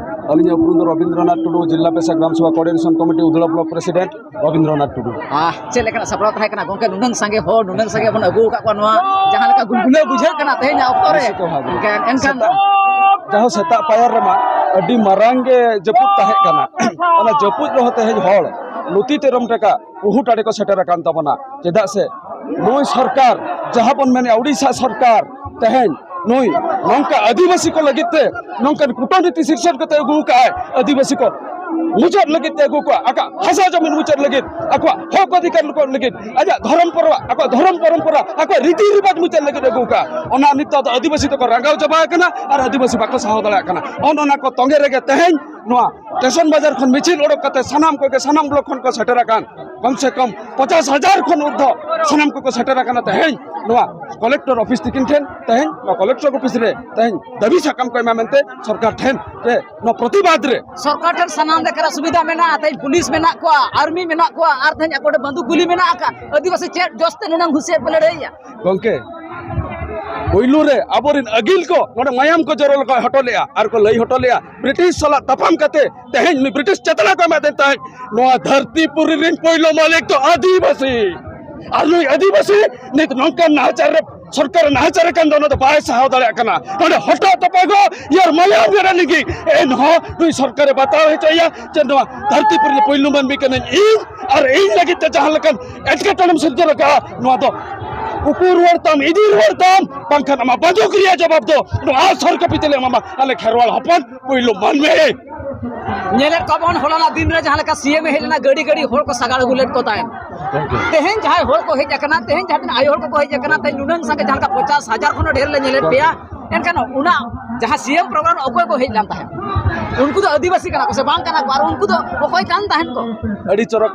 ᱟᱹᱞᱤᱧᱟᱜ ᱩᱯᱨᱩᱢ ᱫᱚ ᱨᱚᱵᱤᱱᱫᱨᱚᱱᱟᱛᱷ ᱴᱩᱰᱩ, ᱡᱤᱞᱟ PESA gram sabha coordination committee Udra block president Rabindranath Tudu. ᱟᱦ, ᱪᱮᱫ ᱞᱮᱠᱟᱱᱟᱜ ᱥᱟᱯᱲᱟᱣ ᱛᱟᱦᱮᱸ ᱠᱟᱱᱟ ᱜᱚᱝᱠᱮ? ᱱᱩᱱᱟᱹᱝ ᱥᱟᱸᱜᱮ ᱦᱚᱲ, ᱱᱩᱱᱟᱹᱝ ᱥᱟᱸᱜᱮ ᱵᱚᱱ ᱟᱹᱜᱩ ᱟᱠᱟᱫ ᱠᱚᱣᱟ, ᱱᱚᱣᱟ ᱡᱟᱦᱟᱸ ᱞᱮᱠᱟ ᱜᱩᱞᱜᱩᱞᱟᱹᱣ ᱵᱩᱡᱷᱟᱹᱜ ᱠᱟᱱᱟ ᱛᱮᱦᱮᱧᱟᱜ ᱚᱠᱛᱚ ᱨᱮ᱾ ᱱᱤᱥᱪᱤᱛᱚ ᱵᱷᱟᱵᱮ᱾ ᱜᱚᱝᱠᱮ, ᱮᱱᱠᱷᱟᱱ ᱥᱮᱛᱟᱜ, ᱡᱟᱦᱟᱸ ᱥᱮᱛᱟᱜ ᱯᱟᱭᱟᱨ ᱨᱮᱢᱟ ᱟᱹᱰᱤ ᱢᱟᱨᱟᱝ ᱜᱮ ᱡᱟᱹᱯᱩᱫ ᱛᱟᱦᱮᱸ ᱠᱟᱱᱟ᱾ ᱚᱱᱟ ᱡᱟᱹᱯᱩᱫ ᱨᱮᱦᱚᱸ ᱛᱮᱦᱮᱧ ᱦᱚᱲ ᱞᱩᱛᱤ ᱛᱮᱨᱚᱢ ᱴᱟᱠᱟ ᱩᱦᱩ ᱴᱟᱲᱮ ᱠᱚ ᱥᱮᱴᱮᱨ ᱟᱠᱟᱱ ᱛᱟᱵᱚᱱᱟ᱾ ᱪᱮᱫᱟᱜ ᱥᱮ ᱱᱩᱭ ᱥᱚᱨᱠᱟᱨ, ᱡᱟᱦᱟᱸ ᱵᱚᱱ ᱢᱮᱱᱮᱫᱼᱟ ᱩᱲᱤᱥᱥᱟ ᱥᱚᱨᱠᱟᱨ, ᱛᱮᱦᱮᱧ ᱱᱩᱭ ᱱᱚᱝᱠᱟ ᱟᱹᱫᱤᱵᱟᱹᱥᱤ ᱠᱚ ᱞᱟᱹᱜᱤᱫ ᱛᱮ ᱱᱚᱝᱠᱟᱱ ᱠᱩᱴᱟᱹᱱᱤᱛᱤ ᱥᱤᱨᱡᱚᱱ ᱠᱟᱛᱮ ᱟᱹᱜᱩ ᱟᱠᱟᱫᱼᱟᱭ᱾ ᱟᱹᱫᱤᱵᱟᱹᱥᱤ ᱠᱚ ᱢᱩᱪᱟᱹᱫ ᱞᱟᱹᱜᱤᱫ ᱛᱮ ᱟᱹᱜᱩ ᱠᱚᱣᱟ, ᱟᱠᱚᱣᱟᱜ ᱦᱟᱥᱟ ᱡᱚᱢᱤᱱ ᱢᱩᱪᱟᱹᱫ ᱞᱟᱹᱜᱤᱫ, ᱟᱠᱚᱣᱟᱜ ᱦᱚᱠ ᱚᱫᱷᱤᱠᱟᱨ ᱞᱩᱠᱚ ᱞᱟᱹᱜᱤᱫ, ᱟᱡᱟᱜ ᱫᱷᱚᱨᱚᱢ ᱯᱚᱨᱚᱵᱽ, ᱟᱠᱚᱣᱟᱜ ᱫᱷᱚᱨᱚᱢ ᱯᱚᱨᱚᱢᱯᱚᱨᱟ, ᱟᱠᱚᱣᱟᱜ ᱨᱤᱛᱤ ᱨᱤᱵᱟᱡᱽ ᱢᱩᱪᱟᱹᱫ ᱞᱟᱹᱜᱤᱫ ᱟᱹᱜᱩ ᱠᱟᱜᱼᱟ᱾ ᱚᱱᱟ ᱱᱤᱛᱚᱜ ᱫᱚ ᱟᱹᱫᱤᱵᱟᱹᱥᱤ ᱫᱚᱠᱚ ᱨᱟᱸᱜᱟᱣ ᱪᱟᱵᱟ ᱟᱠᱟᱱᱟ ᱟᱨ ᱟᱹᱫᱤᱵᱟᱹᱥᱤ ᱵᱟᱠᱚ ᱥᱟᱦᱟᱣ ᱫᱟᱲᱮᱭᱟᱜ ᱠᱟᱱᱟ᱾ ᱚᱱ ᱚᱱᱟ ᱠᱚ ᱛᱚᱸᱜᱮ ᱨᱮᱜᱮ ᱛᱮᱦᱮᱧ ᱱᱚᱣᱟ ᱥᱴᱮᱥᱚᱱ ᱵᱟᱡᱟᱨ ᱠᱷᱚᱱ ᱢᱤᱪᱷᱤᱞ ᱚᱰᱚᱠ ᱠᱟᱛᱮ ᱥᱟᱱᱟᱢ ᱠᱚᱜᱮ ᱥᱟᱱᱟᱢ ᱵᱞᱚᱠ ᱠᱷᱚᱱ ᱠᱚ ᱥᱮᱴᱮᱨ ᱟᱠᱟᱱ ᱠᱚᱢ ᱥᱮ ᱠᱚᱢ ᱯᱚᱪᱟᱥ ᱦᱟᱡᱟᱨ ᱠᱷᱚᱱ ᱩᱨᱫᱷᱚ ᱥᱟᱱᱟᱢ ᱠᱚᱠᱚ ᱥᱮᱴᱮᱨ ᱟᱠᱟᱱᱟ ᱛᱮᱦᱮᱧ ᱱᱚᱣᱟ ᱠᱚᱞᱮᱠᱴᱚᱨ ᱚᱯᱷᱤᱥ ᱛᱤᱠᱤᱱ ᱴᱷᱮᱱ, ᱛᱮᱦᱮᱧ ᱱᱚᱣᱟ ᱠᱚᱞᱮᱠᱴᱚᱨ ᱚᱯᱷᱤᱥ ᱨᱮ ᱛᱮᱦᱮᱧ ᱫᱟᱹᱵᱤ ᱥᱟᱠᱟᱢ ᱠᱚ ᱮᱢᱟ ᱢᱮᱱᱛᱮ ᱥᱚᱨᱠᱟᱨ ᱴᱷᱮᱱ ᱡᱮ ᱱᱚᱣᱟ ᱯᱨᱚᱛᱤᱵᱟᱫ ᱨᱮ᱾ ᱥᱚᱨᱠᱟᱨ ᱴᱷᱮᱱ ᱥᱟᱱᱟᱢ ᱞᱮᱠᱟᱱᱟᱜ ᱥᱩᱵᱤᱫᱷᱟ ᱢᱮᱱᱟᱜᱼᱟ, ᱛᱮᱦᱮᱧ ᱯᱩᱞᱤᱥ ᱢᱮᱱᱟᱜ ᱠᱚᱣᱟ, ᱟᱨᱢᱤ ᱢᱮᱱᱟᱜ ᱠᱚᱣᱟ, ᱟᱨ ᱛᱮᱦᱮᱧ ᱟᱠᱚ ᱴᱷᱮᱱ ᱵᱟᱱᱫᱩᱠ ᱜᱩᱞᱤ ᱢᱮᱱᱟᱜ ᱟᱠᱟᱫ᱾ ᱟᱹᱫᱤᱵᱟᱹᱥᱤ ᱪᱮᱫ ᱡᱚᱥ ᱛᱮ ᱱᱩᱱᱟᱹᱝ ᱦᱩᱥᱤᱭᱟᱹᱨ ᱯᱮ ᱞᱟᱹᱲᱦᱟᱹᱭᱮᱜᱼᱟ? ᱜᱚᱝᱠᱮ, ᱯᱳᱭᱞᱳ ᱨᱮ ᱟᱵᱚᱨᱮᱱ ᱟᱹᱜᱤᱞ ᱠᱚ ᱱᱚᱰᱮ ᱢᱟᱭᱟᱢ ᱠᱚ ᱡᱚᱨᱚ ᱞᱮᱠᱟ ᱦᱚᱴᱚ ᱞᱮᱜᱼᱟ ᱟᱨ ᱠᱚ ᱞᱟᱹᱭ ᱦᱚᱴᱚ ᱞᱮᱜᱼᱟ, ᱵᱨᱤᱴᱤᱥ ᱥᱟᱞᱟᱜ ᱛᱟᱯᱟᱢ ᱠᱟᱛᱮ ᱛᱮᱦᱮᱧ ᱱᱩᱭ ᱵᱨᱤᱴᱤᱥ ᱪᱮᱛᱱᱟ ᱠᱚ ᱮᱢᱟᱫ ᱫᱮ ᱛᱟᱦᱮᱸᱫ᱾ ᱱᱚᱣᱟ ᱫᱷᱟᱹᱨᱛᱤ ᱯᱩᱨᱤ ᱨᱮᱱ ᱯᱳᱭᱞᱳ ᱢᱟᱹᱞᱤᱠ ᱫᱚ ᱟᱹᱫᱤᱵᱟᱹᱥᱤ, ᱟᱨ ᱱᱩᱭ ᱟᱹᱫᱤᱵᱟᱹᱥᱤ ᱱᱤᱛ ᱱᱚᱝᱠᱟᱱ ᱱᱟᱦᱟᱪᱟᱨ ᱨᱮ, ᱥᱚᱨᱠᱟᱨ ᱱᱟᱦᱟᱪᱟᱨ ᱠᱟᱱ ᱫᱚ ᱚᱱᱟ ᱫᱚ ᱵᱟᱭ ᱥᱟᱦᱟᱣ ᱫᱟᱲᱮᱭᱟᱜ ᱠᱟᱱᱟ᱾ ᱱᱚᱰᱮ ᱦᱚᱴᱚᱜ ᱛᱚᱯᱟ ᱠᱚ ᱤᱭᱟᱨ ᱢᱟᱭᱟᱢ ᱜᱮᱰᱟ ᱞᱤᱸᱜᱤ, ᱮᱱᱦᱚᱸ ᱱᱩᱭ ᱥᱚᱨᱠᱟᱨᱮ ᱵᱟᱛᱟᱣ ᱦᱚᱪᱚᱭᱟ ᱡᱮ ᱱᱚᱣᱟ ᱫᱷᱟᱹᱨᱛᱤ ᱯᱩᱨᱤ ᱨᱮ ᱯᱳᱭᱞᱳ ᱢᱟᱹᱱᱢᱤ ᱠᱟᱹᱱᱟᱹᱧ ᱤᱧ, ᱟᱨ ᱤᱧ ᱞᱟᱹᱜᱤᱫ ᱛᱮ ᱡᱟᱦᱟᱸ ᱞᱮᱠᱟᱱ ᱮᱴᱠᱮᱴᱚᱬᱮᱢ ᱥᱤᱨᱡᱟᱹᱣ ᱟᱠᱟᱫᱼᱟ, ᱱᱚᱣᱟ ᱫᱚ ᱩᱠᱩ ᱨᱩᱣᱟᱹᱲ ᱛᱟᱢ, ᱤᱫᱤ ᱨᱩᱣᱟᱹᱲ ᱛᱟᱢ, ᱵᱟᱝᱠᱷᱟᱱ ᱟᱢᱟᱜ ᱵᱟᱹᱫᱩᱠ ᱨᱮᱭᱟᱜ ᱡᱚᱵᱟᱵ ᱫᱚ ᱱᱚᱣᱟ ᱥᱚᱨ ᱠᱟᱹᱯᱤ ᱛᱮᱞᱮ ᱮᱢᱟᱢᱟ᱾ ᱟᱞᱮ ᱠᱷᱮᱨᱣᱟᱞ ᱦᱚᱯᱚᱱ ᱯᱳᱭᱞᱳ ᱢᱟᱹᱱᱢᱤ᱾ ᱧᱮᱞᱮᱫ ᱠᱚᱣᱟ ᱵᱚᱱ, ᱦᱚᱞᱟᱱᱟᱜ ᱫᱤᱱ ᱨᱮ ᱡᱟᱦᱟᱸ ᱞᱮᱠᱟ ᱥᱤ ᱮᱢ ᱮ ᱦᱮᱡ ᱞᱮᱱᱟ, ᱜᱟᱹᱰᱤ ᱜᱟᱹᱰᱤ ᱦᱚᱲ ᱠᱚ ᱥᱟᱜᱟᱲ ᱟᱹᱜᱩ ᱞᱮᱫ ᱠᱚ ᱛᱟᱦᱮᱸᱫ᱾ ᱛᱮᱦᱮᱧ ᱡᱟᱦᱟᱸᱭ ᱦᱚᱲ ᱠᱚ ᱦᱮᱡ ᱟᱠᱟᱱᱟ, ᱛᱮᱦᱮᱧ ᱡᱟᱦᱟᱸ ᱛᱤᱱᱟᱹᱜ ᱟᱭᱳ ᱦᱚᱲ ᱠᱚᱠᱚ ᱦᱮᱡ ᱟᱠᱟᱱᱟ, ᱛᱮᱦᱮᱧ ᱱᱩᱱᱟᱹᱝ ᱥᱟᱸᱜᱮ ᱡᱟᱦᱟᱸ ᱞᱮᱠᱟ ᱯᱚᱧᱪᱟᱥ ᱦᱟᱡᱟᱨ ᱠᱷᱚᱱ ᱰᱷᱮᱨ ᱞᱮ ᱧᱮᱞᱮᱫ ᱯᱮᱭᱟ, ᱮᱱᱠᱷᱟᱱ ᱚᱱᱟ ᱡᱟᱦᱟᱸ ᱥᱤ ᱮᱢ ᱯᱨᱳᱜᱨᱟᱢ ᱨᱮ ᱚᱠᱚᱭ ᱠᱚ ᱦᱮᱡ ᱞᱮᱱ ᱛᱟᱦᱮᱸᱫ? ᱩᱱᱠᱩ ᱫᱚ ᱟᱹᱫᱤᱵᱟᱹᱥᱤ ᱠᱟᱱᱟ ᱠᱚ ᱥᱮ ᱵᱟᱝ ᱠᱟᱱᱟ ᱠᱚ? ᱟᱨ ᱩᱱᱠᱩ ᱫᱚ ᱚᱠᱚᱭ ᱠᱟᱱ ᱛᱟᱦᱮᱸᱫ ᱠᱚ? ᱟᱹᱰᱤ ᱪᱚᱨᱚᱠ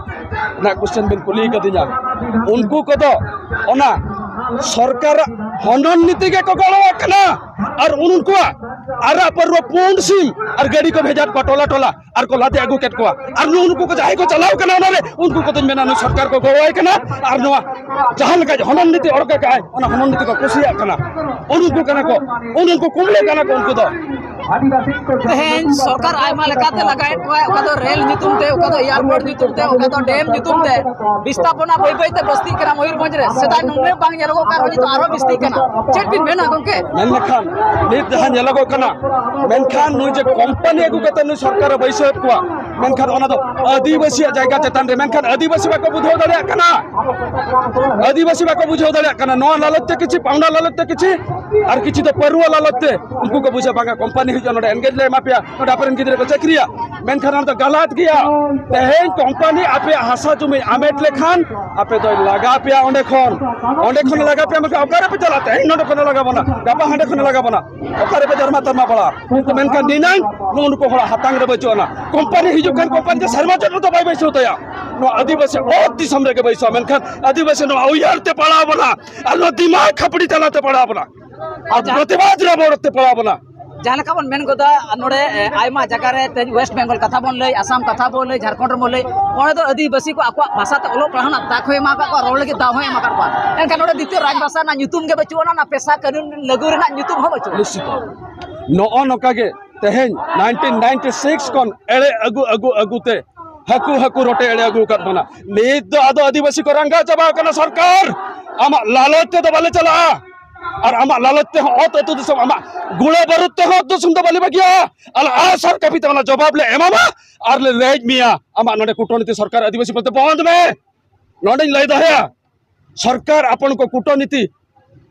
ᱨᱮᱱᱟᱜ ᱠᱚᱥᱪᱮᱱ ᱵᱤᱱ ᱠᱩᱞᱤ ᱠᱟᱫᱤᱧᱟ᱾ ᱩᱱᱠᱩ ᱠᱚᱫᱚ ᱚᱱᱟ ᱥᱚᱨᱠᱟᱨᱟᱜ ᱦᱚᱱᱚᱱ ᱱᱤᱛᱤ ᱜᱮᱠᱚ ᱜᱚᱲᱚᱣᱟᱜ ᱠᱟᱱᱟ, ᱟᱨ ᱩᱱᱠᱩᱣᱟᱜ ᱟᱨᱟᱜ ᱯᱟᱹᱨᱣᱟᱹ ᱯᱩᱸᱰ ᱥᱤᱢ ᱟᱨ ᱜᱟᱹᱰᱤ ᱠᱚ ᱵᱷᱮᱡᱟᱣᱮᱫ ᱠᱚᱣᱟ ᱴᱚᱞᱟ ᱴᱚᱞᱟ, ᱟᱨ ᱠᱚ ᱞᱟᱫᱮ ᱟᱹᱜᱩ ᱠᱮᱫ ᱠᱚᱣᱟ᱾ ᱟᱨ ᱱᱩᱜᱼᱩ ᱱᱩᱠᱩ ᱠᱚ ᱡᱟᱦᱟᱸᱭ ᱠᱚ ᱪᱟᱞᱟᱣ ᱠᱟᱱᱟ ᱚᱱᱟᱨᱮ, ᱩᱱᱠᱩ ᱠᱚᱫᱚᱧ ᱢᱮᱱᱟ ᱱᱩᱭ ᱥᱚᱨᱠᱟᱨ ᱠᱚ ᱜᱚᱲᱚᱣᱟᱭ ᱠᱟᱱᱟ, ᱟᱨ ᱱᱚᱣᱟ ᱡᱟᱦᱟᱸ ᱞᱮᱠᱟ ᱦᱚᱱᱚᱱ ᱱᱤᱛᱤ ᱚᱰᱚᱠ ᱟᱠᱟᱫᱼᱟᱭ ᱚᱱᱟ ᱦᱚᱱᱚᱱ ᱱᱤᱛᱤ ᱠᱚ ᱠᱩᱥᱤᱭᱟᱜ ᱠᱟᱱᱟ᱾ ᱩᱱᱠᱩ ᱠᱟᱱᱟ ᱠᱚ, ᱩᱱᱠᱩ ᱠᱩᱢᱵᱽᱲᱩ ᱠᱟᱱᱟ ᱠᱚ ᱩᱱᱠᱩ ᱫᱚ᱾ ᱛᱮᱦᱮᱧ ᱥᱚᱨᱠᱟᱨ ᱟᱭᱢᱟ ᱞᱮᱠᱟᱛᱮ ᱞᱟᱜᱟᱭᱮᱫ ᱠᱚᱣᱟ, ᱚᱠᱟ ᱫᱚ ᱨᱮᱞ ᱧᱩᱛᱩᱢ ᱛᱮ, ᱚᱠᱟ ᱫᱚ ᱮᱭᱟᱨᱯᱳᱨᱴ ᱧᱩᱛᱩᱢ ᱛᱮ, ᱚᱠᱟ ᱫᱚ ᱰᱮᱢ ᱧᱩᱛᱩᱢ ᱛᱮ᱾ ᱵᱤᱥᱛᱷᱟᱯᱚᱱᱟ ᱵᱟᱹᱭ ᱵᱟᱹᱭ ᱛᱮ ᱵᱟᱹᱲᱛᱤᱜ ᱠᱟᱱᱟ ᱢᱚᱭᱩᱨᱵᱷᱚᱸᱡᱽ ᱨᱮ᱾ ᱥᱮᱫᱟᱭ ᱱᱩᱱᱟᱹᱜ ᱵᱟᱝ ᱧᱮᱞᱚᱜᱚᱜ ᱠᱟᱱ ᱨᱮᱦᱚᱸ ᱱᱤᱛᱚᱜ ᱟᱨᱦᱚᱸ ᱵᱤᱥᱛᱤᱜ ᱠᱟᱱᱟ᱾ ᱪᱮᱫ ᱵᱤᱱ ᱢᱮᱱᱟ ᱜᱚᱝᱠᱮ? ᱢᱮᱱ ᱞᱮᱠᱷᱟᱱ ᱱᱤᱛ ᱡᱟᱦᱟᱸ ᱧᱮᱞᱚᱜᱚᱜ ᱠᱟᱱᱟ, ᱢᱮᱱᱠᱷᱟᱱ ᱱᱩᱭ ᱡᱮ ᱠᱳᱢᱯᱟᱱᱤ ᱟᱹᱜᱩ ᱠᱟᱛᱮ ᱱᱩᱭ ᱥᱚᱨᱠᱟᱨᱮ ᱵᱟᱹᱭᱥᱟᱹᱣᱮᱫ ᱠᱚᱣᱟ, ᱢᱮᱱᱠᱷᱟᱱ ᱚᱱᱟ ᱫᱚ ᱟᱹᱫᱤᱵᱟᱹᱥᱤᱭᱟᱜ ᱡᱟᱭᱜᱟ ᱪᱮᱛᱟᱱ ᱨᱮ, ᱢᱮᱱᱠᱷᱟᱱ ᱟᱹᱫᱤᱵᱟᱹᱥᱤ ᱵᱟᱠᱚ ᱵᱩᱡᱷᱟᱹᱣ ᱫᱟᱲᱮᱭᱟᱜ ᱠᱟᱱᱟ᱾ ᱟᱹᱫᱤᱵᱟᱹᱥᱤ ᱵᱟᱠᱚ ᱵᱩᱡᱷᱟᱹᱣ ᱫᱟᱲᱮᱭᱟᱜ ᱠᱟᱱᱟ᱾ ᱱᱚᱣᱟ ᱞᱟᱞᱚᱪ ᱛᱮ ᱠᱤᱪᱷᱩ, ᱯᱟᱣᱱᱟ ᱞᱟᱞᱚᱪ ᱛᱮ ᱠᱤᱪᱷᱩ, ᱟᱨ ᱠᱤᱪᱷᱩ ᱫᱚ ᱯᱟᱹᱨᱣᱟᱹ ᱞᱟᱞᱚᱪ ᱛᱮ ᱩᱱᱠᱩ ᱠᱚ ᱵᱩᱡᱷᱟᱹᱣ, ᱵᱟᱝᱟ, ᱠᱳᱢᱯᱟᱱᱤ ᱦᱤᱡᱩᱜᱼᱟ, ᱱᱚᱰᱮ ᱮᱱᱜᱮᱡᱽ ᱞᱮ ᱮᱢᱟ ᱯᱮᱭᱟ, ᱱᱚᱰᱮ ᱟᱯᱮ ᱨᱮᱱ ᱜᱤᱫᱽᱨᱟᱹ ᱠᱚ ᱪᱟᱹᱠᱨᱤᱭᱟ᱾ ᱢᱮᱱᱠᱷᱟᱱ ᱚᱱᱟ ᱫᱚ ᱜᱟᱞᱟᱛ ᱜᱮᱭᱟ᱾ ᱛᱮᱦᱮᱧ ᱠᱳᱢᱯᱟᱱᱤ ᱟᱯᱮᱭᱟᱜ ᱦᱟᱥᱟ ᱡᱩᱢᱤ ᱟᱢᱮᱴ ᱞᱮᱠᱷᱟᱱ ᱟᱯᱮ ᱫᱚᱭ ᱞᱟᱜᱟ ᱯᱮᱭᱟ ᱚᱸᱰᱮ ᱠᱷᱚᱱ᱾ ᱚᱸᱰᱮ ᱠᱷᱚᱱ ᱞᱟᱜᱟ ᱯᱮᱭᱟ, ᱢᱮᱱᱠᱷᱟᱱ ᱚᱠᱟ ᱨᱮᱯᱮ ᱪᱟᱞᱟᱜᱼᱟ? ᱛᱮᱦᱮᱧ ᱱᱚᱰᱮ ᱠᱷᱚᱱ ᱞᱟᱜᱟ ᱵᱚᱱᱟ, ᱜᱟᱯᱟ ᱦᱟᱸᱰᱮ ᱠᱷᱚᱱ ᱞᱟᱜᱟ ᱵᱚᱱᱟ, ᱚᱠᱟ ᱨᱮᱯᱮ ᱫᱷᱟᱨᱢᱟ ᱛᱟᱨᱢᱟ ᱵᱟᱲᱟᱜᱼᱟ? ᱠᱤᱱᱛᱩ ᱢᱮᱱᱠᱷᱟᱱ ᱱᱤᱱᱟᱹᱝ ᱱᱩᱜᱼᱩ ᱱᱩᱠᱩ ᱦᱚᱲᱟᱜ ᱦᱟᱛᱟᱝ ᱨᱮ ᱵᱟᱹᱪᱩᱜ ᱟᱱᱟ᱾ ᱠᱳᱢᱯᱟᱱᱤ ᱦᱤᱡᱩᱜ ᱠᱷᱟᱱ ᱠᱳᱢᱯᱟᱱᱤ ᱫᱚ ᱥᱮᱨᱢᱟ ᱪᱟᱸᱫᱳ ᱫᱚ ᱵᱟᱭ ᱵᱟᱹᱭᱥᱟᱹᱣ ᱛᱟᱭᱟ᱾ ᱱᱚᱣᱟ ᱟᱹᱫᱤᱵᱟᱹᱥᱤ ᱚᱛ ᱫᱤᱥᱚᱢ ᱨᱮᱜᱮ ᱵᱟᱹᱭᱥᱟᱹᱣᱟ, ᱢᱮᱱᱠᱷᱟᱱ ᱟᱹᱫᱤᱵᱟᱹᱥᱤ ᱱᱚᱣᱟ ᱩᱭᱦᱟᱹᱨ ᱛᱮ ᱯᱟᱲᱟᱣ ᱵᱚᱱᱟ, ᱟᱨ ᱱᱚᱣᱟ ᱫᱤᱢᱟᱜᱽ ᱠᱷᱟᱹᱯᱲᱤ ᱛᱟᱞᱟᱛᱮ ᱯᱟᱲᱟᱣ ᱵᱚᱱᱟ, ᱟᱨ ᱟᱪᱪᱷᱟ᱾ ᱯᱨᱚᱛᱤᱵᱟᱫ ᱨᱮ ᱵᱚᱲ ᱛᱮ ᱯᱟᱲᱟᱣ ᱵᱚᱱᱟ᱾ ᱡᱟᱦᱟᱸ ᱞᱮᱠᱟ ᱵᱚᱱ ᱢᱮᱱ ᱜᱚᱫᱟ, ᱱᱚᱰᱮ, ᱮ, ᱟᱭᱢᱟ ᱡᱟᱭᱜᱟ ᱨᱮ ᱛᱮᱦᱮᱧ ᱳᱭᱮᱥᱴ ᱵᱮᱝᱜᱚᱞ ᱠᱟᱛᱷᱟ ᱵᱚᱱ ᱞᱟᱹᱭ, ᱟᱥᱟᱢ ᱠᱟᱛᱷᱟ ᱵᱚᱱ ᱞᱟᱹᱭ, ᱡᱷᱟᱲᱠᱷᱚᱸᱰ ᱨᱮᱵᱚᱱ ᱞᱟᱹᱭ, ᱚᱸᱰᱮ ᱫᱚ ᱟᱹᱫᱤᱵᱟᱹᱥᱤ ᱠᱚ ᱟᱠᱚᱣᱟᱜ ᱵᱷᱟᱥᱟ ᱛᱮ ᱚᱞᱚᱜ ᱯᱟᱲᱦᱟᱣ ᱨᱮᱱᱟᱜ ᱫᱟᱣ ᱦᱚᱸᱭ ᱮᱢ ᱟᱠᱟᱫ ᱠᱚᱣᱟ, ᱫᱟᱜ ᱦᱚᱸᱭ ᱮᱢ ᱟᱠᱟᱫ ᱠᱚᱣᱟ᱾ ᱮᱱᱠᱷᱟᱱ ᱱᱚᱰᱮ ᱫᱤᱛᱤᱭᱚ ᱨᱟᱡᱽ ᱵᱷᱟᱥᱟ ᱨᱮᱱᱟᱜ ᱧᱩᱛᱩᱢ ᱜᱮ ᱵᱟᱹᱪᱩᱜ ᱟᱱᱟ, ᱚᱱᱟ ᱯᱮᱥᱟ ᱠᱟᱹᱱᱩᱱ ᱞᱟᱹᱜᱩ ᱨᱮᱱᱟᱜ ᱧᱩᱛᱩᱢ ᱦᱚᱸ ᱵᱟᱹᱪᱩᱜ ᱟᱱᱟ᱾ ᱱᱤᱥᱪᱤᱛ᱾ ᱱᱚᱜᱼᱚ ᱱᱚᱝᱠᱟ ᱜᱮ ᱛᱮᱦᱮᱧ ᱱᱟᱭᱤᱱᱴᱤᱱ ᱱᱟᱭᱤᱱᱴᱤ ᱥᱤᱠᱥ ᱠᱷᱚᱱ ᱮᱲᱮ ᱟᱹᱜᱩ, ᱟᱹᱜᱩ, ᱟᱹᱜᱩ ᱛᱮ ᱦᱟᱹᱠᱩ, ᱦᱟᱹᱠᱩ ᱨᱚᱴᱮ ᱮᱲᱮ ᱟᱹᱜᱩ ᱟᱠᱟᱫ ᱵᱚᱱᱟ᱾ ᱱᱤᱛ ᱫᱚ ᱟᱫᱚ ᱟᱹᱫᱤᱵᱟᱹᱥᱤ ᱠᱚ ᱨᱟᱸᱜᱟᱣ ᱪᱟᱵᱟ ᱟᱠᱟᱱᱟ᱾ ᱥᱚᱨᱠᱟᱨ, ᱟᱢᱟᱜ ᱞᱟᱞᱚᱪ ᱛᱮᱫᱚ ᱵᱟᱞᱮ ᱪᱟᱞᱟᱜᱼᱟ, ᱟᱨ ᱟᱢᱟᱜ ᱞᱟᱞᱚᱪ ᱛᱮᱦᱚᱸ ᱚᱛ ᱟᱹᱛᱩ ᱫᱤᱥᱚᱢ, ᱟᱢᱟᱜ ᱜᱩᱲᱟᱹ ᱵᱟᱹᱨᱩᱫ ᱛᱮᱦᱚᱸ ᱚᱛ ᱫᱤᱥᱚᱢ ᱫᱚ ᱵᱟᱞᱮ ᱵᱟᱹᱜᱤᱭᱟ᱾ ᱟᱞᱮ ᱟᱥᱟᱨ ᱠᱟᱹᱯᱤ ᱛᱮ ᱚᱱᱟ ᱡᱚᱵᱟᱵ ᱞᱮ ᱮᱢᱟᱢᱟ ᱟᱨ ᱞᱮ ᱞᱟᱹᱭ ᱢᱮᱭᱟ, ᱟᱢᱟᱜ ᱱᱚᱰᱮ ᱠᱩᱴᱚᱱᱤᱛᱤ ᱥᱚᱨᱠᱟᱨ ᱟᱹᱫᱤᱵᱟᱹᱥᱤ ᱵᱚᱞᱛᱮ ᱵᱚᱱᱫ ᱢᱮ᱾ ᱱᱚᱰᱮᱧ ᱞᱟᱹᱭ ᱫᱚᱦᱚᱭᱟ, ᱥᱚᱨᱠᱟᱨ ᱟᱯᱚᱱ ᱠᱚ ᱠᱩᱴᱚᱱᱤᱛᱤ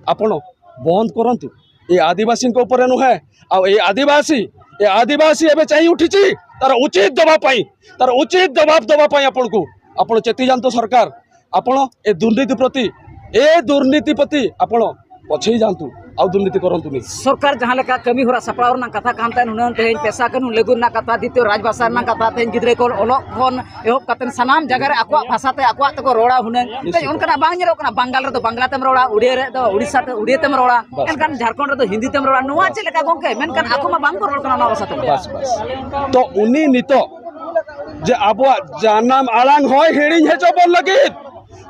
ଆପଣ ବନ୍ଦ କରନ୍ତୁ। ଏ ଆଦିବାସୀଙ୍କ ଉପରେ ନୁହେଁ। ଆଉ ଏ ଆଦିବାସୀ, ଏ ଆଦିବାସୀ ଏବେ ଚାହିଁ ଉଠିଛି, ତାର ଉଚିତ ଦେବା ପାଇଁ, ତାର ଉଚିତ ଜବାବ ଦେବା ପାଇଁ ଆପଣଙ୍କୁ, ଆପଣ ଚେତି ଯାଆନ୍ତୁ ସରକାର। ଆପଣ ଏ ଦୁର୍ନୀତି ପ୍ରତି, ଏ ଦୁର୍ନୀତି ପ୍ରତି ଆପଣ ପଛେଇ ଯାଆନ୍ତୁ, ଆଉ ଦୁର୍ନୀତି କରନ୍ତୁନି। ᱥᱚᱨᱠᱟᱨ ᱡᱟᱦᱟᱸ ᱞᱮᱠᱟ ᱠᱟᱹᱢᱤ ᱦᱚᱨᱟ ᱥᱟᱯᱲᱟᱣ ᱨᱮᱱᱟᱜ ᱠᱟᱛᱷᱟ ᱠᱟᱱ ᱛᱟᱦᱮᱸᱫ, ᱦᱩᱱᱟᱹᱝ ᱛᱮᱦᱮᱧ ᱯᱮᱥᱟ ᱠᱟᱹᱱᱩᱱ ᱞᱟᱹᱜᱩ ᱨᱮᱱᱟᱜ ᱠᱟᱛᱷᱟ, ᱫᱤᱛᱤᱭᱚ ᱨᱟᱡᱽ ᱵᱷᱟᱥᱟ ᱨᱮᱱᱟᱜ ᱠᱟᱛᱷᱟ, ᱛᱮᱦᱮᱧ ᱜᱤᱫᱽᱨᱟᱹ ᱠᱚ ᱚᱞᱚᱜ ᱠᱷᱚᱱ ᱮᱦᱚᱵ ᱠᱟᱛᱮ ᱥᱟᱱᱟᱢ ᱡᱟᱭᱜᱟ ᱨᱮ ᱟᱠᱚᱣᱟᱜ ᱵᱷᱟᱥᱟ ᱛᱮ ᱟᱠᱚᱣᱟᱜ ᱛᱮᱠᱚ ᱨᱚᱲᱟ ᱦᱩᱱᱟᱹᱝ᱾ ᱱᱤᱥᱪᱤᱛ᱾ ᱛᱮᱦᱮᱧ ᱚᱱᱠᱟᱱᱟᱜ ᱵᱟᱝ ᱧᱮᱞᱚᱜ ᱠᱟᱱᱟ, ᱵᱟᱝᱜᱟᱞ ᱨᱮᱫᱚ ᱵᱟᱝᱞᱟ ᱛᱮᱢ ᱨᱚᱲᱟ, ᱩᱲᱤᱭᱟ ᱨᱮᱫᱚ ᱩᱲᱤᱥᱥᱟ ᱛᱮ ᱩᱲᱤᱭᱟ ᱛᱮᱢ ᱨᱚᱲᱟ, ᱵᱟᱥ, ᱮᱱᱠᱷᱟᱱ ᱵᱟᱥ᱾ ᱡᱷᱟᱲᱠᱷᱚᱸᱰ ᱨᱮᱫᱚ ᱦᱤᱱᱫᱤ ᱛᱮᱢ ᱨᱚᱲᱟ᱾ ᱱᱚᱣᱟ ᱪᱮᱫ ᱞᱮᱠᱟ ᱜᱚᱝᱠᱮ? ᱢᱮᱱᱠᱷᱟᱱ ᱟᱠᱚ ᱢᱟ ᱵᱟᱝ ᱠᱚ ᱨᱚᱲ ᱠᱟᱱᱟ ᱱᱚᱣᱟ ᱵᱷᱟᱥᱟ ᱛᱮ᱾ ᱵᱟᱥ, ᱵᱟᱥ᱾ ᱛᱚ ᱩᱱᱤ ᱱᱤᱛᱚᱜ ᱡᱮ ᱟᱵᱚᱣᱟᱜ ᱡᱟᱱᱟᱢ ᱟᱲᱟᱝ ᱦᱚᱸᱭ ᱦᱤᱲᱤᱧ ᱦᱚᱪᱚ ᱵᱚᱱ ᱞᱟᱹᱜᱤᱫ,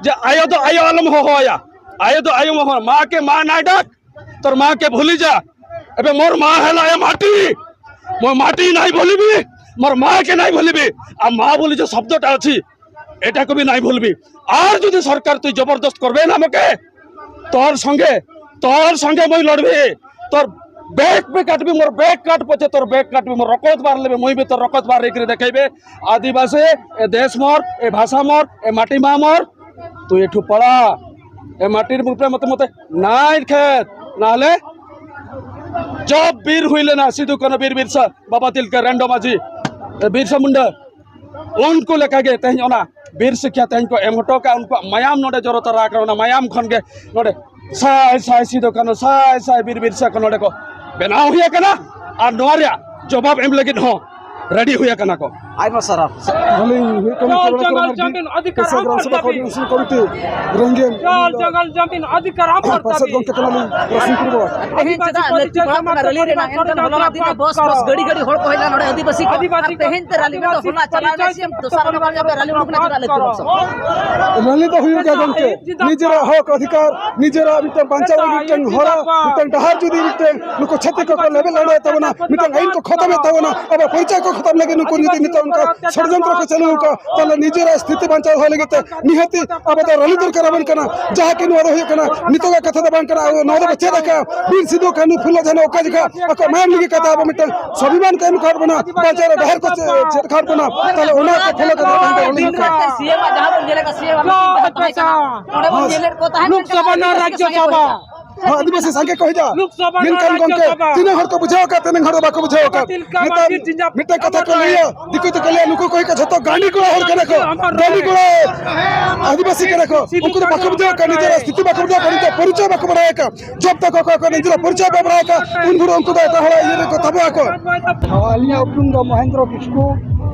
ᱡᱮ ᱟᱭᱳ ᱫᱚ ᱟᱭᱳ ᱟᱞᱚᱢ ᱦᱚᱦᱚᱣᱟᱭᱟ, ᱟᱭᱳ ᱫᱚ ᱟᱭᱳ ᱦᱚᱦᱚ, ᱢᱟ ᱠᱮ ᱢᱟ ᱱᱟᱭ ᱰᱟᱠ, ᱛᱚᱨ ᱢᱟ ᱠᱮ ᱵᱷᱩᱞᱤ ᱡᱟ, ଏବେ ମୋର ମା ହେଲା ଏ ମାଟି, ମୋ ମାଟି ନାହିଁ ଭୁଲିବି, ମୋର ମାଆକେ ନାହିଁ ଭୁଲିବି। ଆଉ ମା ବୋଲି ଯୋଉ ଶବ୍ଦଟା ଅଛି, ଏଟାକୁ ବି ନାହିଁ ଭୁଲିବି। ଆର୍ ଯଦି ସରକାର ତୁଇ ଜବରଦସ୍ତ କରବେ ନା ମକେ, ତୋର ସଙ୍ଗେ, ତୋର ସଙ୍ଗେ ମୁଇଁ ଲଢ଼ବି। ତୋର ବେକ ବି କାଟବି, ମୋର ବେକ କାଟ ପଛେ, ତୋର ବେକ କାଟବି, ମୋର ରକତ ବାହାରଲେ ବି ମୁଇଁ ବି ତୋର ରକତ ବାହାରିକିରି ଦେଖେଇବେ। ଆଦିବାସୀ, ଏ ଦେଶ ମୋର, ଏ ଭାଷା ମୋର, ଏ ମାଟି ମା ମୋର, তুই একটু পড়া। এ মাটির উপরে মতে মতে নাই খেত, নাহলে ᱡᱚᱵ ᱵᱤᱨ ᱦᱩᱭ ᱞᱮᱱᱟ, ᱥᱤᱫᱩ ᱠᱟᱹᱱᱦᱩ, ᱵᱤᱨ ᱵᱤᱨᱥᱟ, ᱵᱟᱵᱟ ᱛᱤᱞᱠᱟᱹ, ᱨᱮᱱᱰᱚ ᱢᱟᱹᱡᱷᱤ, ᱵᱤᱨᱥᱟ ᱢᱩᱱᱰᱟ, ᱩᱱᱠᱩ ᱞᱮᱠᱟᱜᱮ ᱛᱮᱦᱮᱧ ᱚᱱᱟ ᱵᱤᱨ ᱥᱤᱠᱷᱭᱟ ᱛᱮᱦᱮᱧ ᱠᱚ ᱮᱢ ᱦᱚᱴᱚ ᱠᱟᱜᱼᱟ᱾ ᱩᱱᱠᱩᱣᱟᱜ ᱢᱟᱭᱟᱢ ᱱᱚᱰᱮ ᱡᱚᱨᱚ ᱛᱟᱨᱟ ᱟᱠᱟᱱᱟ᱾ ᱚᱱᱟ ᱢᱟᱭᱟᱢ ᱠᱷᱚᱱ ᱜᱮ ᱱᱚᱰᱮ ᱥᱟᱭ ᱥᱟᱭ ᱥᱤᱫᱩ ᱠᱟᱹᱱᱦᱩ, ᱥᱟᱭ ᱥᱟᱭ ᱵᱤᱨ ᱵᱤᱨᱥᱟ ᱠᱚ ᱱᱚᱰᱮ ᱠᱚ ᱵᱮᱱᱟᱣ ᱦᱩᱭ ᱟᱠᱟᱱᱟ᱾ ᱟᱨ ᱱᱚᱣᱟ ᱨᱮᱭᱟᱜ ᱡᱚᱵᱟᱵ ᱮᱢ ᱞᱟᱹᱜᱤᱫ ᱦᱚᱸ ᱨᱮᱰᱤ ᱦᱩᱭ ᱟᱠᱟᱱᱟ ᱠᱚ᱾ ᱟᱭᱢᱟ ᱥᱟᱨᱦᱟᱣ᱾ ᱟᱹᱞᱤᱧ ᱦᱩᱭᱩᱜ ᱠᱟᱱᱟ ᱡᱚᱞ ᱠᱮᱵᱞᱟ ᱡᱚᱝᱜᱚᱞ ᱠᱚᱨᱢᱟᱨᱰᱤ, ᱡᱟᱢᱤᱱ ᱚᱫᱷᱤᱠᱟᱨ ᱯᱮᱥᱟ ᱟᱢ ᱜᱨᱟᱢ ᱥᱚᱵᱷᱟ ᱯᱨᱚᱛᱤᱱᱤᱫᱷᱤ᱾ ᱠᱳᱚᱨᱰᱤᱱᱮᱥᱚᱱ ᱠᱚᱢᱤᱴᱤ ᱨᱮᱝᱜᱤᱝ ᱡᱚᱞ ᱡᱚᱝᱜᱚᱞ ᱡᱟᱢᱤᱱ ᱚᱫᱷᱤᱠᱟᱨ ᱟᱢ ᱯᱟᱨᱥᱮᱫ ᱯᱨᱚᱛᱤᱱᱤᱫᱷᱤ᱾ ᱜᱚᱢᱠᱮ ᱠᱟᱱᱟᱞᱤᱧ ᱨᱚᱥᱢᱤ ᱠᱩᱨᱢᱩ᱾ ᱛᱮᱦᱮᱧ ᱪᱮᱫᱟᱜ ᱞᱟᱹᱠᱛᱤ ᱯᱟᱲᱟᱜ ᱠᱟᱱᱟ ᱨᱮᱞᱤ ᱨᱮᱱᱟᱜ? ᱮᱱᱠᱷᱟᱱ ᱦᱚᱞᱟ ᱢᱟ ᱫᱤᱱ ᱨᱮ ᱵᱚᱥ ᱵᱚᱥ ᱜᱟᱹᱰᱤ ᱜᱟᱹᱰᱤ ᱦᱚᱲ ᱠᱚ ᱦᱮᱡ ᱞᱮᱱᱟ ᱱᱚᱰᱮ ᱟᱹᱫᱤᱵᱟᱹᱥᱤ ᱠᱚ, ᱟᱨ ᱛᱮᱦᱮᱧ ᱛᱮ ᱨᱮᱞᱤ ᱢᱮᱱᱛᱮ ᱦᱚᱞᱟ ᱪᱟᱞᱟᱣ ᱮᱱᱟ ᱥᱤ ᱮᱢ ᱫᱚᱥᱟᱨ ᱦᱤᱞᱳᱜ ᱵᱟᱝ ᱨᱮᱞᱤ ᱩᱰᱩᱠ ᱮᱱᱟ, ᱪᱮᱫᱟᱜ ᱞᱟᱹᱠᱛᱤ ᱵᱟᱝ ᱥᱚᱢᱚᱭ? ᱨᱮᱞᱤ ᱫᱚ ᱦᱩᱭᱩᱜ ᱜᱮᱭᱟ ᱜᱚᱢᱠᱮ, ᱱᱤᱡᱮᱨᱟᱜ ᱦᱚᱠ ᱚᱫᱷᱤᱠᱟᱨ, ᱱᱤᱡᱮᱨᱟᱜ ᱢᱤᱫᱴᱟᱝ ᱵᱟᱧᱪᱟᱣ ᱞᱟᱹᱜᱤᱫ ᱢᱤᱫᱴᱟᱝ ᱦᱚᱨᱟ, ᱢᱤᱫᱴᱟᱝ ᱰᱟᱦᱟᱨ ᱡᱩᱫᱤ ᱢᱤᱫᱴᱟᱝ ᱱᱩᱠᱩ ᱪᱷᱟᱹᱛᱤᱠ ᱠᱚᱠᱚ ᱞᱮᱵᱮᱫ ᱞᱟᱸᱰᱟᱭᱮᱫ ᱛᱟᱵᱚᱱᱟ, ᱢᱤᱫᱴᱟᱝ ᱟᱹᱭᱤᱱ ᱠᱚ ᱠᱷᱚᱛᱚᱢᱮᱫ ᱛᱟᱵᱚᱱᱟ, ᱟᱵᱚ ᱯᱚᱨᱤᱪᱚᱭ ᱠᱚ ᱠᱷᱚᱛᱚᱢ ᱞᱟᱹᱜᱤᱫ ᱱᱩᱠᱩ ᱡᱩᱫᱤ ᱱᱤᱛᱚᱜ ᱚᱱᱠᱟ ᱥᱚᱲᱡᱚᱱᱛᱨᱚ ᱠᱚ ᱪᱟᱹᱞᱩ ᱟᱠᱟᱫ, ᱛᱟᱦᱚᱞᱮ ᱱᱤᱡᱮᱨᱟᱜ ᱥᱛᱷᱤᱛᱤ ᱵᱟᱧᱪᱟᱣ ᱫᱚᱦᱚᱭ ᱞᱟᱹᱜᱤᱫ ᱛᱮ ᱱᱤᱦᱟᱹᱛᱤ ᱟᱵᱚ ᱫᱚ ᱨᱟᱹᱞᱤ ᱫᱚᱨᱠᱟᱨ ᱟᱵᱚᱱ ᱠᱟᱱᱟ᱾ ᱡᱟᱦᱟᱸ ᱠᱤ ᱱᱚᱣᱟ ᱫᱚ ᱦᱩᱭᱩᱜ ᱠᱟᱱᱟ ᱱᱤᱛᱚᱜᱟᱜ ᱠᱟᱛᱷᱟ ᱫᱚ ᱵᱟᱝ ᱠᱟᱱᱟ, ᱟᱵᱚ ᱱᱚᱣᱟ ᱫᱚᱵᱚ ᱪᱮᱫ ᱟᱠᱟᱫᱼᱟ ᱵᱤᱨ ᱥᱤᱫᱩ ᱠᱟᱹᱱᱦᱩ ᱯᱷᱩᱞᱚ ᱡᱷᱟᱱᱚ ᱚᱠᱟ ᱡᱚᱠᱷᱟ ᱟᱠᱚ ᱢᱟᱭᱟᱢ ᱞᱤᱸᱜᱤ ᱠᱟᱛᱮ ᱟᱵᱚ ᱢᱤᱫᱴᱟᱝ ᱥᱟᱹᱵᱷᱤᱢᱟᱱ ᱠᱚ ᱮᱢ ᱟᱠᱟᱫ ᱵᱚᱱᱟ, ᱵᱟᱧᱪᱟᱣ ᱨᱮ ᱰᱟᱦᱟᱨ ᱠᱚ ᱪᱮ-, ᱪᱮᱫ ᱟᱠᱟᱫ ᱵᱚᱱᱟ, ᱛᱟᱦᱚᱞᱮ ᱚᱱᱟ ᱠᱚ ᱯᱷᱚᱞᱚ ᱠᱟᱛᱮ ᱛᱟᱦᱮᱸ ᱫᱚ ᱨᱟᱹᱞᱤ ᱫᱚᱨᱠᱟᱨ᱾ ᱥᱤ ᱮᱢ ᱟᱜ ᱡᱟᱦᱟᱸ ᱵᱚᱱ ᱧᱮᱞ ᱟᱠᱟᱫ, ᱥᱤ ᱮᱢ ᱟᱜ ᱢᱤᱫᱴᱮᱱ ᱛᱟᱦᱮᱸ ᱠᱟᱱᱟ᱾ ᱚᱸᱰᱮ ᱵᱚᱱ ᱧᱮᱞᱮᱫ ᱠᱚ ᱛᱟᱦᱮᱸ ᱞᱳᱠᱥᱚᱵᱷᱟ ᱠᱟᱱᱟ, ᱨᱮᱱᱟᱜ ᱨᱟᱡᱽᱡᱚ ᱥᱟᱸᱜᱮ ᱥᱟᱵᱷᱟ᱾ ᱦᱚᱲ᱾ ᱦᱚᱸ, ᱟᱹᱫᱤᱵᱟᱹᱥᱤ ᱥᱟᱸᱜᱮ ᱠᱚ ᱦᱤᱡᱩᱜᱼᱟ᱾ ᱞᱳᱠᱥᱚᱵᱷᱟ ᱨᱮᱱᱟᱜ ᱢᱮᱱᱠᱷᱟᱱ ᱨᱟᱡᱽᱡᱚ ᱜᱚᱢᱠᱮ, ᱥᱟᱵᱷᱟ᱾ ᱛᱤᱱᱟᱹᱜ ᱦᱚᱲ ᱠᱚ ᱵᱩᱡᱷᱟᱹᱣ ᱟᱠᱟᱫ, ᱛᱤᱱᱟᱹᱜ ᱦᱚᱲ ᱫᱚ ᱵᱟᱠᱚ ᱵᱩᱡᱷᱟᱹᱣ ᱟᱠᱟᱫ᱾ ᱛᱤᱞᱠᱟ ᱱᱮᱛᱟᱨ ᱢᱟᱹᱡᱷᱤ ᱡᱤᱧᱡᱟ ᱢᱤᱫᱴᱮᱱ ᱠᱟᱛᱷᱟ ᱠᱚ ᱞᱟᱹᱭᱟ, ᱫᱤᱠᱩ ᱛᱮᱠᱚ ᱞᱟᱹᱭᱟ, ᱱᱩᱠᱩ ᱠᱚ ᱦᱩᱭᱩᱜ ᱠᱟᱱᱟ ᱡᱷᱚᱛᱚ ᱜᱟᱸᱰᱤ ᱠᱚᱲᱟ ᱦᱚᱲ ᱠᱟᱱᱟ ᱠᱚ, ᱜᱟᱸᱰᱤ ᱠᱚᱲᱟ ᱟᱹᱫᱤᱵᱟᱹᱥᱤ ᱠᱟᱱᱟ ᱠᱚ᱾ ᱩᱱᱠᱩ ᱫᱚ ᱵᱟᱠᱚ ᱵᱩᱡᱷᱟᱹᱣ ᱟᱠᱟᱫ, ᱱᱤᱡᱮᱨᱟᱜ ᱥᱛᱷᱤᱛᱤ ᱵᱟᱠᱚ ᱵᱩᱡᱷᱟᱹᱣ ᱟᱠᱟᱫ, ᱱᱤᱡᱮᱨᱟᱜ ᱯᱚᱨᱤᱪᱚᱭ ᱵᱟᱠᱚ ᱵᱟᱲᱟᱭ ᱟᱠᱟᱫ᱾ ᱡᱚᱵ ᱛᱟᱠᱚ ᱚᱠᱚᱭ ᱠᱚ ᱱᱤᱡᱮᱨᱟᱜ ᱯᱚᱨᱤᱪᱚᱭ ᱵᱟᱭ ᱵᱟᱲᱟᱭ ᱟᱠᱟᱫ, ᱩᱱ ᱵᱷᱳᱨ ᱩᱱᱠᱩ ᱫᱚ ᱮᱴᱟᱜ ᱦᱚᱲᱟᱜ ᱤᱭᱟᱹ ᱨᱮᱠᱚ ᱛᱟᱵᱚᱜ ᱟᱠᱚ᱾ ᱟᱹᱞᱤᱧᱟᱜ ᱩᱯᱨᱩᱢ ᱫᱚ ᱢᱚᱦᱮᱱᱫᱨᱚ ᱠᱤᱥᱠᱩ,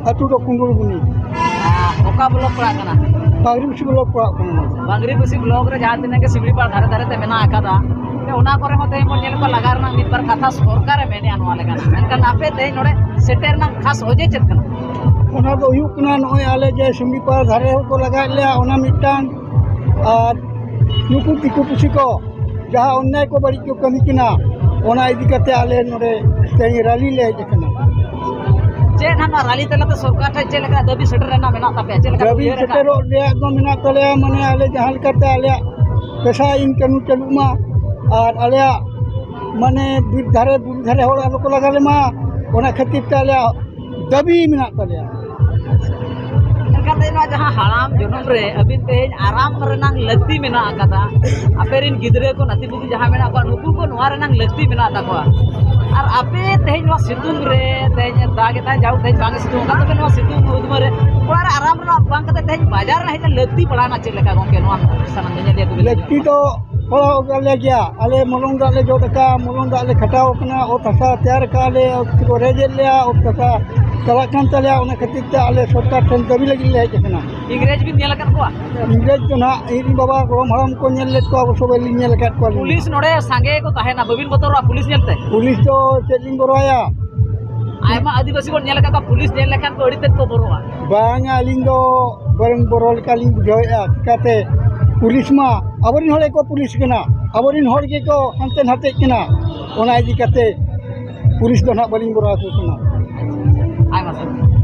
ᱟᱹᱛᱩ ᱫᱚ ᱠᱩᱸᱰᱩᱲᱵᱩᱱᱤ᱾ ᱚᱠᱟ ᱵᱞᱚᱠ ᱯᱟᱲᱟᱜ ᱠᱟᱱᱟ? ᱵᱟᱝᱨᱤᱯᱩᱥᱤ ᱵᱞᱚᱠ ᱯᱟᱲᱟᱜ ᱠᱟᱱᱟ᱾ ᱵᱟᱝᱨᱤᱯᱩᱥᱤ ᱵᱞᱚᱠ ᱨᱮ ᱡᱟᱦᱟᱸ ᱛᱤᱱᱟᱹᱜ ᱜᱮ ᱥᱤᱢᱲᱤᱯᱟᱲ ᱫᱷᱟᱨᱮ ᱫᱷᱟᱨᱮ ᱛᱮ ᱢᱮᱱᱟᱜ ᱟᱠᱟᱫᱟ, ᱚᱱᱟ ᱠᱚᱨᱮ ᱦᱚᱸ ᱛᱮᱦᱮᱧ ᱵᱚᱱ ᱧᱮᱞ ᱠᱚᱣᱟ ᱞᱟᱜᱟ ᱨᱮᱱᱟᱜ ᱢᱤᱫ ᱵᱟᱨ ᱠᱟᱛᱷᱟ ᱥᱚᱨᱠᱟᱨᱮ ᱢᱮᱱᱮᱜᱼᱟ ᱱᱚᱣᱟ ᱞᱮᱠᱟᱱᱟᱜ, ᱢᱮᱱᱠᱷᱟᱱ ᱟᱯᱮ ᱛᱮᱦᱮᱧ ᱱᱚᱰᱮ ᱥᱮᱴᱮᱨ ᱨᱮᱱᱟᱜ ᱠᱷᱟᱥ ᱚᱡᱮ ᱪᱮᱫ ᱠᱟᱱᱟ? ᱚᱱᱟ ᱫᱚ ᱦᱩᱭᱩᱜ ᱠᱟᱱᱟ, ᱱᱚᱜᱼᱚᱭ ᱟᱞᱮ ᱡᱮ ᱥᱤᱢᱲᱤᱯᱟᱲ ᱫᱷᱟᱨᱮ ᱦᱚᱲ ᱠᱚ ᱞᱟᱜᱟᱭᱮᱫ ᱞᱮᱭᱟ, ᱚᱱᱟ ᱢᱤᱫᱴᱟᱝ, ᱟᱨ ᱱᱩᱠᱩ ᱫᱤᱠᱩ ᱯᱩᱥᱤ ᱠᱚ ᱡᱟᱦᱟᱸ ᱚᱱᱱᱭᱟᱭ ᱠᱚ ᱵᱟᱹᱲᱤᱡ ᱠᱚ ᱠᱟᱹᱢᱤ ᱠᱟᱱᱟ, ᱚᱱᱟ ᱤᱫᱤ ᱠᱟᱛᱮ ᱟᱞᱮ ᱱᱚᱰᱮ ᱛᱮᱦᱮᱧ ᱨᱟᱞᱤ ᱞᱮ ᱦᱮᱡ ᱟᱠᱟᱱᱟ᱾ ᱪᱮᱫ ᱦᱟᱸᱜ ᱱᱚᱣᱟ ᱨᱟᱞᱤ ᱛᱟᱞᱟᱛᱮ ᱥᱚᱨᱠᱟᱨ ᱴᱷᱮᱱ ᱪᱮᱫ ᱞᱮᱠᱟ ᱫᱟᱹᱵᱤ ᱥᱮᱴᱮᱨ ᱨᱮᱱᱟᱜ ᱢᱮᱱᱟᱜ ᱛᱟᱯᱮᱭᱟ? ᱪᱮᱫ ᱞᱮᱠᱟ ᱯᱮ ᱫᱟᱹᱵᱤ ᱩᱭᱦᱟᱹᱨ ᱟᱠᱟᱫᱼᱟ? ᱥᱮᱴᱮᱨᱚᱜ ᱨᱮᱭᱟᱜ ᱫᱚ ᱢᱮᱱᱟᱜ ᱛᱟᱞᱮᱭᱟ, ᱢᱟᱱᱮ ᱟᱞᱮ ᱡᱟᱦᱟᱸ ᱞᱮᱠᱟᱛᱮ ᱟᱞᱮᱭᱟᱜ ᱯᱮᱥᱟ ᱤᱱᱠᱟᱢ ᱪᱟᱹᱞᱩᱜ ᱢᱟ ᱟᱨ ᱟᱞᱮᱭᱟᱜ ᱢᱟᱱᱮ ᱵᱤᱨ ᱫᱷᱟᱨᱮ ᱵᱩᱨᱩ ᱫᱷᱟᱨᱮ ᱦᱚᱲ ᱟᱞᱚ ᱠᱚ ᱞᱟᱜᱟ ᱞᱮᱢᱟ, ᱚᱱᱟ ᱠᱷᱟᱹᱛᱤᱨ ᱛᱮ ᱟᱞᱮᱭᱟᱜ ᱫᱟᱹᱵᱤ ᱢᱮᱱᱟᱜ ᱛᱟᱞᱮᱭᱟ᱾ ᱮᱱᱠᱷᱟᱱ ᱛᱮᱦᱮᱧ ᱱᱚᱣᱟ ᱡᱟᱦᱟᱸ ᱦᱟᱲᱟᱢ ᱡᱚᱱᱚᱢ ᱨᱮ ᱟᱹᱵᱤᱱ ᱛᱮᱦᱮᱧ ᱟᱨᱟᱢ ᱨᱮᱱᱟᱜ ᱞᱟᱹᱠᱛᱤ ᱢᱮᱱᱟᱜ ᱟᱠᱟᱫᱟ, ᱟᱯᱮ ᱨᱮᱱ ᱜᱤᱫᱽᱨᱟᱹ ᱠᱚ ᱱᱟᱹᱛᱤ ᱯᱩᱛᱤ ᱡᱟᱦᱟᱸ ᱢᱮᱱᱟᱜ ᱠᱚᱣᱟ, ᱱᱩᱠᱩ ᱠᱚ ᱱᱚᱣᱟ ᱨᱮᱱᱟᱜ ᱞᱟᱹᱠᱛᱤ ᱢᱮᱱᱟᱜ ᱛᱟᱠᱚᱣᱟ᱾ ᱟᱨ ᱟᱯᱮ ᱛᱮᱦᱮᱧ ᱱᱚᱣᱟ ᱥᱤᱛᱩᱝ ᱨᱮ, ᱛᱮᱦᱮᱧ ᱫᱟᱜ ᱮᱫᱟᱭ, ᱡᱟᱣ ᱛᱮᱦᱮᱧ ᱵᱟᱝ ᱥᱤᱛᱩᱝ ᱟᱠᱟᱱ ᱛᱟᱯᱮ, ᱱᱚᱣᱟ ᱥᱤᱛᱩᱝ ᱩᱫᱽᱢᱟᱹ ᱨᱮ ᱚᱲᱟᱜ ᱨᱮ ᱟᱨᱟᱢ ᱨᱮᱱᱟᱜ ᱵᱟᱝ ᱠᱟᱛᱮ ᱛᱮᱦᱮᱧ ᱵᱟᱡᱟᱨ ᱨᱮ ᱦᱮᱡ ᱞᱟᱹᱠᱛᱤ ᱯᱟᱲᱟᱣᱱᱟ ᱪᱮᱫ ᱞᱮᱠᱟ ᱜᱚᱢᱠᱮ? ᱱᱚᱣᱟ ᱥᱟᱱᱟᱢ ᱧᱮᱧᱮᱞᱤᱭᱟᱹ ᱠᱚ ᱞᱟᱹᱠᱛᱤ ᱫᱚ ᱯᱟᱲᱟᱣ ᱟᱠᱟᱫ ᱞᱮ ᱜᱮᱭᱟ᱾ ᱟᱞᱮ ᱢᱚᱞᱚᱝ ᱫᱟᱜ ᱞᱮ ᱡᱚᱫ ᱟᱠᱟᱫᱼᱟ, ᱢᱚᱞᱚᱝ ᱫᱟᱜ ᱞᱮ ᱠᱷᱟᱴᱟᱣ ᱟᱠᱟᱱᱟ, ᱚᱛ ᱦᱟᱥᱟ ᱛᱮᱭᱟᱨ ᱟᱠᱟᱫᱼᱟ ᱞᱮ, ᱚᱛ ᱠᱚ ᱨᱮᱡ ᱮᱫ ᱞᱮᱭᱟ, ᱚᱛ ᱦᱟᱥᱟ ᱪᱟᱞᱟᱜ ᱠᱟᱱ ᱛᱟᱞᱮᱭᱟ᱾ ᱚᱱᱟ ᱠᱷᱟᱹᱛᱤᱨ ᱛᱮ ᱟᱞᱮ ᱥᱚᱨᱠᱟᱨ ᱴᱷᱮᱱ ᱫᱟᱹᱵᱤ ᱞᱟᱹᱜᱤᱫ ᱞᱮ ᱦᱮᱡ ᱟᱠᱟᱱᱟ᱾ ᱤᱝᱨᱮᱡᱽ ᱵᱤᱱ ᱧᱮᱞ ᱟᱠᱟᱫ ᱠᱚᱣᱟ? ᱤᱝᱨᱮᱡᱽ ᱫᱚ ᱱᱟᱦᱟᱜ ᱤᱧ ᱵᱟᱵᱟ ᱜᱚᱲᱚᱢ ᱦᱟᱲᱟᱢ ᱠᱚ ᱧᱮᱞ ᱞᱮᱫ ᱠᱚᱣᱟ, ᱚᱵᱚᱥᱥᱳᱭ ᱵᱟᱹᱞᱤᱧ ᱧᱮᱞ ᱟᱠᱟᱫ ᱠᱚᱣᱟ᱾ ᱯᱩᱞᱤᱥ ᱱᱚᱰᱮ ᱥᱟᱸᱜᱮ ᱠᱚ ᱛᱟᱦᱮᱱᱟ, ᱵᱟᱹᱵᱤᱱ ᱵᱚᱛᱚᱨᱚᱜᱼᱟ ᱯᱩᱞᱤᱥ ᱧᱮᱞᱛᱮ? ᱯᱩᱞᱤᱥ ᱫᱚ ᱪᱮᱫ ᱞᱤᱧ ᱵᱚᱨᱚᱭᱟ? ᱟᱭᱢᱟ ᱟᱹᱫᱤᱵᱟᱹᱥᱤ ᱵᱚᱱ ᱧᱮᱞ ᱟᱠᱟᱫ ᱠᱚᱣᱟ, ᱯᱩᱞᱤᱥ ᱧᱮᱞ ᱞᱮᱠᱷᱟᱱ ᱠᱚ ᱟᱹᱰᱤ ᱛᱮᱫ ᱠᱚ ᱵᱚᱨᱚᱜᱼᱟ᱾ ᱵᱟᱝᱟ, ᱟᱹᱞᱤᱧ ᱫᱚ ᱵᱚᱨᱚᱝ ᱵᱚᱨᱚ ᱞᱮᱠᱟᱞᱤᱧ ᱵᱩᱡᱷᱟᱹᱣᱮᱫᱼᱟ᱾ ᱪᱤᱠᱟᱹᱛᱮ? ᱯᱩᱞᱤᱥ ᱢᱟ ᱟᱵᱚᱨᱮᱱ ᱦᱚᱲ ᱜᱮᱠᱚ ᱯᱩᱞᱤᱥ ᱠᱟᱱᱟ, ᱟᱵᱚᱨᱮᱱ ᱦᱚᱲ ᱜᱮᱠᱚ ᱦᱟᱱᱛᱮ ᱱᱟᱛᱮᱜ ᱠᱟᱱᱟ᱾ ᱚᱱᱟ ᱤᱫᱤ ᱠᱟᱛᱮ ᱯᱩᱞᱤᱥ ᱫᱚ ᱱᱟᱦᱟᱜ ᱵᱟᱹᱞᱤᱧ ᱵᱚᱨᱚ ᱟᱠᱚ ᱠᱟᱱᱟ᱾ ᱟᱭᱢᱟ ᱥᱟᱨᱦᱟᱣ᱾